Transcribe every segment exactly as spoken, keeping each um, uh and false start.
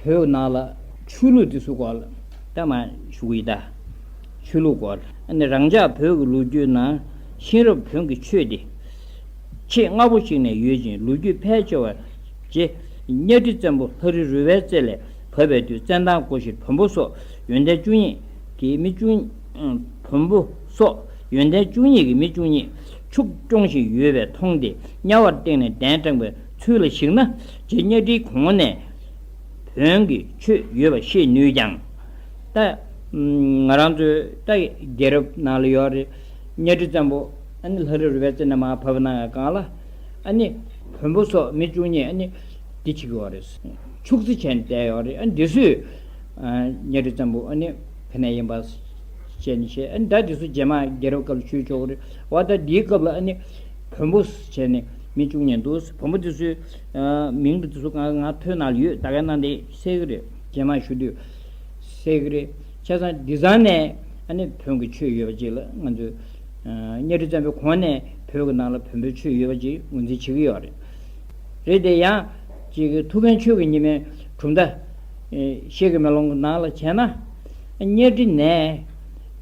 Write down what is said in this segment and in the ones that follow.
བོད་ནང་ལ་ཆོས་ལུགས་དེ་ཚོའི་སྐོར་ལ་ད་མ་ཞུ་གི་ཡིན་ད། ཆོས་ལུགས་སྐོར་ཨ་ནི་རང་ཅག་བོད་ཀྱི་ལོ་རྒྱུས་ནང་ཤེས་རབ་བོན་གྱི་ཆོས་དེ་ཆེས་སྔ་པོ་ཞིག་ནས་ཡོད་ཅིང་ལོ་རྒྱུས་ཕལ་ཆེ་བ་རྗེ་གཉའ་ཁྲི་བཙན་པོ་ལྷ་རི་རུ་བའི་རྩེ་ལས་བབས་པའི་དུས་བཙན་དང་སྒོ་བཞིར་བོན་པོ་སོགས་ཡོན་ཏན་བཅུ་གཉིས་ཀྱི་མི་བཅུ་བོན་པོ་སོགས་ཡོན་ཏན་བཅུ་གཉིས་ཀྱི་མི་བཅུ་གཉིས་ཕྱུགས་སྐྱོང་བཞིན་ཡོད་པས་མཐོང་སྟེ་དམྱལ་བར་བསྟན་ནས་གདན་དྲངས་པའི་ཚུལ་ལ་གཞིགས་ན་རྗེ་གཉའ་ཁྲིའི་གོང་ནས་བོན་གྱི་ཆོས་ཡོད་པ་ཤེས་ནུས་ཀྱང་། ད་ང་རང་ཚོའི་ད་རྒྱལ་རབས་ནང་ལ་ཡོད་རེད། གཉའ་ཁྲི་བཙན་པོ་ཨ་ནི་ལྷ་རི་རུ་བའི་རྩེ་ནས་མར་བབས་གནང་བའི་སྒང་ལ་ཨ་ནི་བོན་པོ་སོགས་མི་བཅུ་གཉིས་ཨ་ནི་འདི་བྱེད་ཀྱི་ཡོད་རེད། ཕྱུགས་རྫི་བྱས་ནས་བསྡད་ཡོད་རེད། ཨ་ནི་འདི་ཚོས་གཉའ་ཁྲི་བཙན་པོ་ཨ་ནི་ཕ་ནས་ཡིན་པ་བཤད་ནས་བཤད། ཨ་ནི་ད་འདི་ཚོ་རྗེས་མ་རྒྱལ་རབས་སྐབས་ལ་ཞུས་ཆོག་གི་རེད་བ། ད་འདིའི་སྐབས་ལ་ཨ་ནི་བོན་པོ་བྱས་ནས་མི་བཅུ་གཉིས་འདུག་བོན་པོ་འདི་ཚོའི་མིང་དང་འདི་ཚོ་ང་ང་ཐོས་ནང་ལ་ཡོད། ད་ག་ནང་དེ་གསལ་གི་རེད། རྗེས་མ་ཞུ་དུས་གསལ་གི་རེད། བྱས་ཙང་འདི་ཚང་ནས་ཨ་ནི་བོན་གྱི་ཆོས་ཡོད་པ་ཅིག་ལ་ང་ཚོས་གཉའ་ཁྲི་བཙན་པོའི་གོང་ནས་བོད་ཀྱི་ནང་ལ་བོན་པོའི་ཆོས་ཡོད་པ་ཅིག་ངོས་འཛིན་བྱེད་ཀྱི་ཡོད་རེད། རེད་དེ་ཡང་ཅིག་ཐུའུ་བཀྭན་ཆོས་ཀྱི་ཉི་མའི་གྲུབ་མཐའ་ཤེལ་གྱི་མེ་ལོང་གི་ནང་ལ་བྱས་ན་གཉའ་ཁྲི་ནས་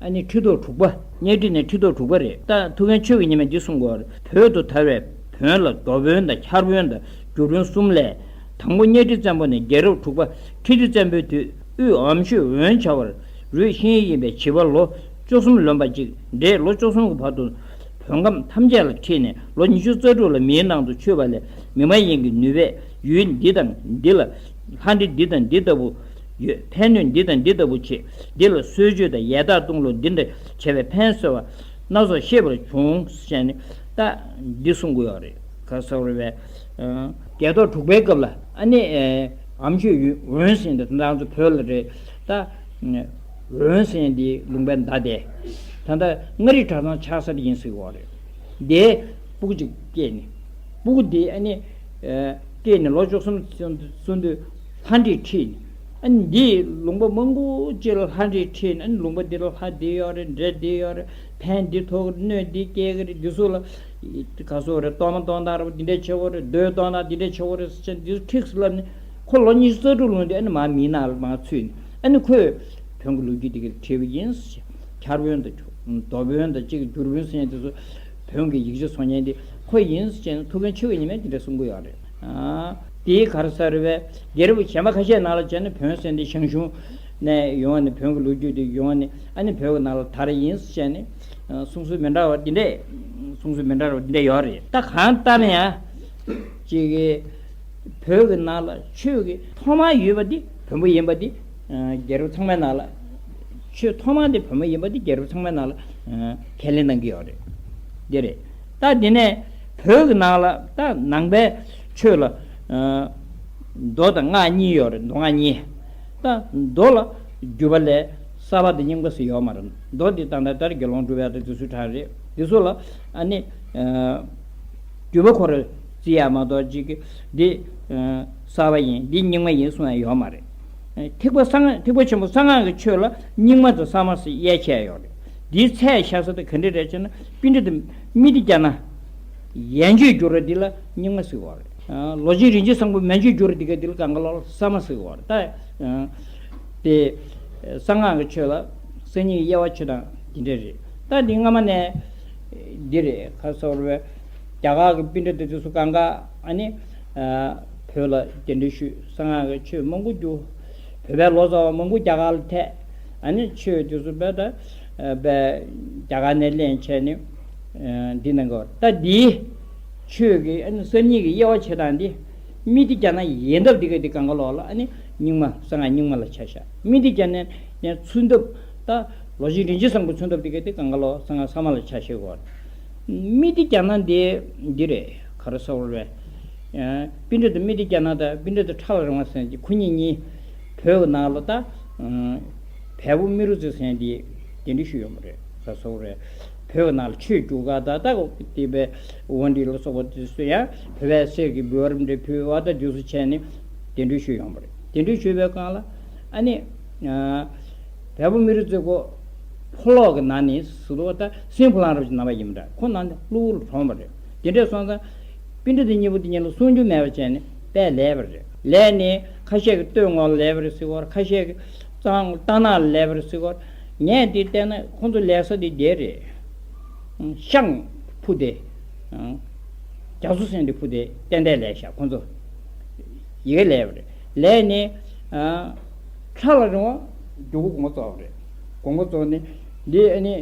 ཨ་ནི་ཁྲི་ཐོག་དྲུག་པ། གཉའ་ཁྲི་ནས་ཁྲི་ཐོག་དྲུག་པ་རེད། ད་ཐུའུ་བཀྭན་ཆོས་ཀྱི་ཉི་མས་འདི་གསུང་གི་ཡོད་རེད། བོད་དུ་དར་བའི་བོན་ལ་མདོ་བོན་དང་འཆར་བོན་དང་སྒྱུར་བོན་གསུམ་ལས། དང་པོ་གཉའ་ཁྲི་བཙན་པོ་ནས་རྒྱལ་རབས་དྲུག་པ་ཁྲི་ལྡེ་བཙན་པོའི་དུས་དབུས་འམ་ཤོད་འོན་བྱ་བར་རུས་ཤིང་ཡིན་པའི་བྱིས་པ་ལོ་བཅུ་གསུམ་ལོན་པ་གཅིག་འདྲེས་ལོ་བཅུ་གསུམ་གྱི་བར་དུ་བོན་ཁམས་ཐམས་ཅད་ལ་ཁྲིད་ནས་ལོ་ཉི་ཤུ་རྩ་དྲུག་ལ་མིའི་ནང་དུ་ཆུད་པ་ལས་མི་མ་ཡིན་གྱི་ནུས་པས་ཡུལ་འདི་དང་འདི་ལ་ལྷ་འདྲེ་འདི་དང་འདི་ལྟ་བུ་ཡོད། ཕན་གནོད་འདི་དང་འདི་ལྟ་བུ་བྱེད། འདི་ལ་གསོལ་མཆོད་དང་ཡས་སྟགས་གཏོང་ལུགས་འདི་འདྲ་བྱས་པས་ཕན་གསོས་པ་སྣ་ཚོགས་ཤེས་པར་བྱུང་ཞེས་ནས་ད་འདི་གསུང་གི་ཡོད་རེད། ག་ཟེར་བ་རེད་པས། རྒྱལ་ཐོག་དྲུག་པའི་སྐབས་ལ་ཨ་ནི་ཨམ་ཤོད་ཡུལ་འོན་ཟེར་འདི་ད་ང་ཚོ་བོད་ལ་རེད། ད་འོན་ཟེར་འདི་ལུང་པའི་མདའ་དེ་ད་ལྟ་མངའ་རིས་གྲྭ་ཚང་ཆགས་ས་དེ་ཡིན་ཟེར་གི་ཡོད་རེད། དེ་སྤུ་གུ་གཅིག་སྐྱེས་ནས་སྤུ་གུ་དེ་ཨ་ནི་སྐྱེས་ནས་ལོ་བཅུ་གསུམ་སོན་དུས་ལྷ་འདྲེས་ཁྲིད་ནས། ཨ་ནི་འདི་ལུང་པ་མང་པོ་ཅིག་ལ་ལྷ་འདྲེས་ཁྲིད་ནས། ཨ་ནི་ལུང་པ་འདི་ལ་ལྷ་འདི་ཡོད་རེད། འདྲེ་འདི་ཡོད་རེད། ཕན་འདི་ཐོགས་ཀྱི་རེད། གནོད་འདི་སྐྱེལ་གྱི་རེད། འདི་ཚོ་ལ་ག་ཚོད་རེད། གཏོར་མ་གཏོང་སྟངས་རེད་པ་འདི་འདྲས་བྱེད་དགོས་རེད། མདོས་གཏོང་སྟངས་འདི་འདྲས་བྱེད་དགོས་རེད་ཟེར་བྱས་འདི་ཚོ་ཁྲིགས་སུ་བསླབས་ནས་ཁོ་ལོ་ཉི་ཤུ་རྩ་དྲུག་ལོན་དུས་ཨ་ནི་མར་མིའི་ནང་ལ་མར་ཚུད་ནས་ཨ་ནི་ཁོས་བོན་གྱི་ལོ་རྒྱུས་འདི་ག་བྲིས་པ་ཡིན་ཟེར། འཆར་བོན་དང་མདོ་བོན་དང་གཅིག་གི་སྒྱུར་བོན་ཟེར་མཁན་དེ་ཚོ་བོན་གྱི་ཡིག་ཆ་བཟོ་མཁན་དེ་ཁོ་ཡིན་ཟེར་བྱས་ནས་ཐུའུ་བཀྭན་ཆོས་ཀྱི་ཉི་མས་དེ་འདྲ་གསུང་གི་ཡོད་རེད། ཨ། དེའི་ག་རེ་ཟེར་བས་རྒྱལ་རབས་གཞན་པ་ཁ་ཤས་ནང་ལ་བྱས་ན་བོན་ཟེར་འདི་ཞང་ཞུང་ནས་ཡོང་བ་ནི་བོན་གྱི་ལོ་རྒྱུས་དེ་ཡོང་བ་ནི་ཨ་ནི་བོད་ཀྱི་ནང་ལ་དར་ཡིན་ཟེར་ནས་གསུང་སྲོལ་མི་འདྲ་བ་འདི་འདྲས་གསུང་སྲོལ་མི་འདྲ་བ་འདི་འདྲས་ཡོད་རེད། ད་གང་ལྟར་ན་ཡང་ཅིག་གི་བོད་ཀྱི་ནང་ལ་ཆོས་ཀྱི་ཐོག་མ་ཡོད་པ་འདི་བོན་པོ་ཡིན་པ་འདི་རྒྱལ་རབས་ཚང་མའི་ནང་ལ་ཆོས་ཐོག་མ་འདི་བོན་པོ་ཡིན་པ་འདི་རྒྱལ་རབས་ཚང་མའི་ནང་ལ་ཁས་ལེན་གནང་གི་ཡོད་རེད། འདི་རེད། ད་འདི་ནས་བོད་ཀྱི་ནང་ལ་ད་ནང་པའི་ཆོས་ལ་མདོ་དང་སྔགས་གཉིས་ཡོད་རེད། མདོ་སྔགས་གཉིས། ད་མདོ་ལ་བརྒྱུད་པ་ལས་གསར་པ་དང་རྙིང་པ་ཟེར་ཡོད་མ་རེད། མདོ་འདི་ད་ལྟ་ལྟར་དགེ་སློང་སྒྲུབ་ཡག་དང་དེ་ཚོའི་གྲས་རེད། དེ་ཚོ་ལ་ཨ་ནི་བརྒྱུད་པ་ཁོ་རང་བརྩི་ཡག་མ་གཏོགས་ཅིག་གི་འདི་གསར་པ་ཡིན་འདི་རྙིང་པ་ཡིན་གསུང་ཡག་ཡོད་མ་རེད། ཐེག་པ་གསང་སྔགས་ཐེག་པ་ཆེན་པོ་གསང་སྔགས་ཀྱི་ཆོས་ལ་རྙིང་མ་དང་གསར་མ་ཟེར་དབྱེ་ཕྱེ་ཡག་ཡོད་རེད། འདིའི་ཚད་བཞག་ས་དེ་ག་འདྲ་རེད་ཅེ་ན་པཎྜི་ཏ་དམིགས་ཏེ་བརྒྱབ་ན། ཡན་ཆོད་བསྒྱུར་བ་འདི་ལ་རྙིང་མ་ཟེར་བ་རེད། ལོ་རྒྱུས་རིན་ཆེན་བཟང་པོ་མན་ཆད་བསྒྱུར་བ་འདི་ག་འདི་ལ་གང་ག་ལོག་ལ་གསར་མ་ཟེར་བ་རེད། ད་དེ་གསང་སྔགས་ཀྱི་ཆོས་ལ་གསར་རྙིང་དབྱེ་བ་ཕྱེ་སྟངས་འདི་འདྲ་རེད། ད་འདི་སྔ་མ་ནས་འདི་རེད། ག་རེ་ཟེར་བ་རེད། རྒྱ་གར་གྱི་པཎྜི་ཏ་དེ་ཚོ་གང་ག་ཨ་ནི་བོད་ལ་གདན་འདྲེན་ཞུས། གསང་སྔགས་ཀྱི་ཆོས་མང་པོ་བསྒྱུར། བོད་པའི་ལོ་ཙཱ་བ་མང་པོ་རྒྱ་གར་ལ་ཐད། ཨ་ནི་ཆོས་དེ་ཚོ་བས་ད་བས་རྒྱ་གར་ནས་ལེན་བྱས་ནས་འདི་གནང་གི་ཡོད། ད་འདིའི་ཆོས་ཀྱི་ཨ་ནི་གསར་རྙིང་གི་དབྱེ་བ་ཕྱེ་སྟངས་འདི་དམིགས་ཏེ་བརྒྱབ་ན་ཡལ་འདབ་འདི་ག་འདི་གང་ག་ལོག་ལ་ཨ་ནི་རྙིང་མ་གསང་སྔགས་རྙིང་མ་ལ་ཆ་བཞག་དམིགས་ཏེ་བརྒྱབ་ནས་ནས་མཚོན་ཐབས་ད་ལོ་རྒྱུས་རིན་ཆེན་བཟང་པོ་མཚོན་ཐབས་འདི་ག་འདི་གང་ག་ལོག་གསང་སྔགས་གསར་མ་ལ་ཆ་བཞག་གི་ཡོད། དམིགས་ཏེ་བརྒྱབ་ན་འདི་འདི་རེད། ག་རེ་ཟེར་བ་རེད། པཎྜི་ཏ་དམིགས་ཏེ་བརྒྱབ་ན་དང་པཎྜི་ཏ་ཕྲ་ལ་རིང་བ་ཟེར་གྱི་ཁོ་གཉིས་གཉིས་བོད་ཀྱི་ནང་ལ་ད་བལ་པོ་རྨེ་རུ་རྩེ་ཟེར་གྱི་གདན་འདྲེན་ཞུས་ཡོད་མ་རེད། ག་རེ་ཟེར་བ་རེད། བོད་ཀྱི་ནང་ལ་ཆོས་རྒྱུགས་ག་ད་ད་དེ་བས་དབང་འདུས་ལ་སོགས་པ་དེ་ཚོ་ཡང་བོད་པའི་གསེར་གྱི་འབུལ་བ་རིམ་འདྲ་ཕུལ་བ་ད་དེ་ཚོ་བྱས་ནས་གདན་འདྲེན་ཞུས་ཡོད་མ་རེད། གདན་འདྲེན་ཞུས་པའི་སྒང་ལ་ཨ་ནི་བལ་པོ་རྨེ་རུ་རྩེ་ཁོ་ཕོ་ལོག་གི་ནང་ནས་ཟུར་དུ་ད་སེམས་ཕོ་ལང་རབ་ཀྱི་རྣམ་པ་ཡིན་པ་འདྲ། ཁོ་ནང་ནས་གློ་བུར་གྲོངས་པ་རེད། དེ་འདྲས་སོང་ཙང་པཎྜི་ཏ་གཉིས་པོ་དེ་གཉིས་ལ་གསུང་རྒྱུ་མེད་པ་བྱས་ནས་དཔེ་ལས་པ་རེད། ལས་ནས་ ཁ་ཤས་ཀྱིས་སྟོད་ངོས་ལ་ལས་པ་རེད་ཟེར་གྱི་ཡོད་རེད། ཁ་ཤས་ཀྱིས་གཙང་རྟ་ནག་ལ་ལས་པ་རེད་ཟེར་གྱི་ཡོད་རེད། ངས་འདི་བལྟས་ན་ཁོང་ཚོ་ལས་ས་འདི་འདི་རེད། ཤང་ཕུ་དེ། རྒྱ་མཚོ་ཟེར་འདི་ཕུ་དེ་ཏན་ཏན་ལས་ཤག་ཁོང་ཚོ། ཡི་གེ་ལས་པ་རེད། ལས་ནི། ཁྲ་ལ་རིང་བ་མགྱོགས་པོ་དགོང་པ་རྫོགས་པ་རེད། དགོང་པ་རྫོགས་ནི། འདི་ཨ་ནི།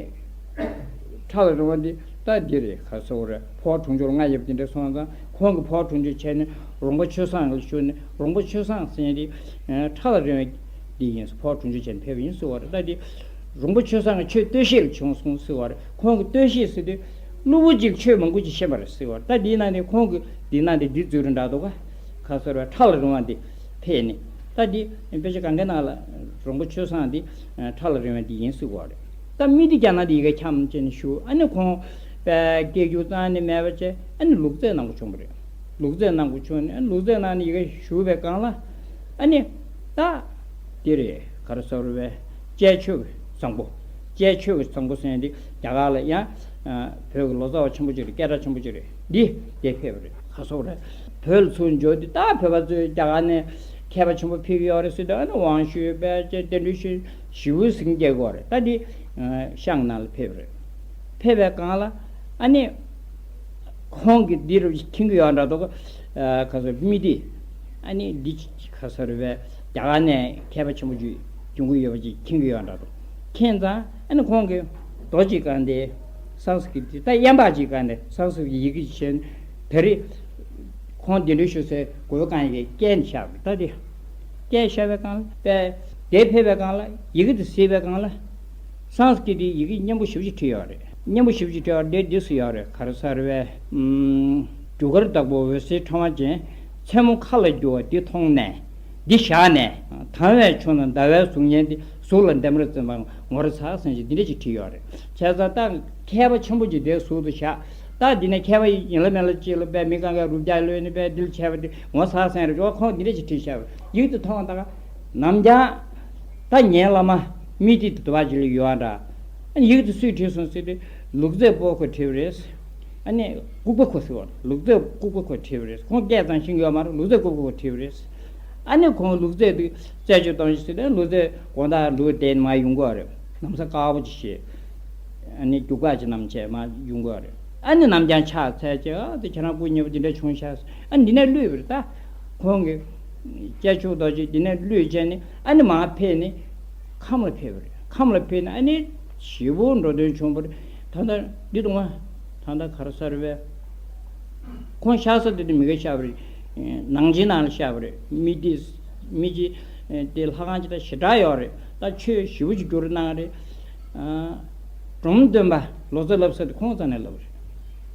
ཁྲ་ལ་རིང་བ་འདི་ད་འདི་རེད། ག་ཟེར་དགོས་རེད། ཕོ་བ་གྲོང་ཆོག་ལ་ང་ཡོད་པ་འདི་འདྲ་སོང་ཙང་ཁོང་གིས་ཕོ་བ་གྲོང་ཆོག་བྱས་ནས་རོང་པ་ཆོས་བཟང་ལ་ཞུས་ནས་རོང་པ་ཆོས་བཟང་ཟེར་ནས་འདི། ཁྲ་ལ་རིང་བ་འདི་ཡིན། ཕོ་བ་གྲོང་ཆོག་བྱས་ནས་ཕེབས་པ་ཡིན་ཟེར་བ་རེད། ད་འདི། རོང་པ་ཆོས་བཟང་གིས་ཆོས་སྟོད་གཞས་ལ་བྱུང་སོང་ཟེར་བ་རེད། ཁོང་གིས་སྟོད་གཞས་ཟེར་དུས་གློ་བུར་ཅིག་ཆོས་མང་པོ་ཅིག་ཤེས་པ་རེད་ཟེར་བ་རེད། ད་འདིའི་ནང་ནས་ཁོང་གིས་འདི་ནང་དེ་འདི་འཛུལ་རེད་འདྲ་འདུག་ག་ག་ཟེར་བ་ཁྲ་ལ་རིང་བ་འདི་ཕེབས་ནས། ད་འདི་དཔེ་ཆ་གང་གའི་ནང་ལ་རོང་པ་ཆོས་བཟང་འདི་ཁྲ་ལ་རིང་བ་འདི་ཡིན་ཟེར་བ་རེད། ད་མི་འདི་རྒྱ་ནག་འདི་ཡི་གེ་འཁྱམས་བྱས་ནས་བཞུགས། ཨ་ནི་ཁོང་པའི་སྐད་སྒྱུར་གཙང་ནས་མེད་པ་བྱས། ཨ་ནི་ལུག་རྫིས་གནང་དགོས་བྱུང་བ་རེད། ལུག་རྫིས་གནང་དགོས་བྱུང་ནས། ཨ་ནི་ལུག་རྫིས་གནང་ནས་ཡི་གེ་ཞུས་པའི་སྒང་ལ། ཨ་ནི། ད། འདི་རེད། ག་རེ་ཟེར་བས། བཅས་ཆོས་ཀྱི་བཟང་པོ། བཅས་ཆོས་ཀྱི་བཟང་པོ་ཟེར་ཡ་འདི་རྒྱ་གར་ལ་ཡང་། བོད་ཀྱི་ལོ་ཙཱ་བ་ཆེན་པོ་ཅིག་རེད། སྐད་གྲགས་ཆེན་པོ་ཅིག་རེད། འདི་འདིར་ཕེབས་པ་རེད། ག་ཟེར་རེད། བོད་ལ་ཚུར་འབྱོར་དུས་ད་བོད་པ་ཚོས་རྒྱ་གར་ནས་མཁས་པ་ཆེན་པོ་ཕེབས་ཀྱི་ཡོད་རེད་ཟེར་དུས། ཨ་ནི་ཝང་ཞུས་པས་ཅེས་གདན་འདྲེན་ཞུས། ཞི་བའི་གཟིམ་རྒྱག་གི་ཡོད་རེད། ད་འདི་ཤང་ནང་ལ་ཕེབས་པ་རེད། ཕེབས་པའི་སྒང་ལ། ཨ་ནི། ཁོང་གིས་འདི་རུ་མཁྱེན་གྱི་ཡོད་འདྲ་འདུག་ག་ག་ཟེར་མི་འདི། ཨ་ནི་འདི་ག་ཟེར་བས་རྒྱ་གར་ནས་མཁས་པ་ཆེན་པོ་ཅིག་འབྱུང་གི་ཡོད་པ་ཅིག་མཁྱེན་གྱི་ཡོད་འདྲ་འདུག་མཁྱེན་ཙང་ཨ་ནི་ཁོང་གིས་རྡོ་གཅིག་སྒང་དེ་སཾ་སྐྲྀ་ཏ། ད་ཡན་པ་གཅིག་སྒང་དེ་སཾ་སྐྲྀ་ཏ་ཡི་གེ་ཅིག་བྱས་ནས། ད་རེས་ཁོང་གདན་འདྲེན་ཞུ་སའི་སྒོའི་སྒང་ཡི་གེ་བཀལ་ནས་བཞག་པ་རེད། ད་དེ་བཀལ་བཞག་པའི་སྒང་ལ་པས་དེ་ཕེབས་པའི་སྒང་ལ་ཡི་གེ་དེ་གཟིགས་པའི་སྒང་ལ། སཾ་སྐྲྀ་ཏའི་ཡི་གེ་སྙན་པོ་ཞེ་པོ་ཅིག་བྲིས་ཡོད་རེད། སྙན་པོ་ཞེ་པོ་ཅིག་བྲིས་ཡོད་རེད། འདི་འདི་སུ་ཡོད་རེད། ག་རེ་ཟེར་བས། ཨམ། རྒྱུ་སྐར་བདག་པོ་འོད་ཟེར་ཕྲེང་བ་ཅན། མཚན་མོ་མཁའ་ལ་རྒྱུ་བ་འདི་མཐོང་ནས། འདི་བཞག་ནས། དང་བའི་ཆུ་ནང་ཟླ་བའི་གཟུགས་བརྙན་འདི། གཟུགས་ལ་འདམ་ར་འཛིན་པ་ངོ་ར་ཚ་ཟེར་ཞིག་འདི་འདྲ་ཅིག་བྲིས་ཡོད་རེད། བྱས་ཙང་ད་མཁས་པ་ཆེན་པོ་ཅིག་དེ་གཟུགས་སུ་བཞག་ད་འདི་ནས་མཁས་པ་ཡིན་ལ་མེད་ལ་ཅིག་ལ་པས་མི་གང་ག་རུ་རྒྱག་ལོས་ནི་པས་འདིར་བྱས་པ་འདི་ངོ་ཚ་ཟེར་རེད། འོ་ཁོང་འདི་འདྲ་ཅིག་བྲིས་བཞག་པ་ཡིག་ཏུ་མཐོང་བ་ད་ག་ནམ་རྒྱང་། ད་ངའི་བླ་མ་མི་འདི་དུ་བ་ཅི་ལ་ཡོད་ཨ་འདྲ། ཨ་ནི་ཡིག་དེ་སུས་བྲིས་སོང་ཟེར་དུས་ལུག་རྫིས་པོ་ཁོས་བྲིས་པ་རེད། ཨ་ནི་ལྐུགས་པ་ཁོ་ཟེར་བ་ལུག་རྫིས་ལྐུགས་པ་ཁོས་བྲིས་པ་རེད། ཁོང་སྐད་ཙམ་ཤེས་ཀྱི་ཡོད་མ་རེད། ལུག་རྫིས་ལྐུགས་པ་ཁོས་བྲིས་པ་རེད། ཨ་ནི་ཁོང་ལུག་རྫིས་དེ་རྩད་གཅོད་གཏོང་ཞིག་ཟེར་དུས་ལུག་རྫིས་དགོང་དག་ལུག་དེ་མར་ཡོང་གི་ཡོད་རེད། ལམ་སང་དཀར་པོ་ཅིག་བྱས། ཨ་ནི་རྒྱུག་པ་ཅིག་བསྣམས་བྱས་མར་ཡོང་གི་ཡོད་རེད། ཨ་ནི་ནམ་རྒྱང་ཕྱག་འཚལ་བྱས། ཨ་དེ་ཁྱེད་རང་སྐུ་མཉེལ་པོ་འདི་འདྲ་བྱུང་ཤག་ཨ་ནི་འདི་ནས་གློད་པ་རེད། ད་ཁོང་གིས་སྐྱ་ཆུ་རྡོ་རྗེ་འདི་ནས་གློད་བྱས་ནས་ཨ་ནི་མར་ཕེབས་ནས་ཁམས་ལ་ཕེབས་པ་རེད། ཁམས་ལ་ཕེབས་ནས་ཨ་ནི་ཞེ་པོ་འགྲོ་དོན་བྱུང་བ་རེད། ད་ལྟ་འདི་དུ་མ་ད་ལྟ་ག་རེ་ཟེར་བས། ཁོང་གཤེགས་ས་དེ་དུ་མི་ག་གཤེགས་པ་རེད། ནང་ཆེན་ནང་ལ་གཤེགས་པ་རེད། མི་དེ་མི་གཅིག་དེ་ལྷ་ཁང་ཅིག་ད་ཞེ་དྲག་ཡོད་རེད། ད་ཆོས་ཞེ་པོ་ཅིག་བསྒྱུར་གནང་རེད། སྒྲུང་འདོན་པ་ལོ་ཙཱ་བསླབ་ས་དེ་ཁོང་རྩ་ནས་བསླབ་པ་རེད།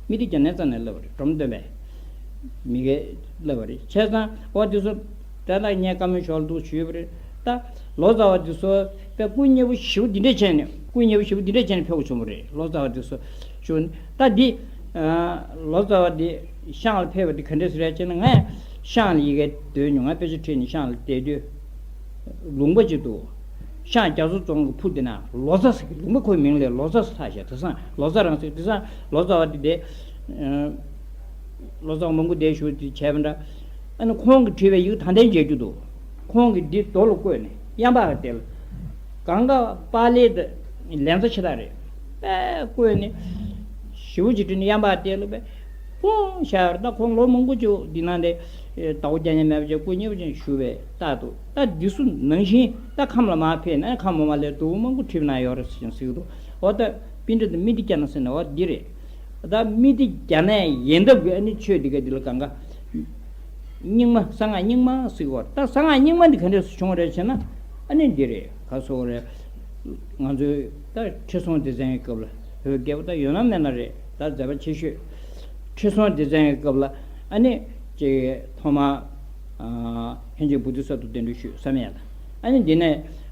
མི་དེ་རྒྱ་ནག་རྩ་ནས་བསླབ་པ་རེད། སྒྲུང་འདོན་པས་མི་གས་བསླབ་པ་རེད། བྱས་ཙང་འོ་དེ་ཚོ་དེ་ལ་ངས་བཀའ་མོལ་ཞོར་འདུག་ཞུས་པ་རེད། ད་ལོ་ཙཱ་བ་དེ་ཚོ་དཔེ་སྐུ་མཉེལ་པོ་ཞེ་པོ་འདི་འདྲས་བྱས་ནས་སྐུ་མཉེལ་པོ་ཞེ་པོ་འདི་འདྲས་བྱས་ནས་ཕེབས་དགོས་བྱུང་བ་རེད། ལོ་ཙཱ་བ་དེ་ཚོ་ཞུ་ནས་ད་འདི་ལོ་ཙཱ་བ་དེ་ཤང་ལ་ཕེབས་པ་དེ་ག་འདྲས་སེ་རེད་ཅེ་ན། ངས་ཤང་ལ་ཡི་གེ་འདོན་མྱོང་། ང་དཔེ་ཆ་ཁྲིད་ནས་ཤང་ལ་བསྡད་དུས། ལུང་པ་ཅིག་འདུག་ཤང་རྒྱ་མཚོ་རྫོང་གི་ཕུ་དེ་ན་ལོ་ཙཱ་ཟེར་གི། ལུང་པ་ཁོའི་མིང་ལས་ལོ་ཙཱ་ཟེར་ལྷག་བཞག་དེང་སང་ལོ་ཙཱ་རང་ཟེར། དེང་སང་ལོ་ཙཱ་བ་དེ་དེ། ལོ་ཙཱ་བ་མང་པོ་བསྡད་བཞུགས་དེ་བྱས་པ་འདྲ། ཨ་ནི་ཁོང་གིས་བྲིས་པའི་ཡིག་ད་ལྟའི་མཇལ་རྒྱུ་འདུག་ཁོང་གིས་འདི་རྡོ་ལ་བརྐོས་ནས་གཡམ་པ་ག་དེ་ལ། གང་ག་པཱ་ལི་དེ་ལན་ཚ་ཆེ་དག་རེད། པས་བརྐོས་ནས་ཞེ་པོ་ཅིག་བྲིས་ནས་གཡམ་པ་དེ་ལ་པས། ཁོང་ཤར་ད་ཁོང་ལོ་མང་པོ་བྱུང་འདི་ནང་དེ་ཟླ་བོ་རྒྱ་ཉམས་མེད་པ་ཅིག་སྐུ་མཉེལ་པོ་ཅིག་བཞུགས་པའི་རྟགས་འདུག་ད་འདི་ཚོ་ནང་བཞིན་ད་ཁམས་ལ་མར་ཕེབས་ན་ཁམས་མ་མ་ལས་སྡུག་མང་པོ་ཁྲིད་ན་ཡོད་རེད་ཟེར་ཞིང་གཟིགས་འདུག་འོ་ད་པཎྜི་ཏ་མི་འདི་རྒྱ་ནག་ཟེར་ན་འོ་འདི་རེད། ད་མི་འདི་རྒྱ་ནག་ཡིན་སྟབས་ཀྱི་ཨ་ནི་ཆོས་འདི་ག་འདི་ལ་གང་ག་རྙིང་མ་གསང་སྔགས་རྙིང་མ་ཟེར་གི་ཡོད་རེད། ད་གསང་སྔགས་རྙིང་མ་འདི་ག་འདྲས་སུ་བྱུང་བ་རེད་ཟེར་ན། ཨ་ནི་འདི་རེད། ག་སོགས་རེད། ང་ཚོའི་ད་ཁྲི་སྲོང་ལྡེ་བཙན་གྱི་སྐབས་ལ་བོད་རྒྱལ་པོ་ད་ཡོད་ན་མེད་ན་རེད། ད་མཛད་པ་ཆེ་ཤོས། ཁྲི་སྲོང་ལྡེ་བཙན་གྱི་སྐབས་ལ་ཨ་ནི་ཅིག་ཐོག་མ་ཨ་ཧན་ཅིང་བོ་དྷི་ས་ཏྭ་གདན་འདྲེན་ཞུས་བསམ་ཡས་ལ། ཨ་ནི་འདི་ནས་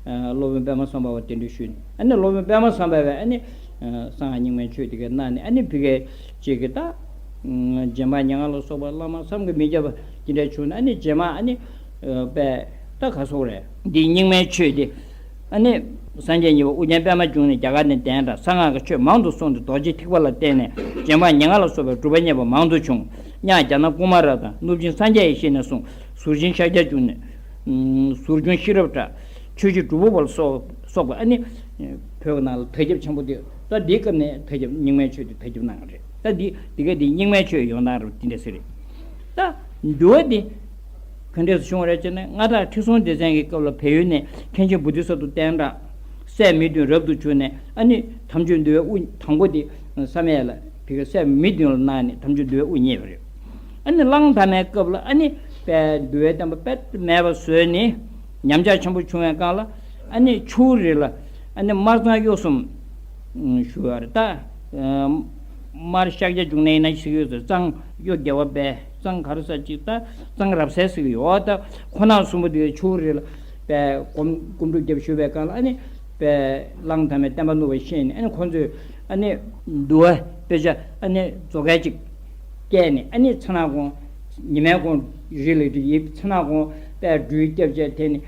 ཨ་སློབ་དཔོན་པདྨ་སམ་བྷ་བ་གདན་འདྲེན་ཞུས་ནས། ཨ་ནི་སློབ་དཔོན་པདྨ་སམ་བྷ་བས་ཨ་ནི་ཨ་གསང་སྔགས་རྙིང་མའི་ཆོས་འདི་ག་གནང་ནས། ཨ་ནི་ཕ་གིའི་ཅིག་གི་ད་རྗེ་འབངས་ཉེར་ལྔ་ལ་སོགས་པ་བླ་མ་བསམ་གྱིས་མི་ཁྱབ་པ་འདི་འདྲ་བྱུང་ནས། ཨ་ནི་རྗེས་མ་ཨ་ནི་ཨ་དཔེ་ད་ག་སོགས་རེད། འདི་རྙིང་མའི་ཆོས་འདི་ཨ་ནི་སངས་རྒྱས་གཉིས་པོ་ཨོ་རྒྱན་པདྨ་འབྱུང་གནས་རྒྱ་གར་ནས་གདན་དྲངས། གསང་སྔགས་ཀྱི་ཆོས་མང་དུ་གསུངས་ཏེ་རྡོ་རྗེ་ཐེག་པ་ལ་བརྟེན་ནས་རྗེ་འབངས་ཉེར་ལྔ་ལ་སོགས་པའི་གྲུབ་པ་བརྙེས་པ་མང་དུ་བྱུང་། གཉགས་རྒྱ་ནག་ཀུ་མ་ར་དང་གནུབས་ཆེན་སངས་རྒྱས་ཡེ་ཤེས་ནས་གསུངས། ཟུར་ཆེན་ཤཱཀྱ་འབྱུང་གནས། ཟུར་ཆུང་ཤེས་རབ་གྲགས། ཆོས་རྗེ་གྲུབ་པ་བར་སོགས་སོགས་པ་ཨ་ནི་བོད་ཀྱི་ནང་ལ་དར་ཁྱབ་ཆེན་པོ་དེ། ད་འདིའི་སྐབས་ནས་དར་ཁྱབ་རྙིང་མའི་ཆོས་དེ་དར་ཁྱབ་གནང་བ་རེད། ད་འདི་འདི་ག་འདི་རྙིང་མའི་ཆོས་ཡོང་སྟངས་རེད། འདི་འདྲ་ཟེར་རེད། ད་འདུལ་བ་འདི་ག་འདྲས་སུ་བྱུང་བ་རེད་ཅེ་ན། མངའ་བདག་ཁྲི་སྲོང་ལྡེ་བཙན་གྱི་སྐབས་ལ་བལ་ཡུལ་ནས་མཁན་ཆེན་བོ་དྷི་ས་ཏྭ་བསྟན་གྲགས་སྲས་མི་བདུན་རབ་ཏུ་བྱུང་ནས། ཨ་ནི་དམ་ཆོས་འདུལ་བའི་དབུ་དང་པོ་དེ་བསམ་ཡས་ལ་བི་ཀ་སྲས་མི་བདུན་ལ་གནང་ནས་དམ་ཆོས་འདུལ་བའི་དབུ་བརྙེས་པ་རེད། ཨ་ནི་གླང་དར་མའི་སྐབས་ལ་ཨ་ནི་དཔལ་འདུལ་བའི་བསྟན་པ་དཔེ་མེད་པ་བཟོས་ནས་ཉམས་ཆག་ཆེན་པོ་བྱུང་བའི་སྒང་ལ། ཨ་ནི་ཆུ་བོ་རི་ལ་ཨ་ནི་དམར་གཙང་གཡོ་གསུམ་ཞུ་བ་རེད། ད་དམར་ཤཱཀྱ་འབྱུང་གནས་ཡིན་ན་ཟེར་གྱི་ཡོད་ཟེར། གཙང་གཡོ་རྒྱལ་བ་པས། གཙང་ག་རེ་ཟེར་ཅིག་ད་གཙང་རབ་གསལ་ཟེར་གྱི་ཡོད། ད་ཁོ་ན་གསུམ་པོ་དེ་ཆུ་བོ་རི་ལ་དཔལ་སྒོམ་སྒོམ་སྒྲུབ་རྒྱབ་བཞུགས་པའི་སྒང་ལ། ཨ་ནི་དཔལ་གླང་དར་མའི་བསྟན་པ་བསྣུབས་པ་ཤེས་ནས། ཨ་ནི་ཁོ་ཚོས་ཨ་ནི་འདུལ་བ་དཔེ་ཆ་ཨ་ནི་མཛོ་སྐལ་ཅིག་བཀལ་ནས། ཨ་ནི་མཚན་ནག་གུང་ཉི་མའི་གུང་རི་ལ་བསྒྲིགས། ཡིབ་མཚན་ནག་གུང་དཔལ་སྦྲུལ་སྐྱབས་བཅས་དེ་ནི་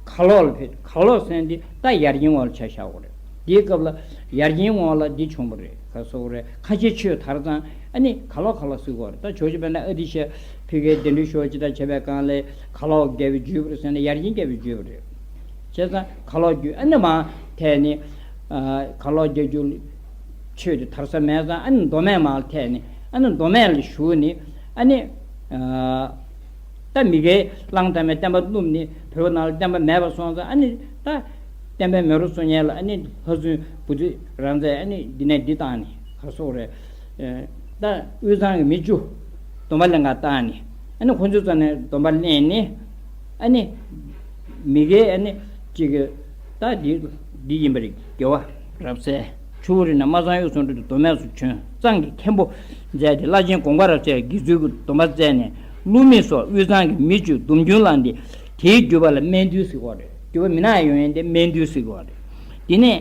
གར་ལོག་ལ་ཕེབས། གར་ལོག་ཟེར་འདི་ད་ཡར་སྙིང་འོག་ལ་ཆ་བཞག་དགོས་རེད། དེའི་སྐབས་ལ་ཡར་སྙིང་འོག་ལ་འདི་བྱུང་བ་རེད། ག་སོགས་རེད། ཁ་ཆེ་ཆོས་དར་ཙང་ཨ་ནི་གར་ལོག་གར་ལོག་ཟེར་གྱི་ཡོད་རེད། ད་ཇོ་བོ་རྗེ་དཔལ་ལྡན་ཨ་ཏི་ཤ་ཕ་གིར་གདན་འདྲེན་ཞུ་བ་ཅིག་ད་བྱས་པའི་སྒང་ལ། གར་ལོག་རྒྱལ་བའི་བརྒྱུད་པ་རེད་ཟེར་ནས་ཡར་སྙིང་རྒྱལ་བའི་བརྒྱུད་པ་རེད། བྱས་ཙང་གར་ལོག་བརྒྱུད། ཨ་ནི་མར་ཐད་ནས་གར་ལོག་རྒྱལ་བརྒྱུད་ཆོས་དེ་དར་ས་མེད་ཙང་། ཨ་ནི་མདོ་སྨད་མར་ཐད་ནས། ཨ་ནི་མདོ་སྨད་ལ་བཞུགས་ནས། ཨ་ནི་ད་མི་ཁའི་གླང་དར་མའི་བསྟན་པ་བསྣུབས་ནས་བོད་ནང་ལ་བསྟན་པ་མེད་པ་སོང་ཙང་། ཨ་ནི་ད་བསྟན་པའི་མེ་རོ་གསོ་མཁན་ལ་ཨ་ནི་ལྷ་བཙུན་བོ་དྷི་རཱ་ཛས་ཨ་ནི་འདི་ནས་འདི་བཏང་ནས། ག་སོགས་རེད། ད་དབུས་གཙང་གི་མི་བཅུ་སྡོམ་པ་ལེན་ག་བཏང་ནས། ཨ་ནི་ཁོ་ཚོའི་རྩ་ནས་སྡོམ་པ་ལེན་ནས། ཨ་ནི་མི་ཁའི་ཨ་ནི་གཅིག་གི་ད་འདི་འདི་ཡིན་པ་རེད། རྒྱལ་བ་རབ་གསལ་ཆུ་བོ་རི་ནས་དམར་གཙང་གཡོ་གསུམ་འགྲོ་དུས་མདོ་སྨད་སུ་བྱོན། གཙང་གི་མཁན་པོ་མཛད་དེ་བླ་ཆེན་དགོངས་པ་རབ་གསལ་དགེ་ཚུལ་གྱི་སྡོམ་པ་བསྩལ་ནས། ཀླུ་མེས་སོགས་དབུས་གཙང་གི་མི་བཅུ་སྡོམ་རྒྱུན་བླངས་ཏེ། དེའི་བརྒྱུད་པ་ལ་སྨན་འདུལ་ཟེར་གྱི་ཡོད་རེད། བརྒྱུད་པ་མི་ནག་ཡོང་ཡས་དེ་སྨན་འདུལ་ཟེར་གྱི་ཡོད་རེད། དེ་ནས་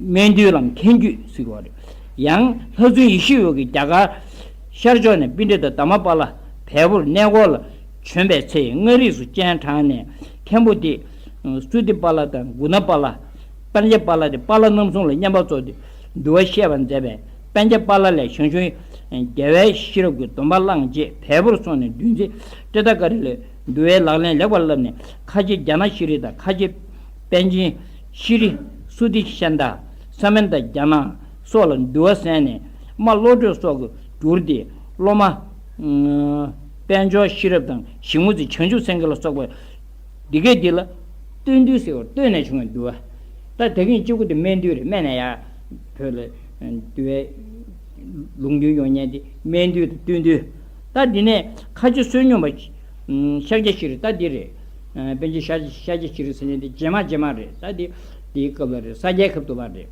སྨན་འདུལ་ལམ་མཁན་བརྒྱུད་ཟེར་གྱི་ཡོད་རེད། ཡང་ལྷ་བཙུན་ཡེ་ཤེས་འོད་ཀྱིས་རྒྱ་གར་ཤར་ཕྱོགས་ནས་པཎྜི་ཏ་དྷརྨ་པཱ་ལ་བལ་པོར་གནས་སྐོར་ལ་བྱོན་པའི་ཚེ། མངའ་རིས་སུ་སྤྱན་དྲངས་ནས། མཁན་པོ་དེ་སུ་ཏི་པཱ་ལ་དང་གུ་ཎ་པཱ་ལ། པཉྩ་པཱ་ལ་དེ་པཱ་ལགས་རྣམ་གསུམ་ལ་བསྙེན་པར་རྫོགས་ཏེ་འདུལ་བ་བཤད་པར་མཛད་པས། པཉྩ་པཱ་ལ་ལས་ཞང་ཞུང་རྒྱལ་བའི་ཤེས་རབ་ཀྱི་སྡོམ་པ་བླངས་རྗེས་བལ་པོར་སོང་ནས་བདུན་ཚིགས་ཏྲི་ཏ་ཀ་ར་ལས་འདུལ་བའི་ལག་ལེན་ལེགས་པར་བསླབས་ནས། ཁ་ཆེ་རྒྱ་ནག་ཤྲཱི་དང་། ཁ་ཆེ་པཎ་ཆེན་ཤྲཱི་སུ་ཏི་ཤཱནྟ། ས་མནྟ་རྒྱ་ནག་སོགས་ལ་འདུལ་བ་གསན་ནས། རྨ་བློ་གྲོས་སོགས་ཀྱིས་བསྒྱུར་ཏེ། སློབ་མ་དཔལ་འབྱོར་ཤེས་རབ་དང་ཞིག་མོ་རྩེ་བྱང་ཆུབ་སེང་གེ་ལ་སོགས་པ། འདི་གས་འདི་ལ་བསྟོད་འདུལ་ཟེར་བ། བསྟོད་ནས་བྱུང་བའི་འདུལ་བ། ད་དེ་གིན་གཅིག་པུ་དེ་སྨན་འདུལ་རེད། སྨན་ནས་ཡར་བོད་ལ་འདུལ་བའི་ལུང་རྒྱུན་ཡོང་མཁན་དེ་སྨན་འདུལ་དང་བསྟོད་འདུལ། ད་འདི་ནས་ཁ་ཆེ་བསོད་སྙོམས་པ་ཤཱཀྱ་ཤྲཱི། ད་འདི་རེད། པཎ་ཆེན་ཤཱཀྱ་ཤཱཀྱ་ཤྲཱི་ཟེར་མཁན་དེ་རྗེས་མ་རྗེས་མ་རེད། ད་འདི་འདིའི་སྐབས་ལ་རེད། ས་སྐྱའི་ཁབ་ཏུ་བ་རེད།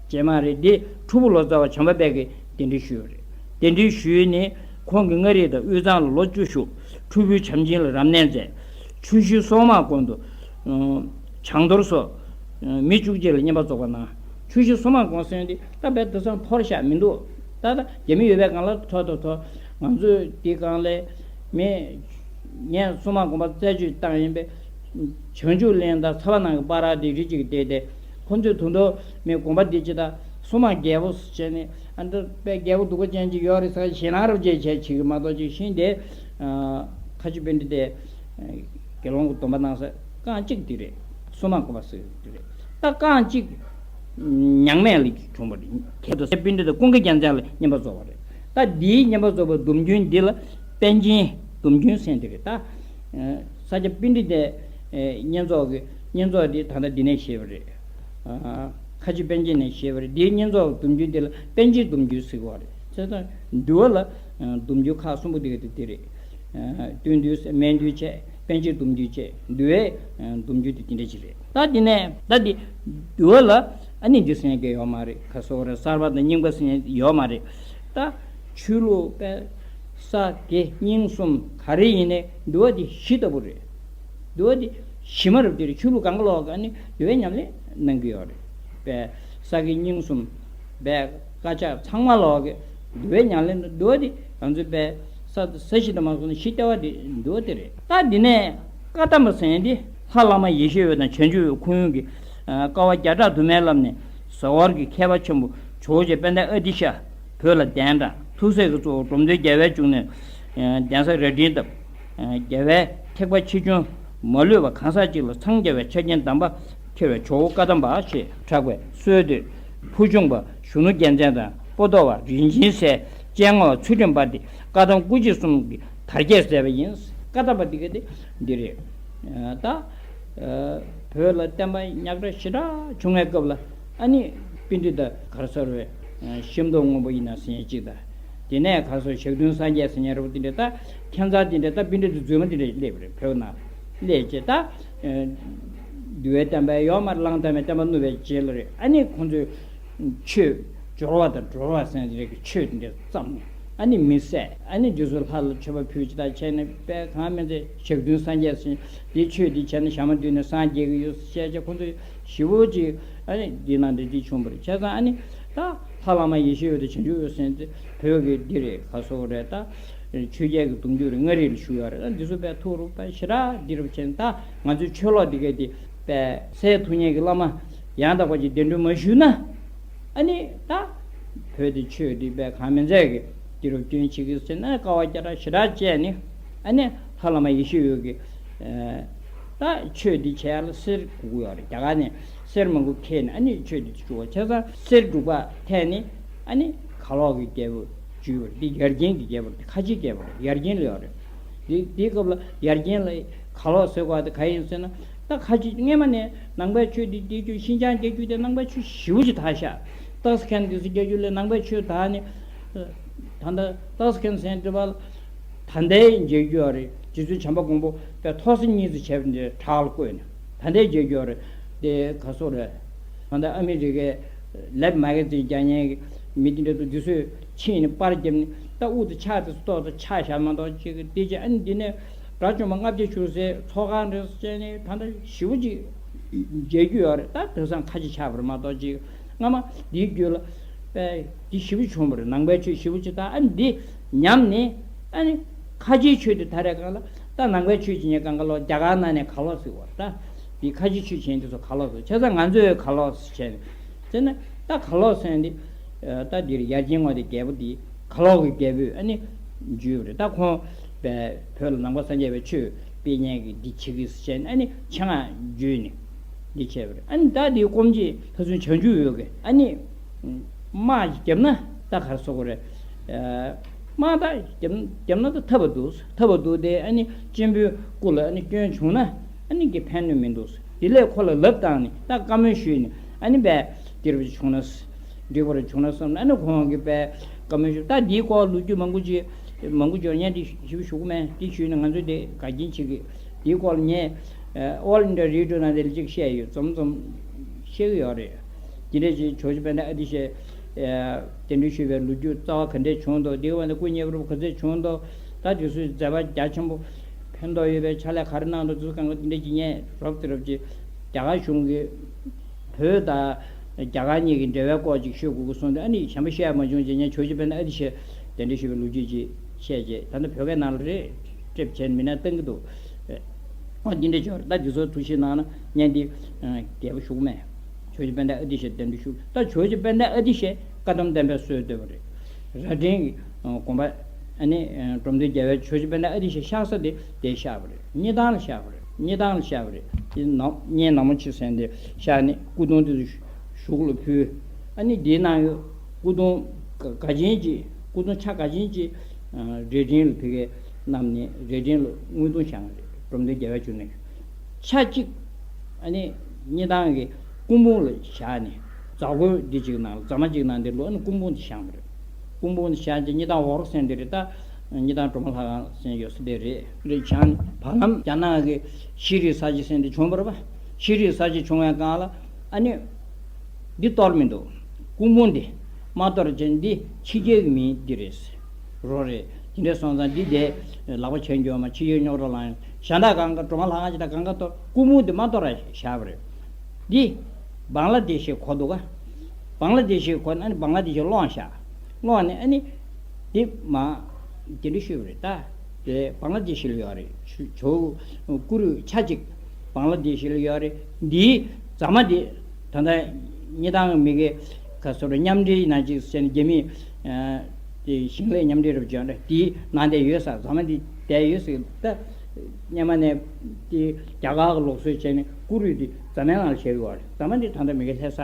རྗེས་མ་རེད། འདི་ཁྲོ་བོ་ལོ་ཙཱ་བ་བྱམས་པ་དཔལ་གྱིས་གདན་འདྲེན་ཞུས་པ་རེད། གདན་འདྲེན་ཞུས་ནས་ཁོང་གིས་མངའ་རིས་དང་དབུས་གཙང་ལ་ལོ་བཅུ་བཞུགས། ཁྲོ་ཕུའི་བྱམས་ཆེན་ལ་རབ་གནས་མཛད། ཆུ་ཤུལ་སོག་མ་དགོན་དུ་བྱང་གཏོར་སོགས་མི་བཅུ་གཅིག་ལ་བསྙེན་པར་རྫོགས་པ་གནང་། ཆུ་ཤུལ་སོག་མ་དགོན་ཟེར་དེ་ད་བལ་དེང་སང་འཐོར་བཞག་མི་འདུག་ད་ད་རྒྱ་མི་ཡོད་པའི་སྒང་ལ་འཐོར་འཐོར་འཐོར། ང་ཚོས་དེའི་སྒང་ལ་མི་ངས་སོག་མ་དགོན་པ་རྩད་གཅོད་བཏང་ཡིན་པས། བྱང་ཆུབ་གླིང་དང་ཚ་བ་ནང་གི་བར་དེ་རི་གཅིག་བལྟས་ཏེ། ཁོ་ཚོས་དུང་དུ་མི་དགོན་པ་འདི་ཅི་ད་སོ་མ་རྒྱལ་པོ་བྱས་ནས། ཨ་འདི་དཔེ་རྒྱལ་པོ་སྡུག་པོ་ཅན་ཅིག་ཡོད་རེད་ཟེར། ཞེད་སྣང་རབ་བྱེད་བྱས་བྱེད་ཀྱི་མ་གཏོགས་ཅིག་ཤིང་དེ། ཁ་ཆེ་པཎྜི་ཏས་དགེ་སློང་གི་སྡོམ་པ་གནང་ས་རྐང་གཅིག་དེ་རེད། སོ་མ་དགོན་པ་ཟེར་དེ་རེད། ད་རྐང་གཅིག་ཉག་མེད་ལ་བྱུང་བ་རེད། ཁྱེད་དུ་ས་སྐྱ་པཎྜི་ཏ་ཀུན་དགའ་རྒྱལ་མཚན་ལ་བསྙེན་པར་རྫོགས་པ་རེད། ད་འདིའི་བསྙེན་པར་རྫོགས་པའི་སྡོམ་རྒྱུན་འདི་ལ་པཎ་ཆེན་སྡོམ་རྒྱུན་ཟེར་དེ་རེད། ད་ས་སྐྱ་པཎྜི་ཏའི་བསྙེན་རྫོགས་ཀྱི་བསྙེན་རྫོགས་འདི་ད་ལྟ་འདི་ནས་བཤད་པ་རེད། ཁ་ཆེ་པཎ་ཆེན་ནས་བཤད་པ་རེད། འདིའི་བསྙེན་རྫོགས་སྡོམ་རྒྱུན་འདི་ལ་པཎ་ཆེན་སྡོམ་རྒྱུན་ཟེར་གྱི་ཡོད་རེད། བྱས་ཙང་འདུལ་བ་ལ་སྡོམ་རྒྱུན་ཁག་གསུམ་པོ་འདི་ག་དེ་དེ་རེད། བསྟོད་འདུལ་སྨན་འདུལ་བྱས། པཎ་ཆེན་སྡོམ་རྒྱུན་བྱས། འདུལ་བའི་སྡོམ་རྒྱུན་དེ་དེ་འདྲ་ཅིག་རེད། ད་འདི་ནས་ད་འདི་འདུལ་བ་ལ་ཨ་ནི་འདི་ཟེར་མཁན་ཡོད་མ་རེད། ག་སོགས་རེད། གསར་པ་དང་རྙིང་པ་ཟེར་མཁན་ཡོད་མ་རེད། ད་ཆོས་ལུགས་པའི་ས་དགེ་རྙིང་གསུམ་ག་རེ་ཡིན་ནའི་འདུལ་བ་འདི་གཞི་ལྟ་བུ་རེད། འདུལ་བ་འདི་གཞི་མ་རུ་འདིར་ཆོས་ལུགས་གང་ག་ལོག་ག་ནི་འདུལ་བའི་ཉམས་ལེན་གནང་གི་ཡོད་རེད། པས་ས་དགེ་རྙིང་གསུམ་པས་བཀའ་ཕྱག་ཚང་མ་ལོག་གི་འདུལ་བའི་ཉམས་ལེན་དུ་འདུལ་བ་འདི་ང་ཚོའི་པས་ས་ས་གཞི་དུ་མ་སོང་ན་གཞི་ལྟེ་བ་འདི་འདུལ་བ་འདི་རེད། ད་འདི་ནས་བཀའ་གདམས་པ་ཟེར་མཁན་འདི་ལྷ་བླ་མ་ཡེ་ཤེས་འོད་དང་བྱང་ཆུབ་འོད་ཁོང་ཡུམ་གྱིས་དཀའ་བ་བརྒྱ་ཕྲག་དུ་མའི་ལམ་ནས་ཟ་ཧོར་གྱི་མཁས་པ་ཆེན་པོ་ཇོ་བོ་རྗེ་དཔལ་ལྡན་ཨ་ཏི་ཤ་བོད་ལ་གདན་དྲངས། ཐུགས་སྲས་ཀྱི་གཙོ་བོ་འབྲོམ་སྟོན་རྒྱལ་བའི་འབྱུང་གནས་གདན་ས་རྭ་སྒྲེང་བཏབ། རྒྱལ་བའི་ཐེག་པ་ཆེ་ཆུང་ མ་ལུས་པ་གང་ཟག་གཅིག་ལ་འཚང་རྒྱ་བའི་ཆ་རྐྱེན་དམ་པ་ཁྱེར་བའི་ཇོ་བོ་བཀའ་གདམས་པ་ཞེས་གྲགས་པའི་སྲོལ་འདོད། ཕུར་ཆུང་པ་གཞོན་ནུ་རྒྱལ་མཚན་དང་པོ་ཏོ་བ་རིན་ཆེན་སྲས་སྤྱན་སྔ་བ་ཚུལ་ཁྲིམས་དཔལ་ལྡན་བཀའ་གདམས་སྐུ་མཆེད་གསུམ་གྱིས་དར་རྒྱས་མཛད་པ་ཡིན། བཀའ་གདམས་པ་འདི་ག་དེ་འདི་རེད། ད་བོད་ལ་བསྟན་པ་ཉག་ཕྲ་ཞེ་དྲག་བྱུང་བའི་སྐབས་ལ་ཨ་ནི་པཎྜི་ཏ་ག་རེ་ཟེར་བའི་ཤིང་ཏོག་སྔོན་པོ་ཡིན་ན་ཟེར་མཁན་གཅིག་དང་། དེ་ནས་ག་རེ་ཟེར་ཞག་བདུན་སངས་རྒྱས་ཟེར་མཁན་རེད་པ། དེ་འདྲ་ད་ཁྱད་མཚར་དེ་འདྲ་ད་པཎྜི་ཏ་རྫུན་མ་དེ་འདྲ་སླེབས་པ་རེད། བོད་ནང་སླེབས་རྗེས་ད་འདུལ་བའི་བསྟན་པ་ཡོག་མ་གླང་དར་མའི་བསྟན་པ་བསྣུབས་པའི་རྗེས་ལ་རེད། ཨ་ནི་ཁོང་ཚོས་ཆོས་སྦྱོར་བ་དང་སྒྲོལ་བ་ཟེར་མཁན་དེ་འདྲ་གི་ཆོས་དེ་འདྲ་བརྩམས་ནས། ཨ་ནི་མི་བསད། ཨ་ནི་རྗེས་སུ་ལྷ་ལ་མཆོད་པ་ཕུལ་ཅིག་ད་བྱས་ནས་དཔེ་གང་མིན་ཚེ་ཞག་བདུན་སངས་རྒྱས་ཟེར་འདི་ཆོས་འདི་བྱས་ན་ཞག་མ་བདུན་ནས་སངས་རྒྱས་ཀྱི་ཡོད་ཟེར་བཤད་བྱས། ཁོང་ཚོས་ཞེ་པོ་ཅིག་ཨ་ནི་འདི་ནང་འདྲ་འདི་བྱུང་བ་རེད། བྱས་ཙང་ཨ་ནི་ད་ལྷ་བླ་མ་ཡེ་ཤེས་འོད་དང་བྱང་ཆུབ་འོད་ཟེར་འདི་བོད་ཀྱི་འདི་རེད། ག་སོགས་རེད། ད་ཆོས་རྒྱལ་གྱི་གདུང་རྒྱུད་རེད། མངའ་རིས་ལ་བཞུགས་ཡོད་རེད། ད་འདི་ཚོ་དཔེ་ཐུགས་རུ་དཔེ་ཞེ་དྲག་འདི་རུ་བྱས་ནས་ད་ང་ཚོའི་ཆོས་ལོག་འདི་གས་འདི་དཔེ་སེལ་ཐུབ་མཁན་གྱི་བླ་མ་ཡང་དག་པ་ཅིག་གདན་འདྲེན་མ་ཞུས་ན། ཨ་ནི་ད་བོད་དེ་ཆོས་འདི་དཔེ་གང་མིན་ཚད་ཀྱི་འདི་རུ་སྐྱོན་བྱེད་ཀྱི་ཟེར་ན་དཀའ་བ་རྒྱ་ཕྲག་ཞེ་དྲག་སྤྱད་ནས། ཨ་ནི་ལྷ་བླ་མ་ཡེ་ཤེས་འོད་ཀྱིས་ད་ཆོས་འདི་བྱེད་ཡ་ལ་གསེར་དགོས་ཀྱི་ཡོད་རེད། རྒྱ་གར་ནས་གསེར་མང་པོ་ཁྱེར་ནས་ཨ་ནི་ཆོས་འདི་བྱེད་ཆོག་པ། བྱས་ཙང་གསེར་འབྲུག་པ་ཐད་ནས་ཨ་ནི་གར་ལོག་གི་རྒྱལ་པོ་བརྒྱུད་པ་རེད། འདི་ཡར་རྒྱན་གྱི་རྒྱལ་པོ་རེད། ཁ་ཆེའི་རྒྱལ་པོ་རེད། ཡར་རྒྱན་ལ་ཡོད་རེད། འདི་འདིའི་སྐབས་ལ་ཡར་རྒྱན་ལ་གར་ལོག་ཟེར་དགོས་པ་དེ་ག་ཡིན་ཟེར་ན། ད་ཁ་ཆེ་སྔས་མ་ནས་ནང་པའི་ཆོས་འདི་རྒྱལ་རྒྱུད་ཤིན་ཅང་རྒྱལ་རྒྱུད་དེ་ནང་པའི་ཆོས་ཞེ་པོ་ཅིག་དར་ཤག་ཏག་སི་ཁན་འདི་ཚོ་རྒྱལ་རྒྱུད་ལས་ནང་པའི་ཆོས་དར་ནས། ད་ལྟ་ཏག་སི་ཁན་ཟེར་འདི་བ་ད་ལྟའི་རྒྱལ་རྒྱུད་རེད། རྗེ་བཙུན་བྱམས་པ་མགོན་པོ་དཔེ་ཐོག་ས་གཉིས་སུ་བྱས་པ་འདི་བྲག་ལ་བརྐོས་ནས་ད་ལྟའི་རྒྱལ་རྒྱུད་རེད། དེ་ག་སོགས་རེད། ད་ལྟ་ཨ་མི་རི་ཀའི་ལེབ་མ་ག་ཛིན་རྒྱག་མཁན་གྱི་མི་དེ་འདྲ་འདུག་འདི་ཚོས་ཕྱིན་ནས་པར་བརྒྱབ་ནས་ད་དབུ་དང་ཕྱག་དེ་ཚོ་ཏོག་ཏོག་ཕྱག་བཞག་མ་གཏོགས་ཅིག་གི་དེ་རྗེས་ཨ་ནི་འདི་ནས་དགྲ་བཅོམ་པ་ལྔ་བརྒྱ་བཞུགས་སའི་ཚོགས་ཁང་རེད་ཟེར་ནས་ད་ལྟ་ཞེ་པོ་ཅིག་མཇལ་རྒྱུ་ཡོད་རེད། ད་དེང་སང་ཁ་ཆེ་ཆགས་པ་རེད་མ་གཏོགས་ཅིག་སྔ་མ་འདིའི་རྒྱུད་ལ་དཔེ་འདི་ཞེ་པོ་བྱུང་བ་རེད། ནང་པའི་ཆོས་ཞེ་པོ་ཅིག་ད་ཨ་ནི་འདི་ཉམས་ནས་ཨ་ནི་ཁ་ཆེའི་ཆོས་དེ་དར་རེ་གང་ལ་ད་ནང་པའི་ཆོས་ཀྱི་ཉེ་གང་ག་ལོ་རྒྱ་གར་ནང་ནས་གར་ལོག་ཟེར་བ་ད་འདི་ཁ་ཆེའི་ཆོས་ཅན་དེ་ཚོ་གར་ལོག་ཟེར། བྱས་ཙང་ང་ཚོས་གར་ལོག་ཟེར་བྱས་ནས་བྱས་ན་ད་གར་ལོག་ཟེར་ནས་ད་འདིར་ཡར་རྒྱན་ངོ་དེ་རྒྱལ་པོ་འདི་གར་ལོག་གི་རྒྱལ་པོས་ཨ་ནི་འཇུས་པ་རེད། ད་ཁོང་བོད་ལ་ནང་པ་སངས་རྒྱས་པའི་ཆོས་སྤེལ་མཁན་གྱི་འདི་བྱེད་ཀྱི་ཟེར་ནས་ཨ་ནི་ཆེད་མངགས་འཇུས་ནས་འདི་བྱས་པ་རེད། ཨ་ནི་ད་འདིའི་སྐོམ་རྗེས་ད་ཚུན་བྱང་ཆུབ་འོད་ཀྱིས་ཨ་ནི་དམག་ཅིག་བརྒྱབ་ན་ད་ག་རེ་ཟེར་དགོས་རེད། དམག་ད་བརྒྱབ་བརྒྱབ་ན་ད་ཐབས་འདུག་ཐབས་འདུག་དེ་ཨ་ནི་གཅེན་པོའི་སྐུ་ལ་ཨ་ནི་སྐྱོན་བྱུང་ན་ཨ་ནི་གི་ཕན་གནོད་མི་འདུག་དེ་ལས་ཁོ་ལ་ལབ་བཏང་ནས་ད་བཀའ་མོལ་ཞུས་ནས་ཨ་ནི་བས་དེ་རུ་བྱུང་ན། འགྲིག་པར་བྱུང་ན་བསམ་ནས་ཨ་ནི་ཁོང་གིས་དཔེ་བཀའ་མོལ་ཞུས། ད་འདིའི་སྐོར་ལོ་རྒྱུས་མང་པོ་ཅིག་མང་པོ་ཅིག་ཡོད་རེད། ངས་འདི་ཞིབ་ཞུ་གི་མེད། འདི་ཞུས་ནས་ང་ཚོས་འདི་འགལ་རྐྱེན་བྱེད་ཀྱི། འདིའི་སྐོར་ལ་ངས་ཨོལ་ཨིན་ཌི་ཡ་རེ་ཌི་ཡོ་ནང་དེ་ལ་ཅིག་བཤད་ཡོད། རྩོམ་རྩོམ་བཤད་ཀྱི་ཡོད་རེད། དེ་འདྲ་ཅིག་ཇོ་བོ་རྗེ་དཔལ་ལྡན་ཨ་ཏི་ཤས་གདན་འདྲེན་ཞུས་པའི་ལོ་རྒྱུས་རྩ་བ་ག་འདྲས་བྱུང་འདུག་འདིའི་འོག་ནས་སྐུ་མཉེལ་རུབ་ག་ཚོད་བྱུང་འདུག་ད་དེ་ཚོའི་མཛད་པ་རྒྱ་ཆེན་པོ་ཕན་ཐོགས་ཡོད་པའི་ཕྱག་ལས་ག་རེ་གནང་འདུག་དེ་ཚོ་གང་ག་དེ་འདྲ་ཅིག་ངས་རོབ་ཙམ་རོབ་ཙམ་རྒྱ་གར་གཞུང་གི་བོད་དང་རྒྱ་གར་གཉིས་ཀྱི་འབྲེལ་བའི་སྐོར་ཅིག་ཤོད་དགོས་ཀྱི་གསུངས་ཏེ། ཨ་ནི་གཞན་པ་བཤད་ཡ་མ་བྱུང་རྗེས་ངས་ཇོ་བོ་རྗེ་དཔལ་ལྡན་ཨ་ཏི་ཤས་གདན་འདྲེན་ཞུས་པའི་ལོ་རྒྱུས་ཅིག་བཤད་རྗེས། ད་ལྟ་བོད་སྐད་ནང་ལ་རེད་ཀྲིབ་བྱས་ནས་མི་སྣ་བཏང་གི་འདུག་ཨ་འདི་འདྲ་ཅིག་ཡོད་རེད། ད་འདི་ཚོ་ཐུགས་ཞིབ་གནང་ན་ངས་འདི་རྒྱས་པོ་ཞུ་གི་མེད། ཇོ་བོ་རྗེ་དཔལ་ལྡན་ཨ་ཏི་ཤས་གདན་འདྲེན་ཞུ། ད་ཇོ་བོ་རྗེ་དཔལ་ལྡན་ཨ་ཏི་ཤས་བཀའ་གདམས་བསྟན་པའི་སྲོལ་བཏོད་པ་རེད། རྭ་སྒྲེང་གི་དགོན་པ་ཨ་ནི་འབྲོམ་སྟོན་རྒྱལ་བའི་ཇོ་བོ་རྗེ་དཔལ་ལྡན་ཨ་ཏི་ཤའི་གཤེགས་ས་དེ་དེ་བཞག་པ་རེད། སྙེ་ཐང་ལ་བཞག་པ་རེད། སྙེ་ཐང་ལ་བཞག་པ་རེད། དེ་ནག་སྙེ་ནག་མོ་ཆེ་ཟེར་དེ་བཞག་ནས་སྐུ་གདུང་དེ་ཚོ་གཞུག་ལ་ཕུལ། ཨ་ནི་དེའི་ནང་གི་སྐུ་གདུང་ག་ག་ཅན་ཅིག་སྐུ་གདུང་ཆ་ག་ཅན་ཅིག་རྭ་སྒྲེང་ལ་ཕ་གིར་བསྣམས་ནས་རྭ་སྒྲེང་ལ་དངུལ་གདུང་བཞེངས་པ་རེད། འབྲོམ་སྟོན་རྒྱལ་བའི་ཇུས་ནས་ཆ་གཅིག་ཨ་ནི་སྙེ་ཐང་གི་སྐུ་འབུམ་ལ་བཞག་ནས་རྫ་གོས་འདི་གཅིག་ནང་ལ་རྫ་མ་གཅིག་ནང་དེ་ལོ་ཨ་ནི་སྐུ་འབུམ་དེ་བཞེངས་པ་རེད། སྐུ་འབུམ་དེ་བཞེངས་རྗེས་སྙེ་ཐང་འོག་རོ་ཟེར་འདི་རེད། ད་སྙེ་ཐང་སྒྲོལ་མ་ལྷ་ཁང་ཟེར་ཡོད་ས་དེ་རེད། རེད་བྱས་ནས་བར་ལམ་རྒྱ་ནག་གི་ཤྲཱི་རི་ས་ཆ་ཟེར་འདི་བྱུང་བ་རེད་པ། ཤྲཱི་རི་ས་ཆ་བྱུང་བའི་སྒང་ལ་ཨ་ནི་འདི་གཏོར་མི་འདུག་སྐུ་འབུམ་འདི་མ་གཏོར་བྱས་འདི་ཕྱི་རྒྱལ་གྱི་མིའི་འདི་རེད། རོ་རེད། དེ་འདྲ་སོང་ཙང་འདི་དེ་ལག་པ་འཆང་རྒྱུ་མ་ཕྱི་རྒྱལ་རྙོག་དྲ་ལངས་ཡོང་། གཞན་དག་གང་ག་སྒྲོལ་མ་ལྷ་ཁང་ཅིག་དང་གང་ག་གཏོར། སྐུ་འབུམ་འདི་མ་གཏོར་བ་བཞག་པ་རེད། འདི་བང་ལ་དེ་ཤི་གོ་འདུག་ག་བང་ལ་དེ་ཤི་གོ་ནས་ཨ་ནི་བང་ལ་དེ་ཤི་སློང་བཞག་སློང་ནས་ཨ་ནི་འདི་མ་དེ་འདྲ་ཤོད་པ་རེད། ད་དེ་བང་ལ་དེ་ཤི་ལ་ཡོད་རེད། ཇོ་བོ་སྐུ་རུས་ཆ་གཅིག་བང་ལ་དེ་ཤི་ལ་ཡོད་རེད། འདིའི་རྫ་མ་དེ་ད་ལྟ་སྙེ་ཐང་གི་མི་གེ་ག་སོ་ར་མཉམ་འབྲེལ་ནང་ཅིག་ཟེར་ནས་རྒྱ་མིས་དེ་ཞིང་ལས་མཉམ་འབྲེལ་རབ་སྦྱོང་རེད། དེའི་ནང་དེ་ཡོད་ས་རྫ་མ་དེ་དེ་ཡོད་ས་ད་ སྔོན་མ་ནས་དེ་རྒྱ་གར་གྱི་ལུགས་སྲོལ་བྱས་ནས་ཀུ་རུ་དེ་རྫ་མའི་ནང་ལ་བཞག་ཡོད་རེད། རྫ་མ་འདི་ད་ལྟ་མི་གི་ལྷ་ས་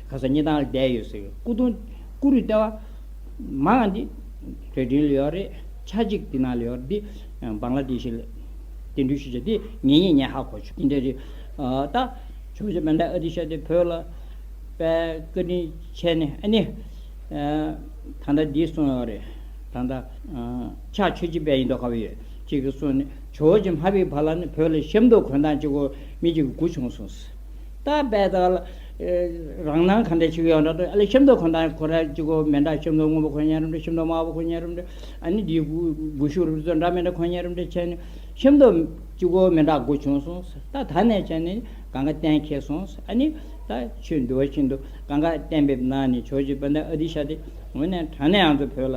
ག་ས་གཉིས་ཐང་ལ་བསྡད་ཡོད་ཟེར། སྐུ་གདུང་ཀུ་རུའི་ལྟེ་བ་མང་འདི་རྭ་སྒྲེང་ལ་ཡོད་རེད། ཆ་གཅིག་འདི་ནང་ལ་ཡོད་རེད། འདི་བང་ལ་དེ་ཤི་ལ་གདན་འདྲེན་ཞུས་བྱས། འདི་ངེད་གཉིས་ངས་ཧ་གོ་བྱུང་། འདི་འདྲ་རེད། ད་ཇོ་བོ་རྗེ་བྷན་དྷ་ཨ་ཏི་ཤ་དེ་བོད་ལ་དཔེ་བཀའ་དྲིན་ཆེ་ནས། ཨ་ནི་ད་ལྟ་འདི་གསུངས་ཡོད་རེད། ད་ལྟ་ཕྱག་མཆོད་ཅིག་དཔེ་ཡིན་མདོག་ཁ་པོ་ཡོད་ཅིག་གིས་གསུངས་ནས། ཇོ་བོ་རྗེ་མ་བྱོན་བར་ལ་ནི་བོད་ལ་ཤམ་ཐབས་གོན་སྟངས་གཅིག་པོ་མི་གཅིག་གིས་སྒུག་བྱུང་གསུངས། ད་དཔེ་ད་ལ་རང་སྣང་གང་འདྲ་ཞིག་ཡོད་འདྲ་འདུག། ཨ་ལས་ཤམ་ཐབས་གོན་སྟངས་ཁོ་རང་གཅིག་པོ་མི་འདྲ། ཤམ་ཐབས་སྔོན་པོ་གོན་མཁན་རེད་འདྲ། ཤམ་ཐབས་དམར་པོ་གོན་མཁན་རེད་འདྲ། ཨ་ནི་འདི་སྒུ་སྒུ་ཤུ་རུ་ཚོ་འདྲ་མི་འདྲ་གོན་མཁན་རེད་འདྲ་བྱས་ནས། ཤམ་ཐབས་གཅིག་པོ་མི་འདྲ་སྒུག་བྱུང་གསུངས། ད་ད་ནས་བྱས་ནས་གང་ག་གཏན་འཁེལ་སོང་། ཨ་ནི་ད་ཆོས་འདུལ་བ་བཞིན་དུ་གང་ག་གཏན་འབེབས་གནང་ནས། ཇོ་བོ་རྗེ་བྷན་དྷ་ཨ་ཏི་ཤ་དེ་དངོས་གནས་དྲང་གནས་ང་ཚོ་བོད་ལ་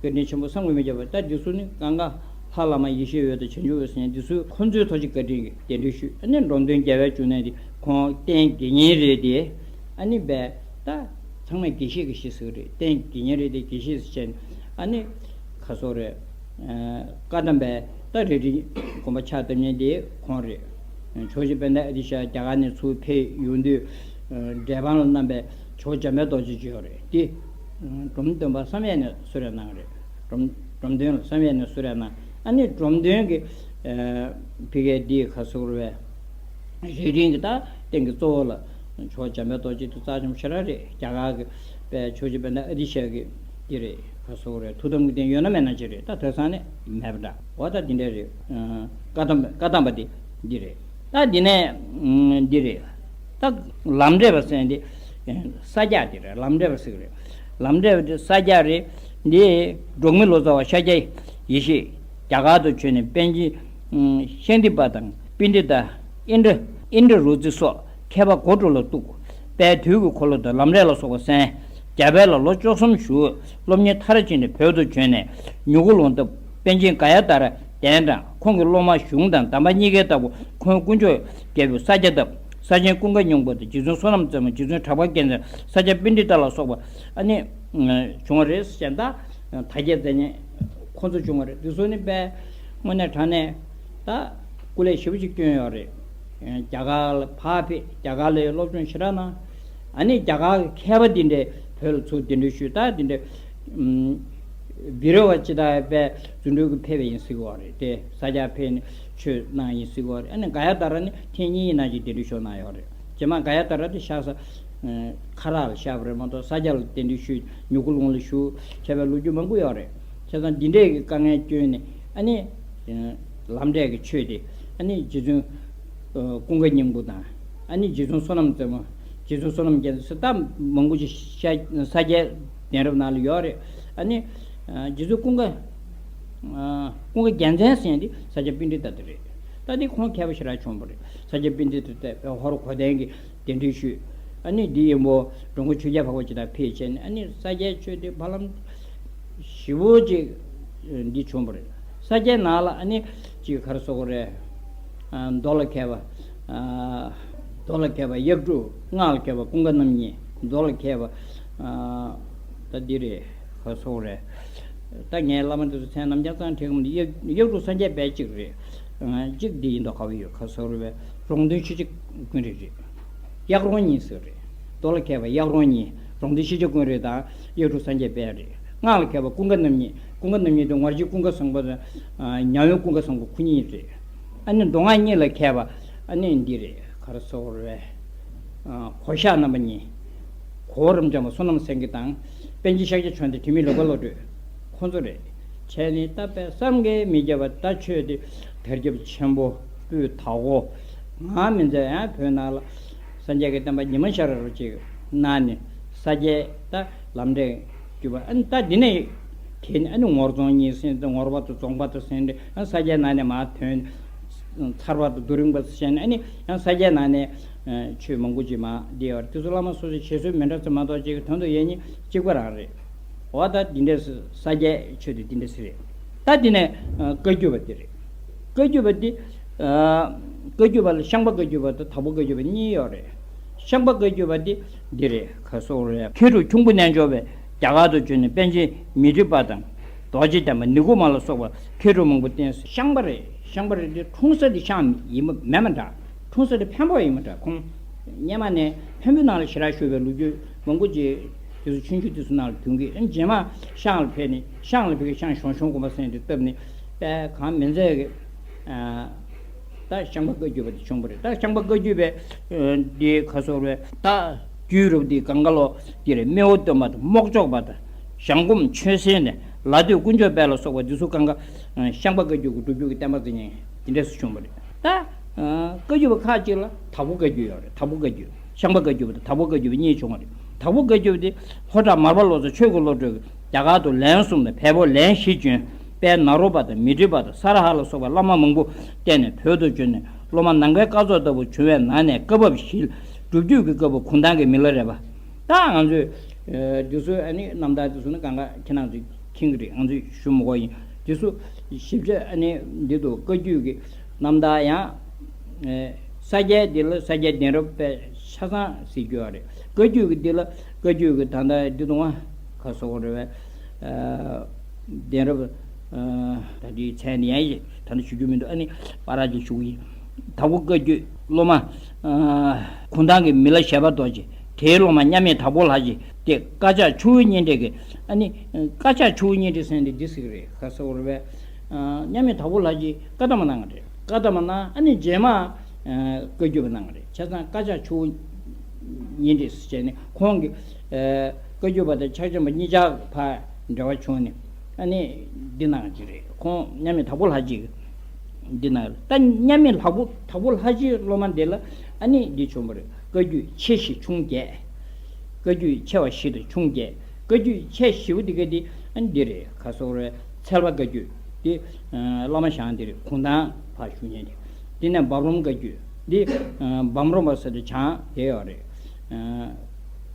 བཀའ་དྲིན་ཆེན་པོ་བསམ་གྱིས་མི་ཁྱབ་པ། ད་འདི་ཚོ་ནི་གང་ག་ལྷ་བླ་མ་ཡེ་ཤེས་འོད་དང་བྱང་ཆུབ་འོད་ཟེར་མཁན་འདི་ཚོས་ཁོང་ཚོའི་ཐོག་ཅིག་བཀའ་དྲིན་གྱིས་གདན་འདྲེན་ཞུས། ཨ་ནི་འབྲོམ་སྟོན་རྒྱལ་བའི་འབྱུང་གནས་དེ་ཁོང་རྟེན་དགེ་བསྙེན་རེད་དེ། ཨ་ནི་བས་ད་ཚང་མས་དགེ་བཤེས་ཀྱི་གཞི་ཟེར་གྱི་རེད། རྟེན་དགེ་བསྙེན་རེད་དེ། དགེ་བཤེས་ཟེར་བྱས་ནས། ཨ་ནི་ཁ་སོ་རེད། བཀའ་གདམས་པའི་ད་རྭ་སྒྲེང་དགོན་པ་ཕྱག་བཏབ་མཁན་དེ་ཁོང་རེད། ཇོ་བོ་རྗེ་བྷན་དྷ་ཨ་ཏི་ཤ་རྒྱ་གར་ནས་ཚུར་ཕེབས་ཡོང་དུས་འབྲས་སྤུངས་ལ་བསྣམས་པའི་ཇོ་བོ་འཇམ་དཔལ་རྡོ་རྗེ་ཅིག་ཡོད་རེད། དེ་འབྲོམ་སྟོན་པ་བསམ་ཡས་ནས་གསོལ་རས་གནང་རེད། འབྲོམ་འབྲོམ་སྟོན་ལ་བསམ་ཡས་ནས་གསོལ་རས་གནང་། ཨ་ནི་འབྲོམ་སྟོན་གྱིས་ཕ་གིའི་འདི་ཁ་སོ་རེད། རྭ་སྒྲེང་གི་ད་རྟེན་གྱི་གཙོ་བོ་ལ་ཇོ་བོ་འཇམ་དཔལ་རྡོ་རྗེ་དེ་རྩ་ཆེན་པོ་ཞེ་དྲག་རེད། རྒྱ་གར་གྱི་པའི་ཇོ་བོ་རྗེ་བྷན་དྷ་ཨ་ཏི་ཤ་གི་འདི་རེད། ཁ་སོ་རེད། ཐུགས་དམ་གྱི་རྟེན་ཡོད་ན་མེད་ན་ཅིག་རེད། ད་དེང་སང་ནས་མེད་པ་འདྲ། འོ་ད་འདི་འདྲ་རེད། བཀའ་གདམས་བཀའ་གདམས་པ་འདི་འདི་རེད། ད་འདི་ནས་འདི་རེད། ད་ལམ་འབྲས་པ་ཟེར་འདི་ས་སྐྱ་འདི་རེད། ལམ་འབྲས་པ་ཟེར་གྱི་རེད། ལམ་འབྲས་པ་འདི་ས་སྐྱ་རེད། འདི་འབྲོག་མི་ལོ་ཙཱ་བ་ཤཱཀྱ་ཡེ་ཤེས་རྒྱ་གར་དུ་བྱོན་ནས་པཎ་ཆེན་ཤཱནྟི་པ་དང་པཎྜི་ཏ་ཨིནྡྲ་ཨིནྡྲ་རུ་ཙི་སོགས་མཁས་པ་སྒོ་དྲུག་ལ་གཏུགས། དཔལ་དུས་ཀྱི་འཁོར་ལོ་དང་ལམ་རས་ལ་སོགས་པ་གསན། རྒྱ་བལ་ལ་ལོ་བཅུ་གསུམ་བཞུགས། སློབ་གཉེར་མཐར་ཕྱིན་ནས་བོད་དུ་བྱོན་ནས་མྱུ་གུ་ལོང་བཏབ། པཎ་ཆེན་ག་ཡ་ཏཱ་ར་གདན་དྲངས། ཁོང་གི་སློབ་མ་གཞུང་དང་གདམས་པ་གཉིས་ཀའི་བདག་པོ་ཁོང་དཀོན་མཆོག་རྒྱལ་པོས་ས་སྐྱ་བཏབ། ས་ཆེན་ཀུན་དགའ་སྙིང་པོ་དང་རྗེ་བཙུན་བསོད་ནམས་རྩེ་མོ། རྗེ་བཙུན་གྲགས་པ་རྒྱལ་མཚན། ས་སྐྱ་པཎྜི་ཏ་ལ་སོགས་པ་ཨ་ནི་བྱུང་བ་རེད་ཟེར། ད་དར་རྒྱས་མཛད་མཁན་ཁོང་ཚོ་བྱུང་བ་རེད། འདི་ཚོ་ནི་དཔེ་དངོས་གནས་དྲང་གནས་ད་སྐུ་ལས་ཞེ་པོ་ཅིག་བསྐྱོན་ཡོད་རེད། རྒྱ་གར་ལ་ཕར་ཕེབས། རྒྱ་གར་ལ་སློབ་སྦྱོང་ཞེ་དྲག་གནང་། ཨ་ནི་རྒྱ་གར་གྱི་མཁས་པ་འདི་འདྲས་བོད་ལ་ཚུར་གདན་འདྲེན་ཞུས། ད་འདི་འདྲས་བི་ར་ཝ་ཅི་ད་པའི་རྫུ་འཕྲུལ་གྱིས་ཕེབས་པ་ཡིན་སྲིད་ཀྱི་ཡོད་རེད་དེ། ས་སྐྱར་ཕེབས་ནས་ཆོས་གནང་ཡིན་སྲིད་ཀྱི་ཡོད་རེད། ཨ་ནི་ག་ཡ་ཏཱ་ར་ནི་ཐེངས་གཉིས་ནང་བཞིན་གདན་འདྲེན་ཞུ་གནང་ཡོད་རེད། རྗེས་མ་ག་ཡ་ཏཱ་ར་དེ་ཤ་ས་ཁ་རག་ལ་བཞག་པ་རེད་མ་གཏོགས། ས་སྐྱ་ལ་གདན་འདྲེན་ཞུས། མྱུ་གུ་ལུང་ལ་བཞུགས། བྱས་པའི་ལོ་རྒྱུས་མང་པོ་ཡོད་རེད། བྱས་ཙང་འདི་འདྲས་ཀྱི་དཀའ་ངལ་བསྐྱོན་ནས། ཨ་ནི་ལམ་འབྲས་ཀྱི་ཆོས་དེ་ཨ་ནི་རྗེ་བཙུན་ཀུན་དགའ་སྙིང་པོ་དང་། ཨ་ནི་རྗེ་བཙུན་བསོད་ནམས་རྩེ་མོ། རྗེ་བཙུན་བསོད་ནམས་རྒྱལ་མཚན་ཟེར་ད་མང་པོ་ཅིག་ཤ་ས་སྐྱའི་གདན་རབས་ནང་ལ་ཡོད་རེད། ཨ་ནི་རྗེ་བཙུན་ཀུན་དགའ་ཀུན་དགའ་རྒྱལ་མཚན་ཟེར་མཁན་དེ་ས་སྐྱ་པཎྜི་ཏ་དེ་རེད། ད་དེ་ཁོང་མཁས་པ་ཞེ་དྲག་བྱུང་བ་རེད། ས་སྐྱ་པཎྜི་ཏ་དེ་ཧོར་གོ་དན་གྱི་གདན་འདྲེན་ཞུས། ཨ་ནི་འདི་ཡིན་པོ་འགྲོ་མགོན་ཆོས་རྒྱལ་འཕགས་པ་ཅིག་དང་ཕེབས་བྱས་ནས། ཨ་ནི་ས་སྐྱའི་ཆོས་དེ་བར་ལམ་ཞེ་པོ་ཅིག་འདི་བྱུང་བ་རེད། ས་སྐྱའི་ནང་ལ་ཨ་ནི་ཅིག་ག་རེ་ཟེར་དགོས་རེད། མདོ་ལ་མཁས་པ། མདོ་ལ་མཁས་པ་གཡག་དྲུང་། སྔགས་ལ་མཁས་པ་ཀུན་དགའ་རྣམ་གཉིས། མདོ་ལ་མཁས་པ་ད་འདི་རེད། ག་རེ་ཟེར་དགོས་རེད། ད་ངའི་བླ་མ་འདི་ཚོ་མཚན་རྣམས་ཀྱང་ཙང་དྲན་གི་མི་འདུག། གཡག་གཡག་དྲུང་སངས་རྒྱས་དཔལ་གཅིག་རེད། གཅིག་འདི་ཡིན་མདོག་ཁ་པོ་ཡོད། ག་རེ་ཟེར་དགོས་རེད། རོང་སྟོན་ཆོས་རྗེ་ཀུན་རིག་རེད། གཡག་རོང་གཉིས་ཟེར་རེད། མདོ་ལ་མཁས་པ་གཡག་རོང་གཉིས། རོང་སྟོན་ཆོས་རྗེ་ཀུན་རིག་དང་གཡག་དྲུང་སངས་རྒྱས་དཔལ་རེད། སྔགས་ལ་མཁས་པ་ཀུན་དགའ་རྣམ་གཉིས། ཀུན་དགའ་རྣམ་གཉིས་དེ་ངོར་ཆེན་ཀུན་དགའ་བཟང་པོ་དང་ཉ་དབོན་ཀུན་དགའ་བཟང་པོ་ཁོ་གཉིས་རེད། ཨ་ནི་མདོ་སྔགས་གཉིས་ལ་མཁས་པ་ཨ་ནི་འདི་རེད། ག་རེ་ཟེར་དགོས་རེད། གོ་ཤཱཀ་རྣམ་པ་གཉིས། གོ་བོ་རབ་འབྱམས་པ་བསོད་ནམས་སེང་གེ་དང་། པཎ་ཆེན་ཤཱཀྱ་བྱོན་ཏེ་དྲི་མེད་ལོ་པ་བློ་གྲོས། ཁོང་ཚོ་རེད། བྱས་ནས་ད་དཔེ་བསམ་གྱིས་མི་ཁྱབ་པ། ད་ཆོས་དེ་དར་ཁྱབ་ཆེན་པོ་སྤུས་དག་པོ། ང་མི་མཛད་ཡང་བོད་ནང་ལ་སངས་རྒྱས་ཀྱི་བསྟན་པ་ཉི་མ་ཤར་རོ་ཅིག་གནང་ནས། ས་སྐྱའི་ད་ལམ་འབྲས་རྒྱུད་པ། ཨ་ནི་ད་འདི་ནས་དེ་ནི་ཨ་ནི་ངོར་རྫོང་གཉིས་ཟེར་ཏེ། ངོར་པ་དང་རྫོང་པ་དང་ཟེར་ཏེ། ཨ་ནི་ས་སྐྱའི་ནང་ནས་མར་ཐོན། ཚར་པ་དང་རྡོ་རིང་པ་ཟེར་ནས། ཨ་ནི་ཡང་ས་སྐྱའི་ནང་ནས་ཆོས་མང་པོ་ཅིག་མར་བསྡུས་ཡོད་རེད། དེ་ཚོ་བླ་མ་སོ་སོའི་བཞེད་སྲོལ་མི་འདྲ་ཙམ་མ་གཏོགས་ཅིག་གི་དོན་དུ་ཡོད་ཉིད་གཅིག་པ་རང་རེད། འོ་ད་འདི་འདྲས་ས་སྐྱའི་ཆོས་དེ་འདི་འདྲས་རེད། ད་འདི་ནས་བཀའ་བརྒྱུད་པ་འདི་རེད། བཀའ་བརྒྱུད་པ་འདི། བཀའ་བརྒྱུད་པ་ལ་ཤངས་པ་བཀའ་བརྒྱུད་པ་དང་དྭགས་པོ་བཀའ་བརྒྱུད་པ་གཉིས་ཡོད་རེད། ཤངས་པ་བཀའ་བརྒྱུད་པ་འདི་འདི་རེད། ག་རེ་ཟེར་དགོས་རེད། མཁས་གྲུབ་ཁྱུང་པོ་རྣལ་འབྱོར་པས་རྒྱ་གར་དུ་བྱོན་ནས་པཎ་ཆེན་མཻ་ཏྲི་པ་དང་རྡོ་རྗེ་གདན་པ་ནི་གུ་མ་ལ་སོགས་པ་མཁས་གྲུབ་མང་པོ་བསྟན། ཤངས་པ་རེད། ཤངས་པ་རེད་དེ། འཁྲུངས་ས་དེ་ཤངས་ཡིན་པ་མེད་མ་འདྲ། འཁྲུངས་ས་དེ་འཕན་པོ་ཡིན་མ་འདྲ། ཁོང་སྔོན་མ་ནས་འཕན་པོའི་ནང་ལ་ཞེ་དྲག་བཞུགས་པའི་ལོ་རྒྱུས་མང་པོ་ཅིག་དེ་ཚོ་ཆུང་ཆུང་དེ་ཚོ་ནང་ལ་ཐོན་གི། ཨ་ནི་རྗེས་མ་ཤངས་ལ་ཕེབས་ནས། ཤངས་ལ་ཕེབས་ཀྱི་ཤངས་ཞང་ཞུང་དགོན་པ་ཟེར་དེ་བཏབ་ནས་དཔེ་གང་མིན་ཚད་ཀྱི། ད་ཤངས་པ་བཀའ་བརྒྱུད་པ་དེ་བྱུང་བ་རེད། ད་ཤངས་པ་བཀའ་བརྒྱུད་པའི་འདི་ག་སོགས་རེད། ད་རྒྱུད་རབ་འདི་གང་ག་ལོ་འདི་རེད། སྨེ་བོ་སྟོན་པ་དང་རྨོག་ལྕོག་པ་དང་། ཞང་སྒོམ་ཆོས་སེང་ནས་ལ་སྟོད་དཀོན་མཆོག་དཔལ་ལ་སོགས་པ་འདི་ཚོ་གང་ག་ཤངས་པ་བཀའ་བརྒྱུད་ཀྱི་སྒྲུབ་བརྒྱུད་ཀྱི་བསྟན་པ་འཛིན་མཁན་འདི་འདྲས་སུ་བྱུང་བ་རེད། ད་བཀའ་བརྒྱུད་པ་ཁག་ཅིག་ལ་དྭགས་པོ་བཀའ་བརྒྱུད་ཡོད་རེད། དྭགས་པོ་བཀའ་བརྒྱུད། ཤངས་པ་བཀའ་བརྒྱུད་པ་དང་དྭགས་པོ་བཀའ་བརྒྱུད་པ་གཉིས་བྱུང་བ་རེད། དྭགས་པོ་བཀའ་བརྒྱུད་པ་དེ་ལྷོ་བྲག་མར་པ་ལོ་ཙཱ་ཆོས་ཀྱི་བློ་གྲོས་ཀྱིས་རྒྱ་གར་དུ་ལན་གསུམ་དང་བལ་པོར་ལན་བཞི་བྱོན། དཔལ་ནཱ་རོ་པ་དང་མཻ་ཏྲི་པ་དང་ས་ར་ཧ་ལ་སོགས་པའི་བླ་མ་མང་པོ་བསྟེན་ནས་བོད་དུ་བྱོན་ནས། སློབ་མ་ནམ་མཁའི་སྐར་ཚོགས་ལྟ་བུ་བྱུང་བའི་ནང་ནས་བཀའ་བབས་བཞི་ལ་སྒྲུབ་བརྒྱུད་ཀྱི་བཀའ་བབས་གུང་ཐང་གི་མི་ལ་རས་པ། ད་ང་ཚོས་འདི་ཚོའི་ཨ་ནི་རྣམ་ཐར་འདི་ཚོ་ནི་གང་ག་ཁྱེད་རང་ཚོས་མཁྱེན་གྱི་རེད། ང་ཚོས་ཞུ་མི་དགོས་ཡིན། འདི་ཚོ་ཞིབ་ཆ་ཨ་ནི་འདི་འདུག་བཀའ་བརྒྱུད་ཀྱི་རྣམ་ཐར་ཡང་། ས་སྐྱའི་འདི་ལ་ས་སྐྱའི་གདན་རབས་དཔེ་ཆ་ཚང་གཟིགས་རྒྱུ་ཡོད་རེད། བཀའ་བརྒྱུད་ཀྱི་འདི་ལ་བཀའ་བརྒྱུད་ཀྱི་ད་ལྟ་འདི་དུང་བ་ག་སོགས་རེད་བས། གདན་རབས་ད་འདིའི་མཚན་ནི་ཡང་ད་ནི་ཞུ་རྒྱུ་མི་འདུག་ཨ་ནི་པར་ཅིག་ཞུ་གི་ཡིན། དྭགས་པོ་བཀའ་བརྒྱུད་སློབ་མ་གུང་ཐང་གི་མི་ལ་བཞད་པ་རྡོ་རྗེ། དེའི་སློབ་མ་མཉམ་མེད་དྭགས་པོ་ལྷ་རྗེ་སྟེ། བཀའ་ཕྱག་ཆུ་བོ་གཉིས་འདྲེས་ཀྱི། ཨ་ནི་བཀའ་ཕྱག་ཆུ་བོ་གཉིས་འདྲེས་ཟེར་འདི་འདི་ཟེར་གི་རེད། ག་སོགས་རེད་བས། མཉམ་མེད་དྭགས་པོ་ལྷ་རྗེ་བཀའ་གདམས་གནང་གི་རེད། བཀའ་གདམས་གནང་། ཨ་ནི་རྗེས་མ་བཀའ་བརྒྱུད་པ་གནང་གི་རེད། བྱས་ཙང་བཀའ་ཕྱག་ཆུ་བོ་གཉིས་འདྲེས་ཟེར་བྱས་ནས་ཁོང་གི་བཀའ་བརྒྱུད་པ་དང་ཕྱག་ཆེན་པ་གཉིས་ཆར་ཕར་འབྲེལ་བ་བྱུང་ནས་ཨ་ནི་འདི་གནང་གི་རེད། ཁོང་མཉམ་མེད་དྭགས་པོ་ལྷ་རྗེ་འདི་གནང་གི་རེད། ད་མཉམ་མེད་དྭགས་པོ་དྭགས་པོ་ལྷ་རྗེ་སློབ་མ་འདི་ལ་ཨ་ནི་འདི་བྱུང་བ་རེད། བཀའ་བརྒྱུད་ཆེ་བཞི་ཆུང་བརྒྱད། བཀའ་བརྒྱུད་ཆེ་བ་བཞི་དང་ཆུང་བརྒྱད། བཀའ་བརྒྱུད་ཆེ་བཞི་པོ་དེ་ག་དེ་ཨ་ནི་འདི་རེད། ག་སོགས་རེད། ཚལ་པ་བཀའ་བརྒྱུད་དེ་བླ་མ་ཞང་འདི་རེད། གུང་ཐང་ཕར་བཞུགས་མཁན་དེ། དེ་ནས་འབམ་རོམ་བཀའ་བརྒྱུད་དེ། འབམ་རོམ་པ་ཟེར་དེ་བྱང་དེ་ཡོད་རེད།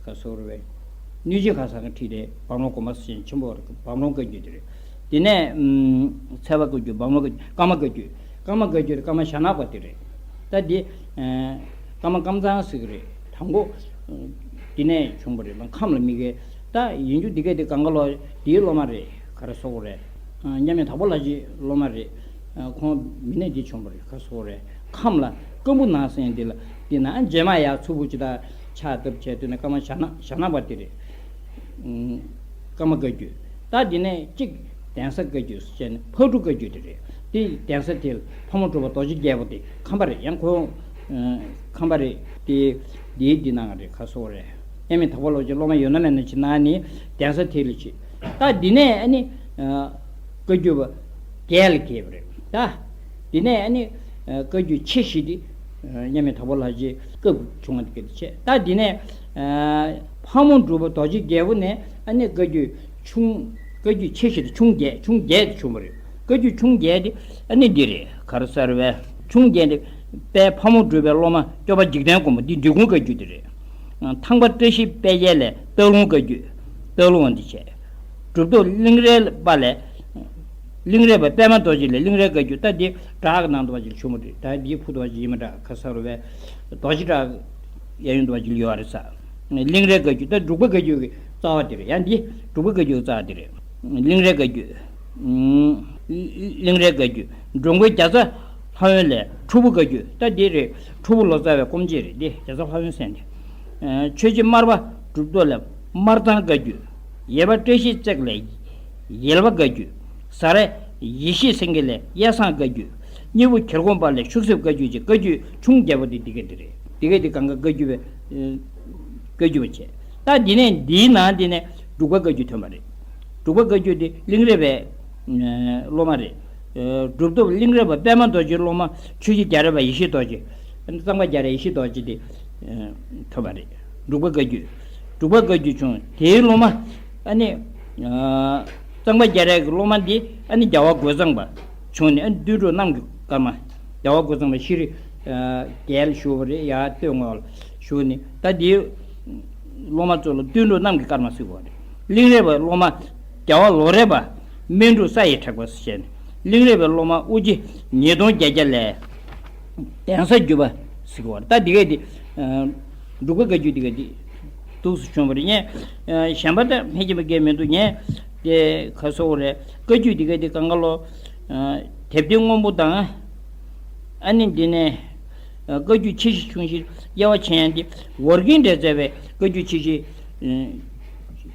ག་སོགས་རེད། གནོད་སྦྱིན་ཁ་སང་གི་ཁྲིད་དེ་འབམ་རོམ་དགོན་པ་ཟེར་ཆེན་པོ་རེད། འབམ་རོམ་བཀའ་བརྒྱུད་དེ་རེད། དེ་ནས་ཚལ་པ་བཀའ་བརྒྱུད། འབམ་རོམ་བཀའ་བརྒྱུད། ཀརྨ་བཀའ་བརྒྱུད། ཀརྨ་བཀའ་བརྒྱུད་དེ་ཀརྨ་ཞྭ་ནག་པ་དེ་རེད། ད་དེ་ཀརྨ་ཀམ་ཚང་ཟེར་གི་རེད། དང་པོ་དེ་ནས་བྱུང་བ་རེད། ཁམས་ལ་མི་དགེ། ད་ཡིན་རྒྱུ་འདི་ག་དེ་གང་ག་ལོ་དེའི་སློབ་མ་རེད། ག་རེ་སོགས་རེད། མཉམ་མེད་དྭགས་པོ་ལྷ་རྗེའི་སློབ་མ་རེད། ཁོང་མི་ནས་འདི་བྱུང་བ་རེད། ག་སོགས་རེད། ཁམས་ལ་སྐམ་པོ་ནང་ཟེར་འདི་ལ་འདི་ན་རྗེས་མ་ཡར་མཚུར་ཕུ་ཅིག་ད་ཕྱག་བཏབ་བྱས་དུས་ན་ཀརྨ་ཞྭ་ནག་ཞྭ་ནག་པ་དེ་རེད། ཀརྨ་བཀའ་བརྒྱུད། ད་འདི་ནས་གཅིག་གདན་ས་བཀའ་བརྒྱུད་ཟེར་ནས་ཕག་གྲུ་བཀའ་བརྒྱུད་དེ་རེད། དེ་གདན་ས་དེ་ལ་ཕག་མོ་གྲུ་པ་རྡོ་རྗེ་རྒྱལ་པོ་དེ་ཁམས་པ་རེད། ཡང་ཁོང་ཁམས་པ་རེད། དེ་དེའི་འདི་གནང་རེད། ག་སོགས་རེད། མཉམ་མེད་དྭགས་པོ་ལྷ་རྗེ་སློབ་མ་ཡོད་ན་མེད་ན་ཅིག་གནང་ནི་གདན་ས་དེ་ལ་ཅིག་ད་འདི་ནས་ཨ་ནི་བཀའ་བརྒྱུད་པ་བརྒྱད་ལ་གྱེས་པ་རེད། ད་འདི་ནས་ཨ་ནི་བཀའ་བརྒྱུད་ཆེ་བཞི་དེ་མཉམ་མེད་དྭགས་པོ་ལྷ་རྗེ་སྐབས་བྱུང་བ་དེ་ག་དེ་བྱས། ད་འདི་ནས་ཕག་མོ་གྲུ་པ་རྡོ་རྗེ་རྒྱལ་པོ་ནས་ཨ་ནི་བཀའ་བརྒྱུད་ཆུང་། བཀའ་བརྒྱུད་ཆེ་བཞི་དང་ཆུང་བརྒྱད། ཆུང་བརྒྱད་དེ་བྱུང་བ་རེད། བཀའ་བརྒྱུད་ཆུང་བརྒྱད་དེ་ཨ་ནི་འདི་རེད། ག་རེ་ཟེར་བས། ཆུང་བརྒྱད་དེ་དཔལ་ཕག་མོ་གྲུ་པའི་སློབ་མ་སྐྱོབ་པ་འཇིག་རྟེན་མགོན་པོ་འདི་འབྲི་གུང་བཀའ་བརྒྱུད་དེ་རེད། ཐང་པ་བཀྲ་ཤིས་དཔལ་རྒྱལ་ལས་སྟག་ལུང་བཀའ་བརྒྱུད། སྟག་ལུང་འདི་བྱས། གྲུབ་ཐོབ་གླིང་རས་པ་ལས། གླིང་རས་པ་པད་མ་རྡོ་རྗེ་ལས་གླིང་རས་བཀའ་བརྒྱུད། ད་འདི་བྲག་གི་ནང་དུ་བ་ཅིག་བྱུང་བ་རེད། ད་འདི་ཕུ་དུ་བ་ཅིག་ཡིན་མ་འདྲ། ག་ས་རུ་བས་རྡོ་རྗེ་བྲག་གཡས་གཡོན་དུ་བ་ཅིག་ཡོད་རེད་ས། གླིང་རས་བཀའ་བརྒྱུད། ད་འབྲུག་པ་བཀའ་བརྒྱུད་ཀྱི་རྩ་བ་དེ་རེད། ཡང་འདི་འབྲུག་པ་བཀའ་བརྒྱུད་ཀྱི་རྩ་བ་དེ་རེད། གླིང་རས་བཀའ་བརྒྱུད། གླིང་རས་བཀའ་བརྒྱུད། འགྲོ་མགོན་རྒྱ་ཚ་ལྷ་དབོན་ལས་ཁྲོ་བོ་བཀའ་བརྒྱུད། ད་འདི་རེད། ཁྲོ་བོ་ལོ་ཙཱ་བའི་སྐུ་མཆེད་རེད། འདི་རྒྱ་ཚ་ལྷ་དབོན་ཟེར་འདི། ཆོས་རྗེ་སྨར་པ་གྲུབ་ཐོབ་ལས་སྨར་ཐང་བཀའ་བརྒྱུད། ཡེར་པ་བཀྲ་ཤིས་བརྩེགས་ལས་ཡེར་པ་བཀའ་བརྒྱུད། ཟ་ར་ཡེ་ཤེས་སེང་གེ་ལས་གཡའ་བཟང་བཀའ་བརྒྱུད། སྙིང་པོ་གྱེར་གོང་པ་ལས་ཤུག་གསེབ་བཀའ་བརྒྱུད་ཅེས་བཀའ་བརྒྱུད་ཆུང་བརྒྱད་པོ་དེ་འདི་ག་འདི་རེད། འདི་ག་འདི་གང་ག་བཀའ་བརྒྱུད་པའི་བཀའ་བརྒྱུད་པ་བྱས། ད་འདི་ནས་འདིའི་ནང་འདི་ནས་འབྲུག་པ་བཀའ་བརྒྱུད་ཐོན་པ་རེད། འབྲུག་པ་བཀའ་བརྒྱུད་དེ་གླིང་རས་པའི་སློབ་མ་རེད། གྲུབ་ཐོབ་གླིང་རས་པ་པད་མ་རྡོ་རྗེའི་སློབ་མ་ཆོས་རྗེ་རྒྱ་རས་པ་ཡེ་ཤེས་རྡོ་རྗེ། གཙང་པ་རྒྱ་རས་ཡེ་ཤེས་རྡོ་རྗེ་དེ་ཐོབ་པ་རེད། འབྲུག་པ་བཀའ་བརྒྱུད། འབྲུག་པ་བཀའ་བརྒྱུད་བྱུང་། དེའི་སློབ་མ་ཨ་ནི་གཙང་པ་རྒྱ་རས་ཀྱི་སློབ་མ་འདི་ཨ་ནི་རྒྱལ་བ་རྒོད་ཚང་པ་བྱུང་ནས། ཨ་ནི་དོན་གྲུབ་རྣམ་རྒྱལ་ཀརྨ། རྒྱལ་བ་རྒོད་ཚང་པ་ཤེས་རིག་རྒྱལ་བཞུགས་པ་རེད། ཡར་སྟོད་ངོས་ལ་བཞུགས་ནས། ད་འདིའི་སློབ་མ་ཚོ་ལ་དོན་གྲུབ་རྣམ་རྒྱལ་ཀརྨ་ཟེར་བ་རེད། གླིང་རས་པའི་སློབ་མ་རྒྱལ་བ་ལོ་རས་པ། སྨན་འབྲུག་ས་ཡི་དྲེགས་པ་ཟེར་ནས། གླིང་རས་པའི་སློབ་མ་དབུ་རྗེ་ཉིས་སྟོང་བརྒྱད་བརྒྱ་ལས་གདན་ས་བརྒྱུད་པ་ཟེར་བ་རེད། ད་འདི་གས་འདི་འབྲུག་པ་བཀའ་བརྒྱུད་འདི་གས་འདི་འདུག་སེ་བྱུང་བ་རེད། ངས་གཞན་པ་ད་ཕལ་ཆེར་མ་གས་མི་འདུག་ངས་དེ་ག་སོགས་རེད། བཀའ་བརྒྱུད་འདི་གས་འདི་གང་ག་ལོ་དེབ་ཐེར་སྔོན་པོ་དང་ ཨ་ནི་འདི་ནས་བཀའ་བརྒྱུད་ཆེ་བཞི་ཆུང་བཞིར་དབྱེ་བ་ཕྱེ་ཡ་འདི་ཝོར་གིན་འདྲ་མཛད་པའི་བཀའ་བརྒྱུད་ཆེ་བཞི།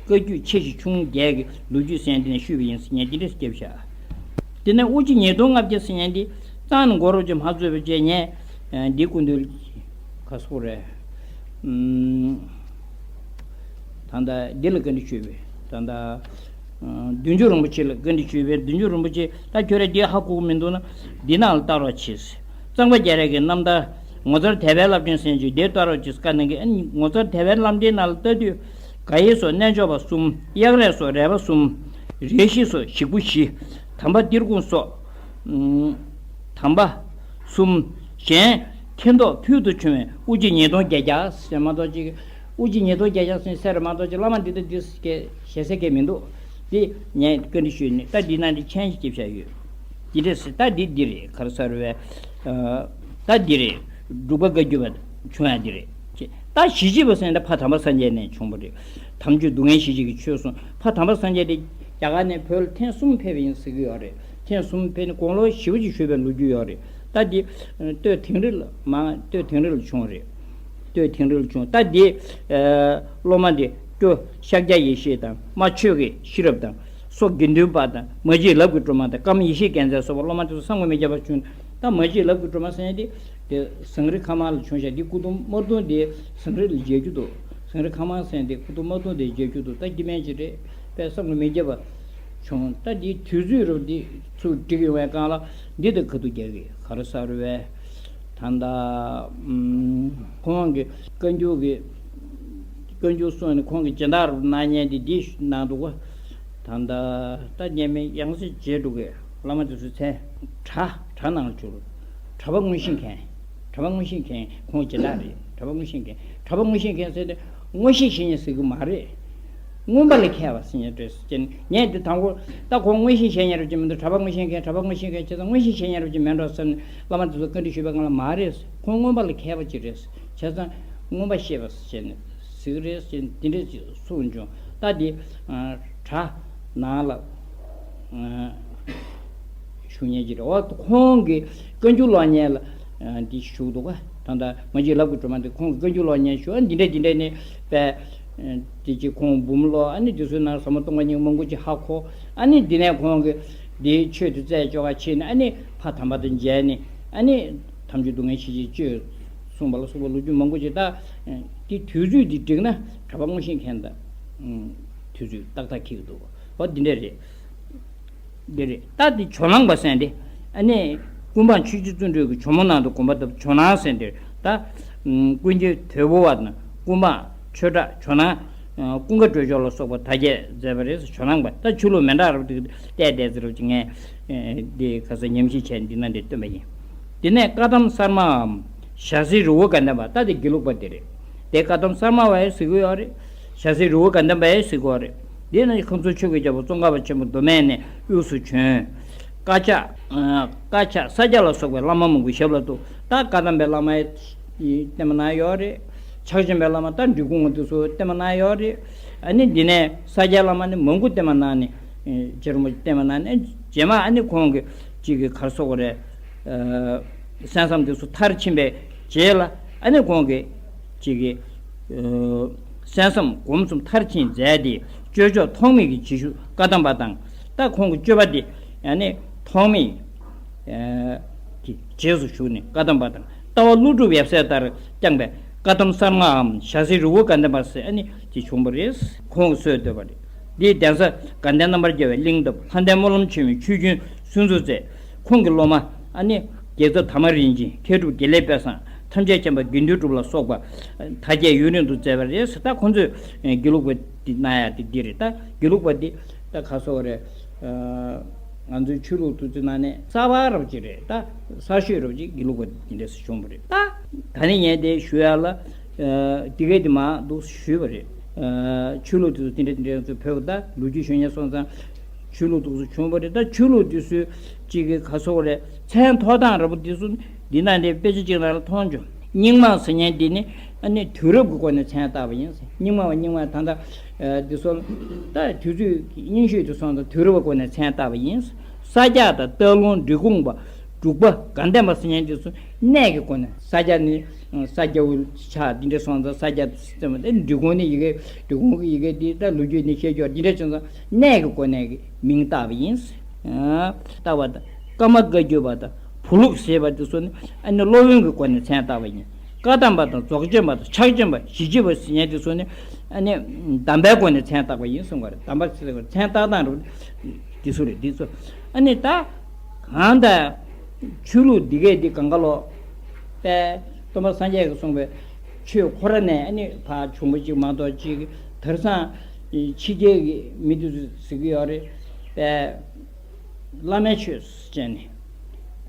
བཀའ་བརྒྱུད་ཆེ་བཞི་ཆུང་བརྒྱད་ཀྱི་ལོ་རྒྱུས་ཟེར་འདི་ནས་ཞུས་པ་ཡིན་ཟེར་ངས་འདི་འདྲས་བརྒྱབ་བཞག་དེ་ནས་དབུ་འབྱེད་ཉིས་སྟོང་ལྔ་བརྒྱ་ཟེར་ཡ་འདི་གཙང་ནས་མགོ་རོ་ཅིག་མ་རྩོད་པ་བྱས་ངས་འདི་སྐུ་མདུན་ག་སོགས་རེད། ད་ལྟ་འདི་ལ་བཀའ་འདྲི་ཞུས་པས་ད་ལྟ་བདུན་ཅུ་རིན་པོ་ཆེ་ལ་བཀའ་འདྲི་ཞུས་པས་བདུན་ཅུ་རིན་པོ་ཆེ་ད་ཁྱོད་རང་འདི་ཧ་གོ་གི་མི་འདུག་ན་འདི་ནང་ལ་ལྟ་རོགས་བྱེད། གཙང་པ་རྒྱ་རས་ཀྱི་རྣམ་ཐར་ངོ་མཚར་དད་པའི་རླབས་ཕྲེང་ཟེར་ཅིག་འདིར་ལྟ་རོགས་བྱེད་བཀའ་གནང་གི་ཨ་ནི་ངོ་མཚར་དད་པའི་རླབས་ཕྲེང་ནང་ལ་ལྟ་དུས་ག་ཡེ་སོགས་རྣལ་འབྱོར་པ་གསུམ། གཡག་རས་སོགས་རས་པ་གསུམ། རས་བཞི་སོགས་ཞིག་པོ་བཞི། དམ་པ་ཏིར་ཁུང་སོགས། དམ་པ་གསུམ། གཞན་མཁྱེན་རྟོགས་ཕུལ་དུ་བྱུང་བའི་དབུ་འབྱེད་ཉིས་སྟོང་བརྒྱད་བརྒྱ་ཟེར་མ་གཏོགས་ཅིག་དབུ་འབྱེད་ཉིས་སྟོང་བརྒྱད་བརྒྱ་ཟེར་ཟེར་མ་གཏོགས་ཅིག་བླ་མ་འདི་ལྟ་འདི་ཟེར་ཞེ་ས་གས་མི་འདུག་འདི་ངས་བཀའ་འདྲི་ཞུས་ནས་ད་འདི་ནང་འདི་མཆན་ཞིག་བརྒྱབ་བཞག་ཡོད། འདི་འདྲས་ཟེར་ད་འདི་འདི་རེད་ག་རེ་ཟེར་བས། ད་འདི་རེད། འབྲུག་པ་བཀའ་བརྒྱུད་པ་བྱུང་ཡ་འདི་རེད། ད་ཞི་བྱེད་པ་ཟེར་ན་ཕ་དམ་པ་སངས་རྒྱས་ནས་བྱུང་བ་རེད། དམ་ཆོས་སྡུག་བསྔལ་ཞི་བྱེད་ཀྱི་ཆོས་གསུངས་ཕ་དམ་པ་སངས་རྒྱས་དེ་རྒྱ་གར་ནས་བོད་ལ་ཐེངས་གསུམ་ཕེབས་པ་ཡིན་ཟེར་གྱི་ཡོད་རེད། ཐེངས་གསུམ་ཕེབས་ནས་དགུང་ལོ་བཞི་བཅུ་ཞིག་བཞུགས་པའི་ལོ་རྒྱུས་ཡོད་རེད། ད་འདི་སྟོད་དིང་རི་ལ་མ་སྟོད་དིང་རི་ལ་བྱུང་བ་རེད། སྟོད་དིང་རི་ལ་བྱུང་ད་འདི་སློབ་མ་འདི་སྐྱོ་ཤཱཀྱ་ཡེ་ཤེས་དང་རྨ་ཆོས་ཀྱི་ཤེས་རབ་དང་། སོགས་དགེ་འདུན་པ་དང་མ་གཅིག་ལབ་ཀྱི་སྒྲོལ་མ་དང་ཀརྨ་ཡེ་ཤེས་རྒྱལ་མཚན་སོགས་པ་སློབ་མ་དེ་ཚོ་བསམ་གྱིས་མི་ཁྱབ་པ་བྱུང་། ད་མ་གཅིག་ལབ་ཀྱི་སྒྲོལ་མ་ཟེར་ཡ་དེ་དེ་ཟངས་རི་ཁ་མང་ལ་བྱུང་ཤག་འདི་སྐུ་གདུང་དམར་གདུང་དེ་ཟངས་རི་ལ་མཇལ་རྒྱུ་འདུག་ཟངས་རི་ཁ་མང་ཟེར་ཡ་དེ་སྐུ་གདུང་དམར་གདུང་དེ་མཇལ་རྒྱུ་འདུག་ད་སྐྱེ་དམན་ཅིག་རེད་དཔེ་བསམ་གྱིས་མི་ཁྱབ་པ་བྱུང་། ད་འདིའི་དུས་ཚོད་རུ་འདི་ཚུར་བསྒྲིགས་ཡོང་བའི་སྒང་ལ་འདི་དང་ཁ་ཐུག་རྒྱག་གི་ག་རེ་ཟེར་བས། ད་ལྟ་ཁོང་གི་བཀའ་འགྱུར་གྱི་བཀའ་འགྱུར་གསུངས་ནས་ཁོང་གི་སྦྱིན་བདག་རུ་གནང་མཁན་དེ་འདི་གནང་འདུག་ག་ད་ལྟ་ད་ཉན་མེད་ཡང་སེ་བརྗེད་འགྲོ་གི་བླ་མ་དེ་ཚོའི་མཚན་གྲྭ་གྲྭ་ནང་ལ་བཅུག་རུ་གྲྭ་པ་དངོས་གཞི་མཁན། གྲྭ་པ་དངོས་གཞི་མཁན་ཁོང་སྦྱིན་བདག་རེད། གྲྭ་པ་དངོས་གཞི་མཁན། གྲྭ་པ་དངོས་གཞི་མཁན་ཟེར་ཏེ་དངོས་གཞི་ཤེས་མཁན་ཟེར་གི་མ་རེད། མངོན་པ་ལ་མཁས་པ་ཟེར་མཁན་རེད་ཟེར་ནས་ངས་འདི་དང་པོ་ད་ཁོང་དངོས་གཞི་ཤེས་མཁན་རེད་ཅེས་མི་འདུག་གྲྭ་པ་དངོས་གཞི་མཁན་གྲྭ་པ་དངོས་གཞི་མཁན་བྱས་ཙང་དངོས་གཞི་ཤེས་མཁན་རེད་ཅེས་མིན་འགྲོ་ཟེར་ནས་བླ་མ་དེ་ཚོ་བཀའ་འདྲི་ཞུས་པའི་སྒང་ལ་མ་རེད། ཁོང་མངོན་པ་ལ་མཁས་པ་ཅིག་རེད། བྱས་ཙང་མངོན་པ་ཤེས་པ་ཟེར་ནས་ཟེར་གི་རེད་ཟེར་ནས་འདི་འདྲས་ཅིག་གསུངས་བྱུང་། ད་འདི་གྲྭ་ནང་ལ་ཞུ་མཁན་ཅིག་རེད། འོ་ཁོང་གི་བཀའ་འགྱུར་ཀློག་མཁན་ལ་འདི་ཞུ་འདུག་ག་ད་ལྟ་མ་གཅིག་ལབ་ཀྱི་སྒྲོལ་མ་འདི་ཁོང་གི་བཀའ་འགྱུར་ཀློག་མཁན་ཞུ་ཨ་འདི་འདྲས་འདི་འདྲས་ནི་པས། དེ་ཅིག་ཁོང་འབུམ་ཀློག་ཨ་ནི་དེ་ཚོའི་ནང་ཟབ་མོ་སྟོང་པ་ཉིད་མང་པོ་ཅིག་ཧ་གོ་ཨ་ནི་འདི་ནས་ཁོང་གིས་འདིའི་ཆོས་དེ་རྩད་གཅོད་ག་ཕྱིན་ནས་ཨ་ནི་ཕ་དམ་པ་དང་མཇལ་ནས་ཨ་ནི་དམ་ཆོས་སྡུག་བསྔལ་ཞི་བྱེད་གཅོད་གསུངས་པ་ལ་སོགས་པ་ལོ་རྒྱུས་མང་པོ་ཅིག་ད་དེ་དུས་ཚོད་འདི་བསྒྲིགས་ན་གྲྭ་པ་དངོས་གཞི་མཁན་དང་དུས་ཚོད་ཏག་ཏག་འཁེལ་གྱི་འདུག་འོ་འདི་འདྲས་རེད། འདི་རེད། ད་འདི་ཇོ་ནང་པ་ཟེར་འདི། ཨ་ནི། ཀུན་སྤངས་ཆོས་ཀྱི་བརྩོན་འགྲུས་ཀྱི་ཇོ་མོ་ནང་དུ་དགོངས་པ་བཏབ་ཇོ་ནང་ཟེར་འདིར་ད། ཀུན་མཁྱེན་དོལ་པོ་བ་དང་ཀུན་སྤངས་ཆོས་གྲགས་ཇོ་ནང་། ཀུན་དགའ་གྲོལ་མཆོག་ལ་སོགས་པ་དར་རྒྱས་མཛད་པ་རེད་ཇོ་ནང་པ་ད་ཆོས་ལུགས་མི་འདྲ་རབ་ཏུ་བལྟས་བལྟས་ཟེར་རབ་ཀྱི་ངས། འདི་ག་ས་ཉམས་ཞིབ་བྱས་འདི་ན་འདི་སྟོན་པ་ཡིན། འདི་ནས་བཀའ་གདམས་གསར་མའམ། ཞྭ་སེར་རི་བོ་དགའ་ལྡན་པ་ད་འདི་དགེ་ལུགས་པ་འདི་རེད། དེ་བཀའ་གདམས་གསར་མ་བ་ཡང་ཟེར་གི་ཡོད་རེད། ཞྭ་སེར་རི་བོ་དགའ་ལྡན་པ་ཡང་ཟེར་གི་ཡོད་རེད། དེ་ནི་ཁམས་གསུམ་ཆོས་ཀྱི་རྒྱལ་པོ་ཙོང་ཁ་པ་ཆེན་པོ་མདོ་སྨད་ནས་དབུས་སུ་བྱོན། བཀའ་ཕྱག་བཀའ་ཕྱག་ས་སྐྱ་ལ་སོགས་པའི་བླ་མ་མང་པོའི་ཞབས་ལ་གཏུགས། ད་བཀའ་གདམས་པའི་བླ་མ་བསྟེན་པ་གནང་ཡོད་རེད། ཕྱག་ཆེན་པའི་བླ་མ་ད་འབྲི་གུང་དེ་ཚོ་བསྟེན་པ་གནང་ཡོད་རེད། ཨ་ནི་འདི་ནས་ས་སྐྱའི་བླ་མ་ནི་མང་པོ་བསྟེན་པ་གནང་ནས་རྗེ་རིན་པོ་ཆེ་བསྟེན་པ་གནང་ནས་རྗེས་མ་ཨ་ནི་ཁོང་གི་གཅིག་གི་གར་སོགས་རེད། གསན་བསམ་དེ་ཚོ་མཐར་ཕྱིན་པའི་རྗེས་ལ་ཨ་ནི་ཁོང་གིས་ཅིག་གི་གསན་བསམ་སྒོམ་གསུམ་མཐར་ཕྱིན་མཛད་དེ་སྤྱོད་ཕྱོགས་ཐོགས་མེད་ཀྱི་རྗེས་ཤུལ་བཀའ་གདམས་པ་དང་ད་ཁོང་གི་སྤྱོད་པ་དེ་ཨ་ནི་ཐོགས་མེད་ཀྱི་རྗེས་སུ་ཞུགས་ནས་བཀའ་གདམས་པ་དང་ལྟ་བ་ཀླུ་སྒྲུབ་ཡབ་སྲས་ལྟར་བསྐྱངས་པའི་བཀའ་གདམས་གསར་མའམ་ཞྭ་སེར་རི་བོ་དགའ་ལྡན་པ་ཟེར་ཨ་ནི་དེ་བྱུང་བ་རེད། ཁོང་གིས་གསོལ་འདེབས་པ་རེད། འདིའི་གདན་ས་དགའ་ལྡན་རྣམ་པར་རྒྱལ་བའི་གླིང་བཏབ་ལྷ་ལྡན་སྨོན་ལམ་ཆེན་མོའི་ཆོས་རྒྱུན་སྲུང་ཚུལ་མཛད། ཁོང་གི་སློབ་མ་ཨ་ནི་རྒྱལ་ཚབ་དར་མ་རིན་ཆེན་མཁས་གྲུབ་དགེ་ལེགས་དཔལ་བཟང་ཐམས་ཅད་མཁྱེན་པ་དགེ་འདུན་གྲུབ་ལ་སོགས་པ་དར་རྒྱས་ཡུན་རིང་དུ་མཛད་པ་རེད། ད་ཁོང་ཚོས་དགེ་ལུགས་པ་འདི་གནང་ཡ་དེ་འདི་རེད། ད་དགེ་ལུགས་པ་འདི་ད་ག་སོགས་རེད། ང་ཚོའི་ཆོས་ལུགས་འདུ་འཛོམས་ནང་ནས་གསར་པ་རབ་ཅིག་རེད། ད་གསར་ཤོས་རབ་ཅིག་དགེ་ལུགས་པ་འདི་འདྲས་བྱུང་བ་རེད། ད་ད་ནི་ངས་དེ་ཞུ་ཡ་ལ། དེ་གས་དེ་མ་འདུག་ཞུས་པ་རེད། ཆོས་ལུགས་དེ་ཚོ་དེ་འདྲ་དེ་འདྲ་ཚོ་བོད་ད་ལོ་རྒྱུས་ཞུ་མཁན་སོང་ཙང་ཆོས་ལུགས་དེ་ཚོ་བྱུང་བ་རེད། ད་ཆོས་ལུགས་དེ་ཚོའི་གཅིག་གི་ག་སོགས་རེད། མཚན་ཐོགས་སྟངས་འདྲ་པོ་དེ་ཚོ་འདི་ན་འདི་དཔེ་ཆ་གཅིག་ནང་ལ་མཐོང་བྱུང་། རྙིང་མ་ཟེར་མཁན་འདི་ནི་ཨ་ནི་དུས་རབས་ཀྱི་སྒོ་ནས་མཚན་བཏགས་པ་ཡིན། རྙིང་མ་བ་རྙིང་མ་ད་ལྟ་འདི་ཚོ་ད་དུས་ཚོད་རྙིང་ཤོས་དེ་སོང་ཙང་དུས་རབས་ཀྱི་སྒོ་ནས་མཚན་བཏགས་པ་ཡིན། ས་སྐྱ་དང་སྟག་ལུང་འབྲི་གུང་པ། དྲུག་པ་དགའ་ལྡན་པ་ཟེར་མཁན་དེ་ཚོ་གནས་ཀྱི་སྒོ་ནས་ས་སྐྱ་ནི་ས་སྐྱ་བོ་ཆགས་འདི་འདྲ་སོང་ཙང་ས་སྐྱ་ཟེར་བ་དེ་འབྲི་གུང་ནི་ཡི་གེ་འབྲི་གུང་གི་ཡི་གེ་འདི་ད་ལོ་རྒྱུས་ནི་བཤད་རྒྱུ་འདི་འདྲ་བྱུང་ཙང་གནས་ཀྱི་སྒོ་ནས་ཀྱི་མིང་བཏགས་པ་ཡིན། བཏགས་པ་དང་ཀརྨ་བཀའ་བརྒྱུད་པ་དང་བུ་ལུགས་ཟེར་བ་དེ་ཚོ་ནི་ཨ་ནི་སློབ་དཔོན་གྱི་སྒོ་ནས་མཚན་བཏགས་པ་ཡིན། བཀའ་གདམས་པ་དང་རྫོགས་ཆེན་པ་དང་ཕྱག་ཆེན་པ་ཞི་བྱེད་པ་ཟེར་མཁན་དེ་ཚོ་ནི་ཨ་ནི་གདམས་པའི་སྒོ་ནས་མཚན་བཏགས་པ་ཡིན་གསུང་བ་རེད། གདམས་པ་ཟེར་བ་མཚན་བཏགས་སྟངས་རུ་དེ་ཚོ་རེད། དེ་ཚོ་ཨ་ནི་ད་གང་ལྟར་ཆོས་ལུགས་འདི་གས་འདི་གང་ག་ལོ་པས་སྟོན་པ་སངས་རྒྱས་ཀྱིས་གསུངས་པའི་ཆོས་ཁོ་ར་ནས་ཨ་ནི་ཕར་བྱུང་བ་ཅིག་མ་གཏོགས་ཅིག་དེང་སང་ཕྱི་རྒྱལ་གྱི་མི་དེ་ཚོས་ཟེར་གྱི་ཡོད་རེད་པས། བླ་མའི་ཆོས་ཟེར་བྱས་ནས།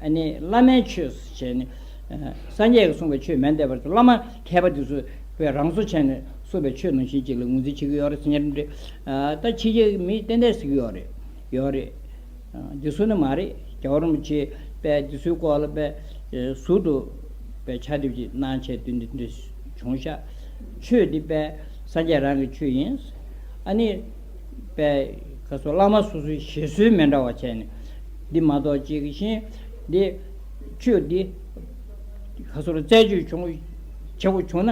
ཨ་ནི་བླ་མའི་ཆོས་ཟེར་བྱས་ནས། ཨ་སངས་རྒྱས་ཀྱིས་གསུངས་པའི་ཆོས་མིན་བསྡད་པར་བླ་མ་མཁས་པ་དེ་ཚོས་པའི་རང་བཟོ་བྱས་ནས་གསུངས་པའི་ཆོས་ནང་བཞིན་ཅིག་ལ་ངོས་འཛིན་བྱེད་ཀྱི་ཡོད་རེད་ཟེར་མཁན་རེད། ཨ་ད་ཕྱི་རྒྱལ་གྱི་མི་ཏན་ཏན་ཟེར་གྱི་ཡོད་རེད། ཡོད་རེད། ཨ་འདི་ཚོ་ནི་མ་རེད། རྒྱལ་བ་རིན་པོ་ཆེ་པས་འདི་ཚོའི་སྐོར་ལ་པས་ཨེ་ཟུར་དུ་པས་ཕྱག་དེབ་ཅིག་གནང་བྱས་དུས་འདི་འདི་བྱུང་ཤག་ཆོས་འདི་པས་སངས་རྒྱས་རང་གི་ཆོས་ཡིན། ཨ་ནི། པས་ཁ་སོ་བླ་མ་སོ་སོའི་བཞེད་སྲོལ་མི་འདྲ་བ་བྱས་ནས་འདི་མ་གཏོགས་ཅིག་གི་བཞིན་འདི་ཆོས་འདི་ཁ་སོ་ར་རྩད་གཅོད་བྱུང་བྱེད་དགོས་བྱུང་ན་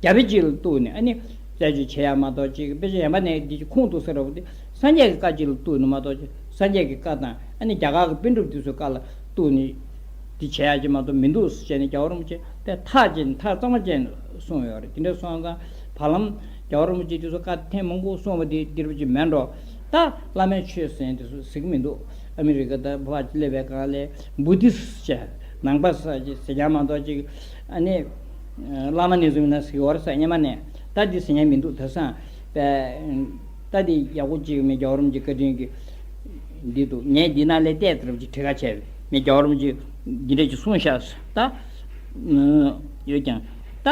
རྒྱ་དཔེ་གཅིག་ལ་གཏུགས་ནས་ཨ་ནི་རྩད་གཅོད་བྱེད་ཡ་མ་གཏོགས་ཅིག་གི་དཔེ་ཆ་ཡན་པ་ནས་འདི་ཁུངས་གཏུགས་ས་ར་བ་འདི་སངས་རྒྱས་ཀྱི་བཀའ་གཅིག་ལ་གཏུགས་ནས་མ་གཏོགས་ཅིག་སངས་རྒྱས་ཀྱི་བཀའ་དང་ཨ་ནི་རྒྱ་གར་གྱི་པཎ་གྲུབ་དེ་ཚོའི་བཀའ་ལ་གཏུགས་ནས། འདི་བྱེད་ཡག་ཅིག་མ་གཏོགས་མི་འདུག་ཟེར་བྱས་ནས་རྒྱལ་བ་རིན་པོ་ཆེ་དཔེ་ཐག་བཅད་ནས་ཐག་གཙང་མ་བཅད་ནས་གསུངས་ཡོད་རེད། དེ་འདྲ་སོང་ཙང་བར་ལམ་རྒྱལ་བ་རིན་པོ་ཆེ་དེ་ཚོ་བཀའ་ཐེངས་མང་པོ་གསུངས་པ་དེ་འདིར་བ་ཅིག་མེད་འགྲོ། ད་བླ་མའི་ཆོས་ཟེར་དེ་ཚོ་ཟེར་གི་མི་འདུག་ཨ་མི་རི་ཀ་དང་བ་སླེབས་པའི་སྒང་ལ་བུ་དིསི་ཟེར་ནང་པ་ཟེར་ཅིག་ཟེར་ཡག་མ་གཏོགས་ཅིག་ཨ་ནི་བླ་མ་ནས་བཟུང་ན་ཟེར་གི་བར་ས་སྙེ་མ་ནས་ད་འདི་ཟེར་མཁན་མི་འདུག་ད་སང་པས། ད་འདི་ཡག་པོ་ཅིག་མི་རྒྱལ་བ་རིན་པོ་ཆེ་བཀའ་དྲིན་གྱིས་འདི་འདུག་ངས་འདི་ནང་ལས་བལྟས་ཙམ་ཅིག་བྲིས་ཁ་བྱས་པས་མི་རྒྱལ་བ་རིན་པོ་ཆེ་འདི་འདྲ་ཅིག་གསུངས་ཤག་ད་ཡོད་ཀྱང་ད་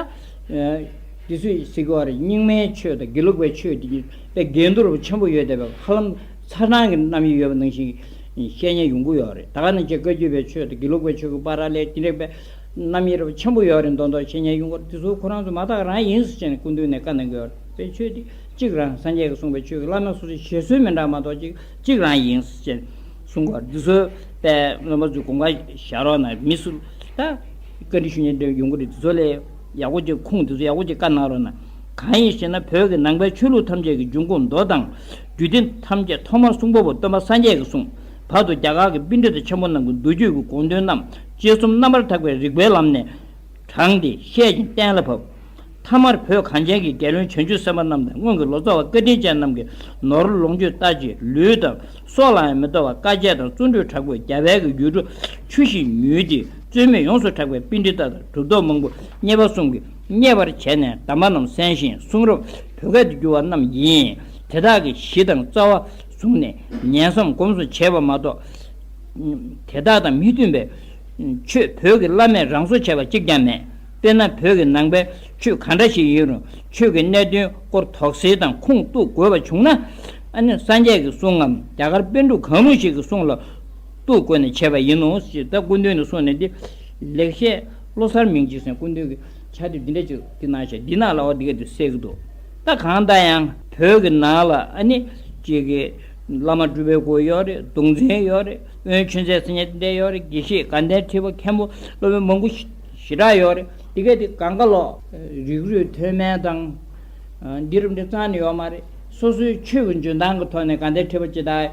འདི་ཚོས་ཟེར་གི་བ་རེད། རྙིང་མའི་ཆོས་དང་དགེ་ལུགས་པའི་ཆོས་འདི་གཉིས་དཔེ་འགལ་འདུ་རུ་ཆེན་པོ་ཡོད་བསྡད་པས་ཧ་ལམ་ཚ་གྲང་གི་རྣམ་དབྱེ་ཡོད་པ་ནང་བཞིན་བཤད་ཉན་ཡོང་གི་ཡོད་རེད། ད་ག་ནང་བཞིན་བཀའ་བརྒྱུད་པའི་ཆོས་དང་དགེ་ལུགས་པའི་ཆོས་ཀྱི་བར་ལ་དེ་འདྲ་དཔེ་རྣམ་དབྱེ་རུ་ཆེན་པོ་ཡོད་རེད་མདོག་མདོག་བཤད་ཉན་ཡོང་གི་རེད། འདི་ཚོ་ཁོ་རང་ཚོ་མ་དག་རང་ཡིན་ཟེར་བྱས་ནས་སྐུ་མདུན་ནས་བཀའ་གནང་གི་ཡོད་རེད། པའི་ཆོས་འདི་གཅིག་རང་སངས་རྒྱས་ཀྱིས་གསུངས་པའི་ཆོས་ཀྱི་བླ་མ་སོ་སོའི་བཞེད་སྲོལ་མི་འདྲ་མ་གཏོགས་གཅིག་གཅིག་རང་ཡིན་ཟེར་གསུང་གོ། འདི་ཚོ་པས་བླ་མ་ཚོས་དགོངས་ཀ་བཞག་རོགས་གནང་། མི་སུ་ད་བཀའ་འདྲི་ཞུ་མཁན་འདྲ་ཡོང་གི་རེད། འདི་ཚོ་ལས་ཡག་པོ་ཅིག་ཁུངས་འདི་ཚོ་ཡག་པོ་ཅིག་བཀའ་གནང་རོགས་གནང་། གང་ཡིན་ཞེ་ན་བོད་ཀྱི་ནང་པའི་ཆོས་ལུགས་ཐམས་ཅད་ཀྱི་འབྱུང་ཁུངས་མདོ་དང་རྒྱུད་སྡེ་ཐམས་ཅད་ཐོག་མར་གསུངས་པ་པོ་སྟོན་པ་སངས་རྒྱས་ཀྱིས་གསུངས། བར་དུ་རྒྱ་གར་གྱི་པཎྜི་ཏ་ཆེན་པོ་རྣམས་ཀྱི་མདོ་རྒྱུད་ཀྱི་དགོངས་དོན་རྣམས་དཔྱད་རྩོམ་རྣམ་པར་དག་པའི་རིགས་པའི་ལམ་ནས། དྲངས་ཏེ་བཤད་ཅིང་གཏན་ལ་ཕབ། མཐའ་མར་བོད་གངས་ཅན་གྱི་རྒྱལ་བློན་བྱང་ཆུབ་སེམས་དཔའ་རྣམས་དང་སྔོན་གྱི་ལོ་ཙཱ་བ་བཀའ་དྲིན་ཅན་རྣམས་ཀྱི་ནོར་ལོངས་སྤྱོད་ལྟ་ཅི་ལུས་དང་སྲོག་ལའང་མི་གཏོགས་པ་དཀའ་སྤྱད་དང་བརྩོན་འགྲུས་དྲག་པོས་རྒྱ་བལ་གྱི་ཡུལ་གྲུ་ཆུ་བཞིན་མྱུལ་ཏེ་རྩོད་མེད་ཡོངས་སུ་གྲགས་པའི་པཎྜི་ཏ་དང་གྲུབ་ཐོབ་མང་པོ་མཉེས་པ་གསུམ་གྱིས་མཉེས་པར་བྱས་ནས་གདམས་པ་རྣམས་གསན་ཞིང་གསུང་རབ་བོད་སྐད་དུ་བསྒྱུར་བ་རྣམས་ཡིན། དེ་དག་གི་གཞི་དང་རྩ་བ་བཟུང་ནས་ཉན་བསམ་སྒོམ་གསུམ་བྱས་པ་མ་གཏོགས། དེ་དག་དང་མི་མཐུན་པའི་ཆོས་བོད་ཀྱི་བླ་མས་རང་བཟོ་བྱས་པ་གཅིག་ཀྱང་མེད། དཔེར་ན་བོད་ཀྱི་ནང་པའི་ཆོས་ག་འདྲ་ཞིག་ཡིན་རུང་ཆོས་ཀྱི་གནད་དོན་སྐོར་དོགས་སེལ་དང་ཁུངས་གཏུག་དགོས་པ་བྱུང་ན། ཨ་ནི་སངས་རྒྱས་ཀྱི་གསུང་ངམ་རྒྱ་གར་པཎ་གྲུབ་གང་རུང་ཞིག་གི་གསུང་ལ་གཏུག་དགོས་ནས་བྱས་པ་ཡིན་ནོ་ཞེས་ད་སྐུ་མདུན་ནས་གསུངས་ནས་འདི་ལེགས་བཤད་བློ་གསར་མིང་ཅན་ཟེར་སྐུ་མདུན་གྱི་ཕྱག་དེབ་འདི་འདྲ་ཅིག་འདི་གནང་བྱས་འདི་ནང་ལ་བ་འདི་ག་འདི་གསལ་གྱི་འདུག་ད་གང་ལྟར་ཡང་བོད་ཀྱི་ནང་ལ་ཨ་ནི་གཅིག་གི་བླ་མ་སྤྲུལ་པའི་སྐུ་ཡོད་རེད། གདུང་འཛིན་ཡོད་རེད། དབོན་ཆོས་མཛད་ཟེར་མཁན་དེ་འདྲ་ཡོད་རེད། དགེ་བཤེས་དགའ་ལྡན་ཁྲི་པ་མཁན་པོ་སློབ་དཔོན་མང་པོ་ཞེ་དྲག་ཡོད་རེད། དེ་ག་དེ་གང་ག་ལོག་རིགས་རུས་མཐོ་དམན་དང་འདི་རུ་འདི་རྩ་ནས་ཡོད་མ་རེད། སོ་སོའི་ཆོས་ཀྱི་འཇོན་ཐང་གི་ཐོག་ནས་དགའ་ལྡན་ཁྲི་པ་ཅི་ལྟར་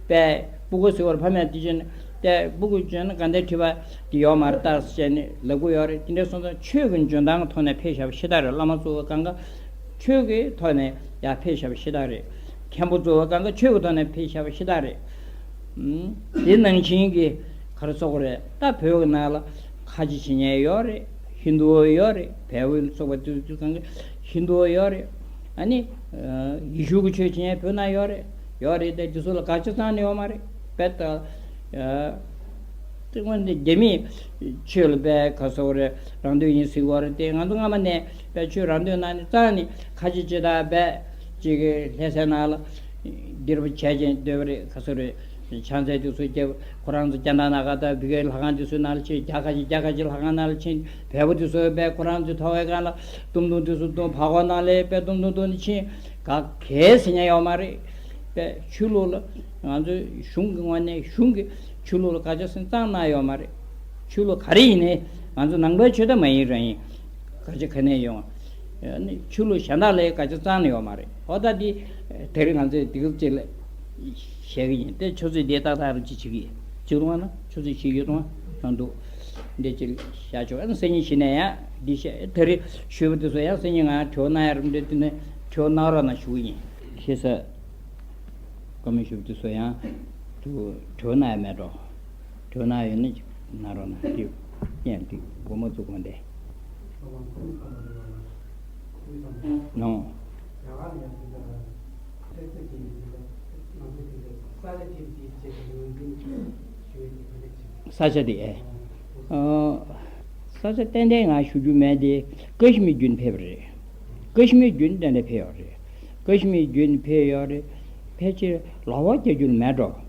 པས་སྤུ་གུ་ཟེར་བར་ཕ་མས་དེ་བྱས་ནས་ཏེ་སྤུ་གུ་བྱོན་ན་དགའ་ལྡན་ཁྲི་པ་དེ་ཡོད་མ་རེད་ད་ཟེར་ནས་ལབ་གི་ཡོད་རེད། དེ་འདྲ་སོང་ཙང་ཆོས་ཀྱི་འཇོན་ཐང་གི་ཐོག་ནས་ཕེབས་བཞག་པ་ཤ་སྟག་རེད། བླ་མ་གཙོ་བོ་གང་ག་ཆོས་ཀྱི་ཐོག་ནས་ཡར་ཕེབས་བཞག་པ་ཤ་སྟག་རེད། མཁན་པོ་གཙོ་བོ་གང་ག་ཆོས་ཀྱི་ཐོག་ནས་ཕེབས་བཞག་པ་ཤ་སྟག་རེད། ཨུམ། དེ་ནང་བཞིན་གྱི་ག་རེ་ཟེར་དགོས་རེད། ད་བོད་ཀྱི་ནང་ལ་ཁ་ཆེ་བྱེད་མཁན་ཡོད་རེད། ཧིན་དུ་ཡོད་རེད། བལ་པོ་སོགས་པ་དེ་ཚོ་གང་ག་ཧིན་དུ་ཡོད་རེད། ཨ་ནི་ཡེ་ཤུ་གི་ཆོས་བྱེད་མཁན་བོད་ནང་ཡོད་རེད། ཡོད་རེད་དེ་དེ་ཚོ་ལ་དགག་བྱ་རྩ་ནས་ཡོད་མ་རེད། དཔེ་ལྟ། དེ་སྔོན་དེ་རྒྱ་མིས་ཆོས་ལ་དཔེ་ག་ཟེར་དགོས་རེད། རང་འདོད་ཡིན་ཟེར་གི་ཡོད་རེད་དེ། ང་ཚོ་སྔ་མ་ནས་དཔེ་ཆོས་རང་འདོད་ནང་ནས་རྩ་ནས་ཁ་ཆེ་ཅི་ལྟར་དཔེ་ཅིག་གི་ལྷ་སའི་ནང་ལ་སྒྱིར་པོ་བྱས་ཅིང་སྡོད་པ་རེད། ག་ཟེར་རེད། ཕྱག་འཚལ་དེ་ཚོ་རྒྱབ་ཁོ་རང་ཚོ་རྒྱ་ནག་ནང་ག་ད་བི་གའི་ལྷ་ཁང་དེ་ཚོའི་ནང་ལ་ཕྱིན། རྒྱ་ཁ་ཆེ་རྒྱ་ཁ་ཆེ་ལྷ་ཁང་ནང་ལ་ཕྱིན། བལ་པོ་དེ་ཚོ་དཔེ་ཁོ་རང་ཚོའི་ཐོག་ཁའི་སྒང་ལ་སྟོང་ཐུང་དེ་ཚོ་སྟོང་ཕ་གོ་ནང་ལ་དཔེ་སྟོང་ཐུང་སྟོང་ནས་ཕྱིན། ག་གལ་ཟེར་མཁན་ཡོད་མ་རེད། དཔེ་ཆོས་ལུགས་ལ་ང་ཚོའི་གཞུང་གི་ངོས་ནས་གཞུང་གི་ཆོས་ལུགས་ལ་དགག་བྱ་སེམས་གཙང་གནང་ཡོད་མ་རེད། ཆོས་ལུགས་ག་རེ་ཡིན་ནའི་ང་ཚོ་ནང་པའི་ཆོས་ད་མ་ཡིན་རང་ཡིན། དཀའ་སྤྱད་ག་ནས་ཡོང་། ཨ་ནི་ཆོས་ལུགས་གཞན་དག་ལས་དཀའ་སྤྱད་རྩ་ནས་ཡོད་མ་རེད། འོ་ད་འདི་དེ་རིང་ང་ཚོས་འདི་ག་ཅིག་ལ་བཤད་གི་ཡིན། དེ་ཆུ་ཚོད་འདི་ཏག་ཏག་རུ་ཅིག་བྱེད་ཀྱི་ཡིན། ཅིག་རུང་བ་ན་ཆུ་ཚོད་ཅིག་ཡོད་རུང་བ་ན་འདུག་འདི་ཅིག་བཞག་ཆོག་ཨ་ནི་སང་ཉིན་གཞི་ནས་ཡང་འདི་བཤད། དེ་རིང་ཞུས་པ་དེ་ཚོ་ཡང་སང་ཉིན་ང་དྲི་བ་གནང་ཡ་རུ་འདྲ་དེ་ནས་དྲི་བ་གནང་རོགས་གནང་ཞུ་གི་ཡིན། ཤེས་ས། བཀའ་མོལ་ཞུ་བ་དེ་ཚོ་ཡང་དུ་དྲི་བ་གནང་ཡ་མེད་འགྲོ། དྲི་བ་གནང་ཡ་ཡོད་ན་གནང་རོགས་གནང་། དེ་ཡང་དེ་འགོ་མ་བཙུགས་གོང་དེ་ནོ། ས་ཆ་དེ་ཨེ། ཨ། ས་ཆ་ཏན་ཏན་ང་ཞུ་རྒྱུ་མེད་དེ། ཀ་ཤི་མིར་བརྒྱུད་ཕེབས་པ་རེད། ཀ་ཤི་མིར་བརྒྱུད་ཏན་ཏན་ཕེབས་ཡོད་རེད། ཀ་ཤི་མིར་བརྒྱུད་ཕེབས་ཡོད་རེད། ཕལ་ཆེར་ལག་པ་རྒྱག་རྒྱུ་མེད་འགྲོ།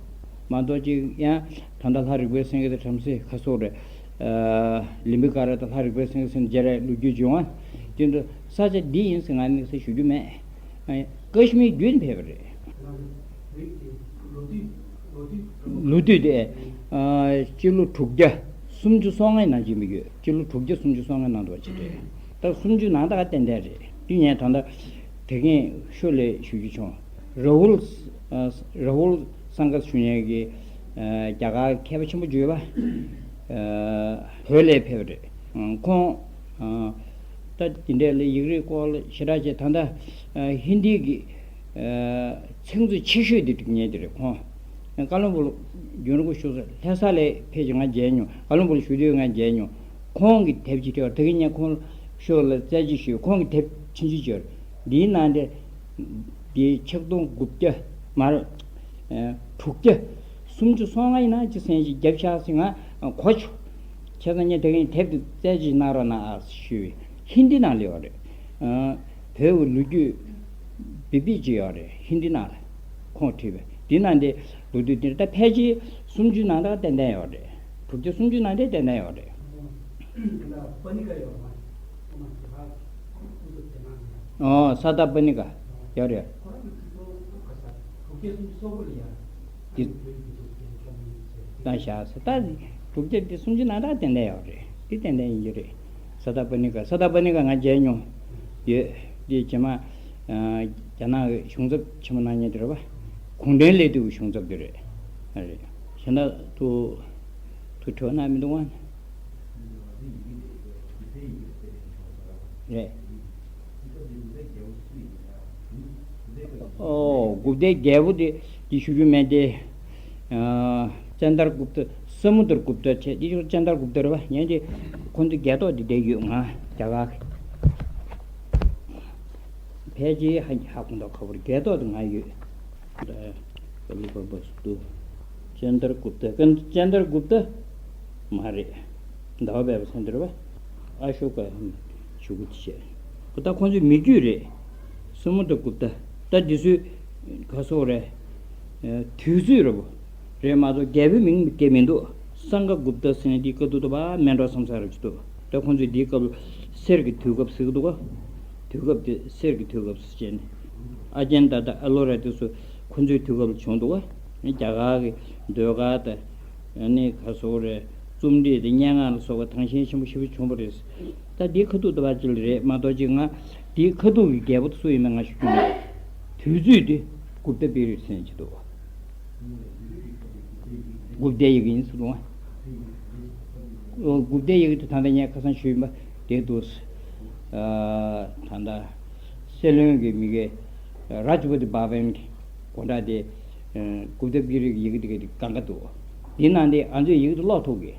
མ་གཏོགས་ཅིག་ཡང་ད་ལྟ་ལྷ་རིག་པའི་སེང་གེ་དང་བྲམ་ཟེ་ཁ་སོགས་རེད། ཨ། ལིམ་བི་ཀ་ར་དང་ལྷ་རིག་པའི་སེང་གེ་ཟེར་ནས་རྒྱ་རས་ལོ་རྒྱུས་བྱུང་བ། དེ་འདྲ་ས་ཆ་འདི་ཡིན་ཟེར་ང་དམིགས་བསལ་ཞུ་རྒྱུ་མེད། ཨ། ཀ་ཤི་མིར་བརྒྱུད་ཕེབས་པ་རེད། ལོ་དུས་དེ། ཨ། སྤྱི་ལོ་དྲུག་བརྒྱ་སུམ་ཅུ་སོ་ལྔའི་ནང་ཕྱིན་པ་ཡོད། སྤྱི་ལོ་དྲུག་བརྒྱ་སུམ་ཅུ་སོ་ལྔའི་ནང་དུ་བ་ཅིག་རེད། ད་སུམ་ཅུ་ནང་ད་ག་ཏན་ཏན་རེད། དེ་ངས་ད་ལྟ་དེ་གིན་ཤོ་ལས་ཞུ་རྒྱུ་བྱུང་། ར་ཧུལ། ཨ། ར་ཧུལ་སང་ག་ཞུ་མཁན་གྱི། ཨ། རྒྱ་གར་མཁས་པ་ཆེན་པོ་ཅིག་ཡོད་པ། ཨ། བོད་ལས་ཕེབས་པ་རེད། ཁོང་། ཨ། ད་འདི་འདྲའི་ལ་ཡིག་རིགས་སྐོར་ལ་ཞེ་དྲག་བྱས། ད་ལྟ། ཨ། ཧིན་དི་གི། ཨ། ཚིག་མཛོད་ཆེ་ཤོས་དེ་འབྲི་མཁན་དེ་རེད་ཁོང་། ཀ་ལོན་སྦུག་ལ་རྒྱུན་རིང་པོ་བཞུགས་སོང་། ལྷ་ས་ལ་ཕེབས་ཀྱི་ང་མཇལ་མྱོང་། ཀ་ལོན་སྦུག་ལ་བཞུགས་དུས་ང་མཇལ་མྱོང་། ཁོང་གི་དེབ་ཅིག་སྤྲད་པ་དེ་གིན་ངས་ཁོང་ཤོ་ལ་རྩད་གཅོད་ཞུས། ཁོང་གི་དེབ་ཆུང་ཆུང་ཅིག་ཡོད་རེད། འདིའི་ནང་དེ། འདིའི་ཆིག་སྟོང་དགུ་བརྒྱ་མར། ཨ། དྲུག་བརྒྱ་སུམ་ཅུ་སོ་ལྔ་ཡིན་ན་ཅིག་ཟིན་ཅིག་རྒྱབ་ཤག་ཟེར་ང་གོ་བྱུང་། བྱས་ཙང་ངས་དེ་གིན་དེབ་དེ་རྩད་གཅོད་གནང་རོགས་གནང་ཨ་ཞུས། ཧིན་དི་ནང་ལ་ཡོད་རེད། ཨ། བོད་ཀྱི་ལོ་རྒྱུས་བི་བི་ཅིག་ཡོད་རེད། ཧིན་དི་ནང་ལ་ཁོང་བྲིས་པའི་འདི་ནང་དེ། ལོ་དུས་འདིར་ད་ཕལ་ཆེར་སུམ་ཅུ་ནང་ད་ཏན་ཏན་ཡོད་རེད། དྲུག་བརྒྱ་སུམ་ཅུ་ནང་དེ་ཏན་ཏན་ཡོད་རེད། ཨོ། ས་ཏ་པ་ནི་ཀ་ཡོད་རེད། འདི་བཏང་བཞག་ཟེར། ད་དྲུག་བརྒྱ་འདི་སུམ་ཅུ་ནང་ད་ཏན་ཏན་ཡོད་རེད། འདི་ཏན་ཏན་ཡིན་གྱི་རེད། ས་ཏ་པ་ནི་ཀ། ས་ཏ་པ་ནི་ཀ་ང་མཇལ་མྱོང་ཡོད། འདི་རྗེས་མ། ཨ། རྒྱ་ནག་གི་གཞུང་ཚབ་ཆེན་མོ་གནང་མཁན་དེ་རེད་པ། གུང་ཁྲན་སླེབས་དུས་གཞུང་ཚབ་དེ་རེད། ཨ། རེད། གཞན་དག་ཏུ་ཏུ་དྲི་བ་གནང་མི་འདུག་ཨ། རེད། ཨོ། གུཔྟའི་རྒྱལ་པོ་དེ་འདི་ཞུ་རྒྱུ་མེད་དེ། ཨ། ཙན་དར་གུཔྟ། ས་མུ་དར་གུཔྟ་བྱས། འདི་ཅོག་ཙན་དར་གུཔྟ་རེད་པ། ཡང་དེ་ཁོང་ཚོའི་རྒྱལ་ཐོག་དེ་བསྡད་ཡོད། ང་རྒྱ་གར་གྱི་ཕལ་ཆེར་ཧ་ཧ་གོ་མདོག་ཁ་པོར་རྒྱལ་ཐོག་དེ་ང་ཡོད། ཀ་ལུ་པ་པ་སུ་ཏུ། ཙན་དར་གུཔྟ། ཀན་ཙན་དར་གུཔྟ་མ་རེད། ཟླ་བ་བྷེ་བ་ཚན་དེ་རེད་པ། ཨ་ཤོ་ཀ་ཞུ་གུ་དེ་བྱས། ད་ཁོང་ཚོའི་མི་རྒྱུད་རེད། ས་མུ་དར་གུཔྟ། ད་འདི་ཚོའི་ག་སོག་རེད། ཨ། དུས་ཚོད་རེད་པོ། རེད་མ་གཏོགས་རྒྱལ་པོའི་མིང་སྐད་མི་འདུག་སངྒ་གུཔྟ་ཟེར་ནས་འདི་བཀའ་བསྡུ་ལྟ་བ་མེད་འགྲོ་བསམ་ས་རུ་ཅིག་འདུག་ད་ཁོང་ཚོས་འདིའི་སྐབས་གསེར་གྱི་དུས་སྐབས་ཟེར་གྱི་འདུག་ག་དུས་སྐབས་དེ་གསེར་གྱི་དུས་སྐབས་ཟེར་བྱས་ནས། ཨ་ཅན་ད་ད་ཨ་ལོ་ར་དེ་ཚོ་ཁོ་ཚོའི་དུས་སྐབས་ལ་བྱུང་འདུག་ག་རྒྱ་གར་གྱི་ཟློས་གར་དང་། ཨ་ནི་ག་སོག་རེད། རྩོམ་རིག་དང་སྙན་ངག་ལ་སོགས་པ་དྭངས་ཤེལ་ཆེན་པོ་ཞེ་པོ་བྱུང་བ་རེད། ད་འདི་ཁ་ཐུག་ཏུ་བ་ཅིག་རེད་མ་གཏོགས་ཅིག་ང་འདིའི་ཁ་ཐུག་གི་རྒྱལ་པོ་དེ་སུ་ཡིན་མིན་ང་ཤེས་ཀྱི་མེད། དུས་ཚོད་དེ་གུཔྟ་པི་རི་ཟེར་གྱི་འདུག་གུཔྟའི་ཡི་གེ་ཡིན་ཟེར་འདུག་ག་གུཔྟའི་ཡི་གེ་དེ་ད་ལྟ་ངས་ཁ་སང་ཞུས་ཡིན་པ་དེ་འདུག་ཨ། ད་ལྟ་སྲིད་བློན་གྱི་མི་སྒེར་རཱཇ་པ་ཏི་བྷ་ཝན་གྱི་དགོང་དག་དེ། ཨ། གུཔྟ་པི་རི་གི་ཡི་གེ་དེ་ག་དེ་གང་ག་འདུག་འདི་ནང་དེ་ང་ཚོས་ཡི་གེ་དེ་ཀློག་ཐུབ་གི།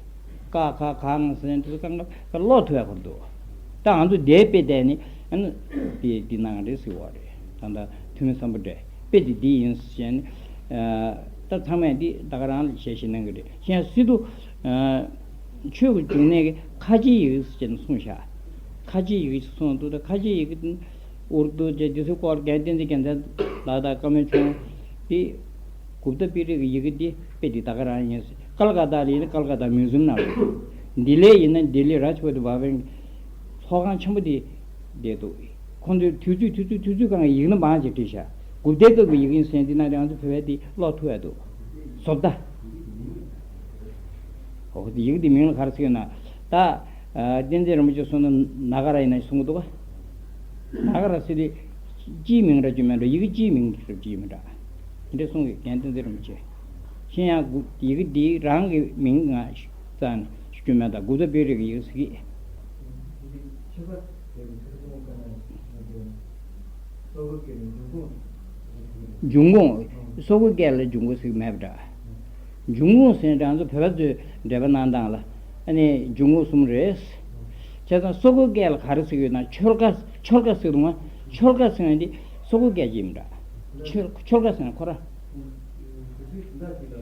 ཀ་ཁ་ག་ང་ཟེར་ནས་དེ་ཚོ་གང་ག་ཀློག་ཐུབ་ཡ་ཁོ་རང་འདུག་ད་ང་ཚོ་དེའི་དཔེ་བལྟས་ནས་ཨ་ནི་དེ་འདི་ནང་རེད་ཟེར་བ་རེད། ད་ལྟ་ཐུ་མི་སམ་བྷོ་ཊ་དཔེ་དེ་འདི་ཡིན་ཟེར་ནས། ཨ། ད་ཚང་མས་འདི་ད་ག་རང་ལ་ཞལ་བཞེས་གནང་གི་རེད། གཞན་སྲིད་དུ། ཨ། ཆོས་ཀྱི་འབྱུང་གནས་ཀྱི་ཁ་ཆེའི་ཡི་གེ་ཟེར་ནས་གསུངས་ཤག་ཁ་ཆེའི་ཡི་གེ་ཞིག་གསུངས་འདུག་ད་ཁ་ཆེའི་ཡི་གེ་དེ་ཨུར་དུ་བྱས་འདི་ཚོའི་སྐོར་རྒན་བསྟན་འཛིན་རྒྱལ་མཚན་ལགས་དང་བཀའ་མོལ་བྱུང་། དེ་གུཔྟ་པི་རི་གི་ཡི་གེ་འདི་དཔེ་འདི་ད་ག་རང་ཡིན། ཀལ་ཀ་ཏ་ལ་ཡིན་ན་ཀལ་ཀ་ཏ་མིའུ་ཛིམ་ནང་ལ་འདུག་ལྡི་ལི་ཡིན་ན་ལྡི་ལི་རཱཇ་པ་ཏི་བྷ་ཝན་གྱི་ཚོགས་ཁང་ཆེན་པོ་དེ་བསྡད་འདུག་ཁོང་ཚོས་དུས་ཚོད་དུས་ཚོད་དུས་ཚོད་སྒང་གི་ཡིག་སྣ་མང་ཅིག་བྲིས་ཤག་གུཔྟའི་སྐབས་ཀྱི་ཡི་གེ་ཡིན་ཟེར་ན་འདི་ནང་དེ་ང་ཚོ་བོད་པས་འདི་ཀློག་ཐུབ་ཡ་འདུག་བཟོ་ལྟ། ཡི་གེ་འདི་མིང་ལ་ག་རེ་ཟེར་ན། ད་ཨ་བསྟན་འཛིན་རིན་པོ་ཆེ་གསུངས་ན་ན་ག་ར་ཡིན་ན་གསུང་གི་འདུག་ག་ན་ག་ར་ཟེར་དེ་སྤྱིའི་མིང་ར་ཅིག་མིན་འགྲོ། ཡི་གེ་སྤྱིའི་མིང་ར་ཅིག་ཡིན་མིན་འདྲ། དེ་འདྲ་གསུང་གི་རྒན་བསྟན་འཛིན་རིན་པོ་ཆེ། གཞན་ཡང་ཡི་གེ་འདི་རང་གི་མིང་ང་རྩ་ནས་ཞུ་རྒྱུ་མེད། ད་འགོ་ཚུགས་པའི་རིགས་ཀྱི་ཡི་གེ་ཟེར་གི། འབྱུང་ཁུངས། སོག་པོའི་སྐད་ལ་འབྱུང་ཁུངས་ཟེར་གྱི་མེད་པ་འདྲ། འབྱུང་ཁུངས་ཟེར་ན་ང་ཚོ་བོད་པ་ཚོའི་འགྲེལ་པ་གནང་སྟངས་ལ་ཨ་ནི་འབྱུང་ཁུངས་གསུམ་རེད། བྱས་ཙང་སོག་པོའི་སྐད་ལ་ག་རེ་ཟེར་གྱི་ཡོད་ན་ཆོལ་ཁ། ཆོལ་ཁ་ཟེར་འདུག་ང་། ཆོལ་ཁ་ཟེར་ན་འདི་སོག་པོའི་སྐད་ཅིག་ཡིན་པ་འདྲ། ཆོལ། ཆོལ་ཁ་ཟེར་ན་ཁོ་ར། བོད་ཡིག་དོན་དག་ཅིག་ལ་